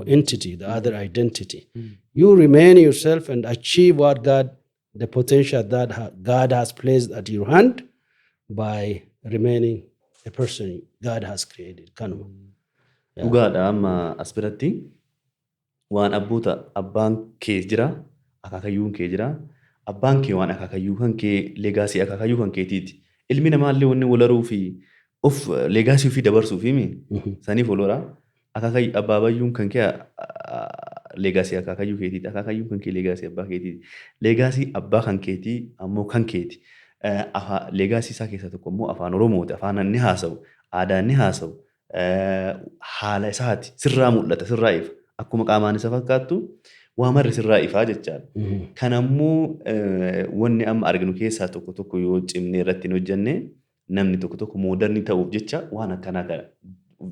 entity, the other identity. You remain yourself and achieve what God, the potential that God has placed at your hand by remaining a person God has created. Kanuma. Yeah. Dhugaadha. Amma as biratti waan abboota, abbaan kee jira, akaakayyuun kee jira. Abbaan kee waan akaakayyuu kan kee, legacy akaakayyuu kan keetiiti. Ilmi namaallee wanni wal horuu fi of legacy ofii dabarsuu fi saniif wal horaa. Akaakayyuu abbaabayyuun kan kee legacy akaakayyuu keetiiti. Akaakayyuun kan kee legacy abbaa keetiiti. Legacy abbaa kan keetii ammoo kan keeti. Legacy isaa keessaa tokko immoo afaan Oromooti. Afaan inni haasa'u, aadaa inni haasa'u, haala isaati. Sirraa mul'ata, sirraa ifa. Akkuma qaamaan isa fakkaattu waa marri sirraa ifaa jechaadha. Kan ammoo wanni amma arginu keessaa tokko tokko, yoo cimnee irratti hin hojjenne, namni tokko tokko modern ta'uuf jecha waan akkanaa kana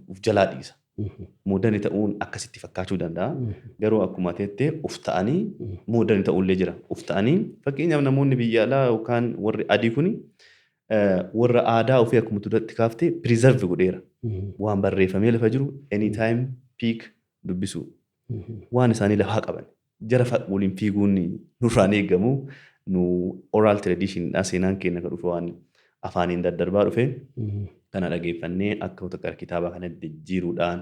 of jalaa dhiisa. Modern ta'uun akkasitti fakkaachuu danda'a. Garuu akkuma teettee of ta'anii modern ta'uullee jira. Of ta'anii, fakkeenyaaf, namoonni biyya alaa yookaan warri adii kuni warra aadaa ofii akkuma duratti kaaftee preserve godheera. Waan barreeffamee lafa jiru anytime pick dubbisu. Waan isaanii lafaa qaban. Jara waliin fiiguun nurraan eegamu. Nu oral tradition seenaan keenya kan dhufe waan afaaniin daddarbaa dhufe. Kana dhageeffannee akka tokko kitaaba kanatti jijjiiruudhaan,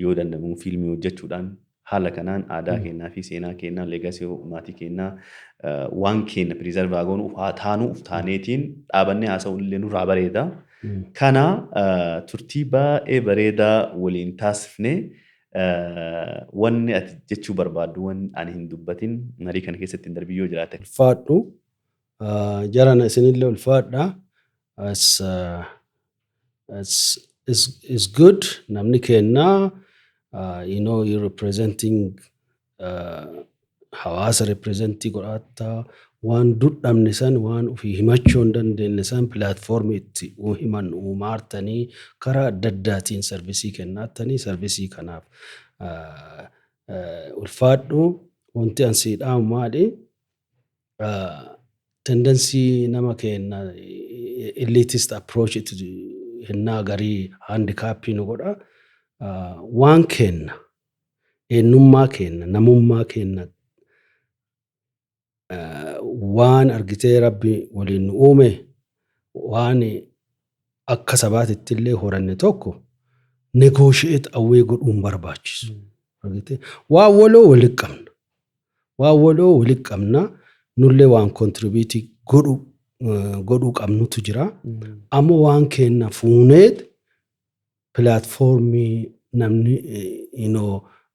yoo danda'amu fiilmii hojjechuudhaan, haala kanaan aadaa keenyaa fi seenaa keenyaa, legacy maatii keenyaa, waan keenya preserve goonu, uf haa taanu, uf taaneetiin dhaabannee haasa'uun illee nurraa bareeda. Kana turtii baay'ee bareedaa waliin taasifnee, wanni ati jechuu barbaaddu, wanni ani hin dubbatin marii kana keessatti hin darbiin yoo jiraate. Ulfaadhu. Jarana isinillee ulfaadha. It's good. Namni kennaa, you're representing hawaasa, representii godhatta, waan dudhamne san, waan ofii himachuu hin dandeenye san platformii itti himan uumaartanii, karaa adda addaatiin service kennaattanii, service kanaaf ulfaadhu. Wanti an sii dhaamu maali? Tendency nama kenna elitist approach hennaa garii handicapii nu godha. Waan kenna, eenyummaa kenna, namummaa kenna, waan argitee Rabbi waliin nu uume, waan akka sabaatitti illee horanne tokko negotiate awwee godhuun barbaachisu. Argitee, waan waloo walitti qabna. Waan waloo walitti qabna. Nullee waan contribute godhuu qabnutu jira. Ammoo waan kenna fuuneet platformii namni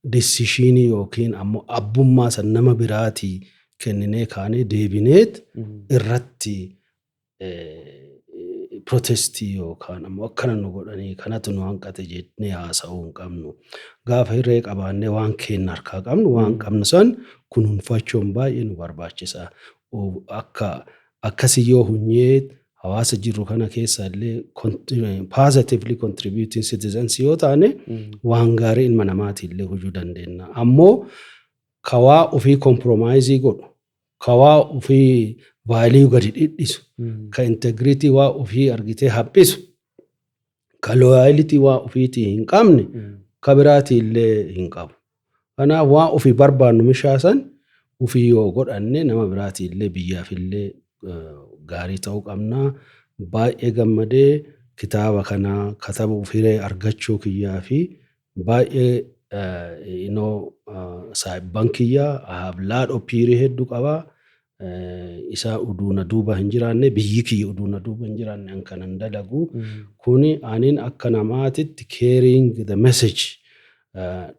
decisionii yookiin ammoo abbummaa san nama biraatii kenninee kaanee deebineet irratti protestii yookaan ammoo akkana nu godhanii, kanatu nu hanqate jennee haasa'uu hin qabnu. Gaafa hirree qabaannee waan kenna harkaa qabnu, waan qabnu san kunuunfachuun baay'ee nu barbaachisa. Akka akkasii yoo hunyee Hawaasa jirru kana keessa illee positively contributing citizens yoo taane, waan gaarii ilma namaatii illee hojuu dandeenya. Ammoo kawaa ofii compromise godhu, kawaa ofii value gadi dhidhisu, ka integrity waa ofii argitee haphisu, ka loyalty waa ofiitii hin qabne, ka biraatii illee hin qabu. Kanaaf waa ofii barbaannu mishaasan ofii yoo godhanne, nama biraatii illee, biyyaaf illee gaarii ta'uu qabna. Baay'ee gammadee kitaaba kana katabuuf hiree argachuu kiyyaa fi baay'ee saayibban kiyyaa hablaadhoo peerii hedduu qabaa. Isaa uduuna duuba hin jiraanne, biyyi kiyya uduuna duuba hin jiraanne, an kanan dalagu. Kuni anin akka namaatitti carrying the message,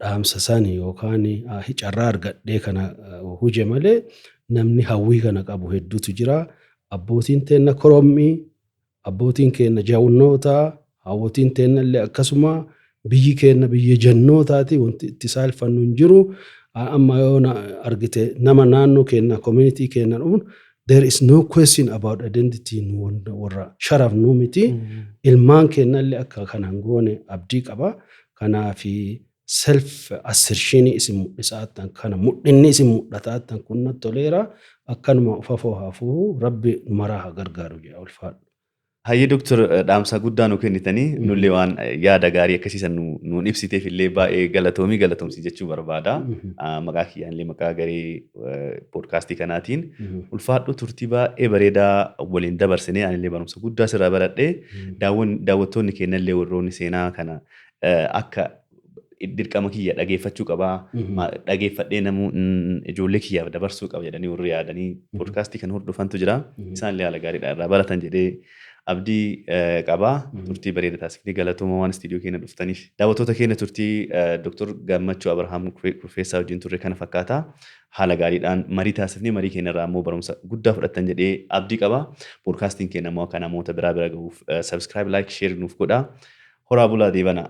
dhaamsa sani yookaan carraa argadhee kana huje malee, namni hawwii kana qabu hedduutu jira. Abbootiin teenna korommii, abbootiin keenya jawunnoota, hawwotiin teenna illee akkasuma, biyyi keenya biyya jannootaati, wanti itti saalfannu hin jiru. Amma yoo argite nama naannoo keenya, community keenya dhuun, there is no question about identity, nu warra sharafnuu miti. Ilmaan keenya illee akka kanaan goone abdii qaba. Kanaafi self assertion isin mul'isaattan kana, mul'inni isin mul'ataattan kun natti toleera. Akkanuma ufafoo hafuu, Rabbi nu maraa haa gargaaru jedha, ulfaadhu. Hayyee Dooktar, dhaamsa guddaa nu kennitanii, nullee waan yaada gaarii akkasiisan nuun ibsiteef illee baay'ee galatoomii, galatoomsi jechuu barbaada. Maqaa kiyyaan illee, maqaa garee poodkaastii kanaatiin ulfaadhu. Turtii baay'ee bareedaa waliin dabarsinee, anillee barumsa guddaa sirraa baradhee, daawwattoonni keenya illee warroonni seenaa kana akka dirqama kiyya dhageeffachuu qabaa, dhageeffadhee namuu ijoollee kiyyaaf dabarsuu qaba jedhanii warri yaadanii poodkaastii kana hordofantu jira. Isaan illee haala gaariidhaan irraa baratan jedhee abdii qabaa. Turtii bareeda taasifnee, galatooma waan istiidiyoo keenya dhuftaniif. Daawwattoota keenya, turtii Dr. Gammachuu Abrahaam Kurfeessaa wajjin turre kana fakkaata. Haala gaariidhaan marii taasifnee, marii keenya irraa immoo barumsa guddaa fudhattan jedhee abdii qaba. Poodkaastiin keenya immoo akka namoota biraa bira gahuuf subscribe, like, share nuuf godhaa. Horaa bulaa, deebanaa.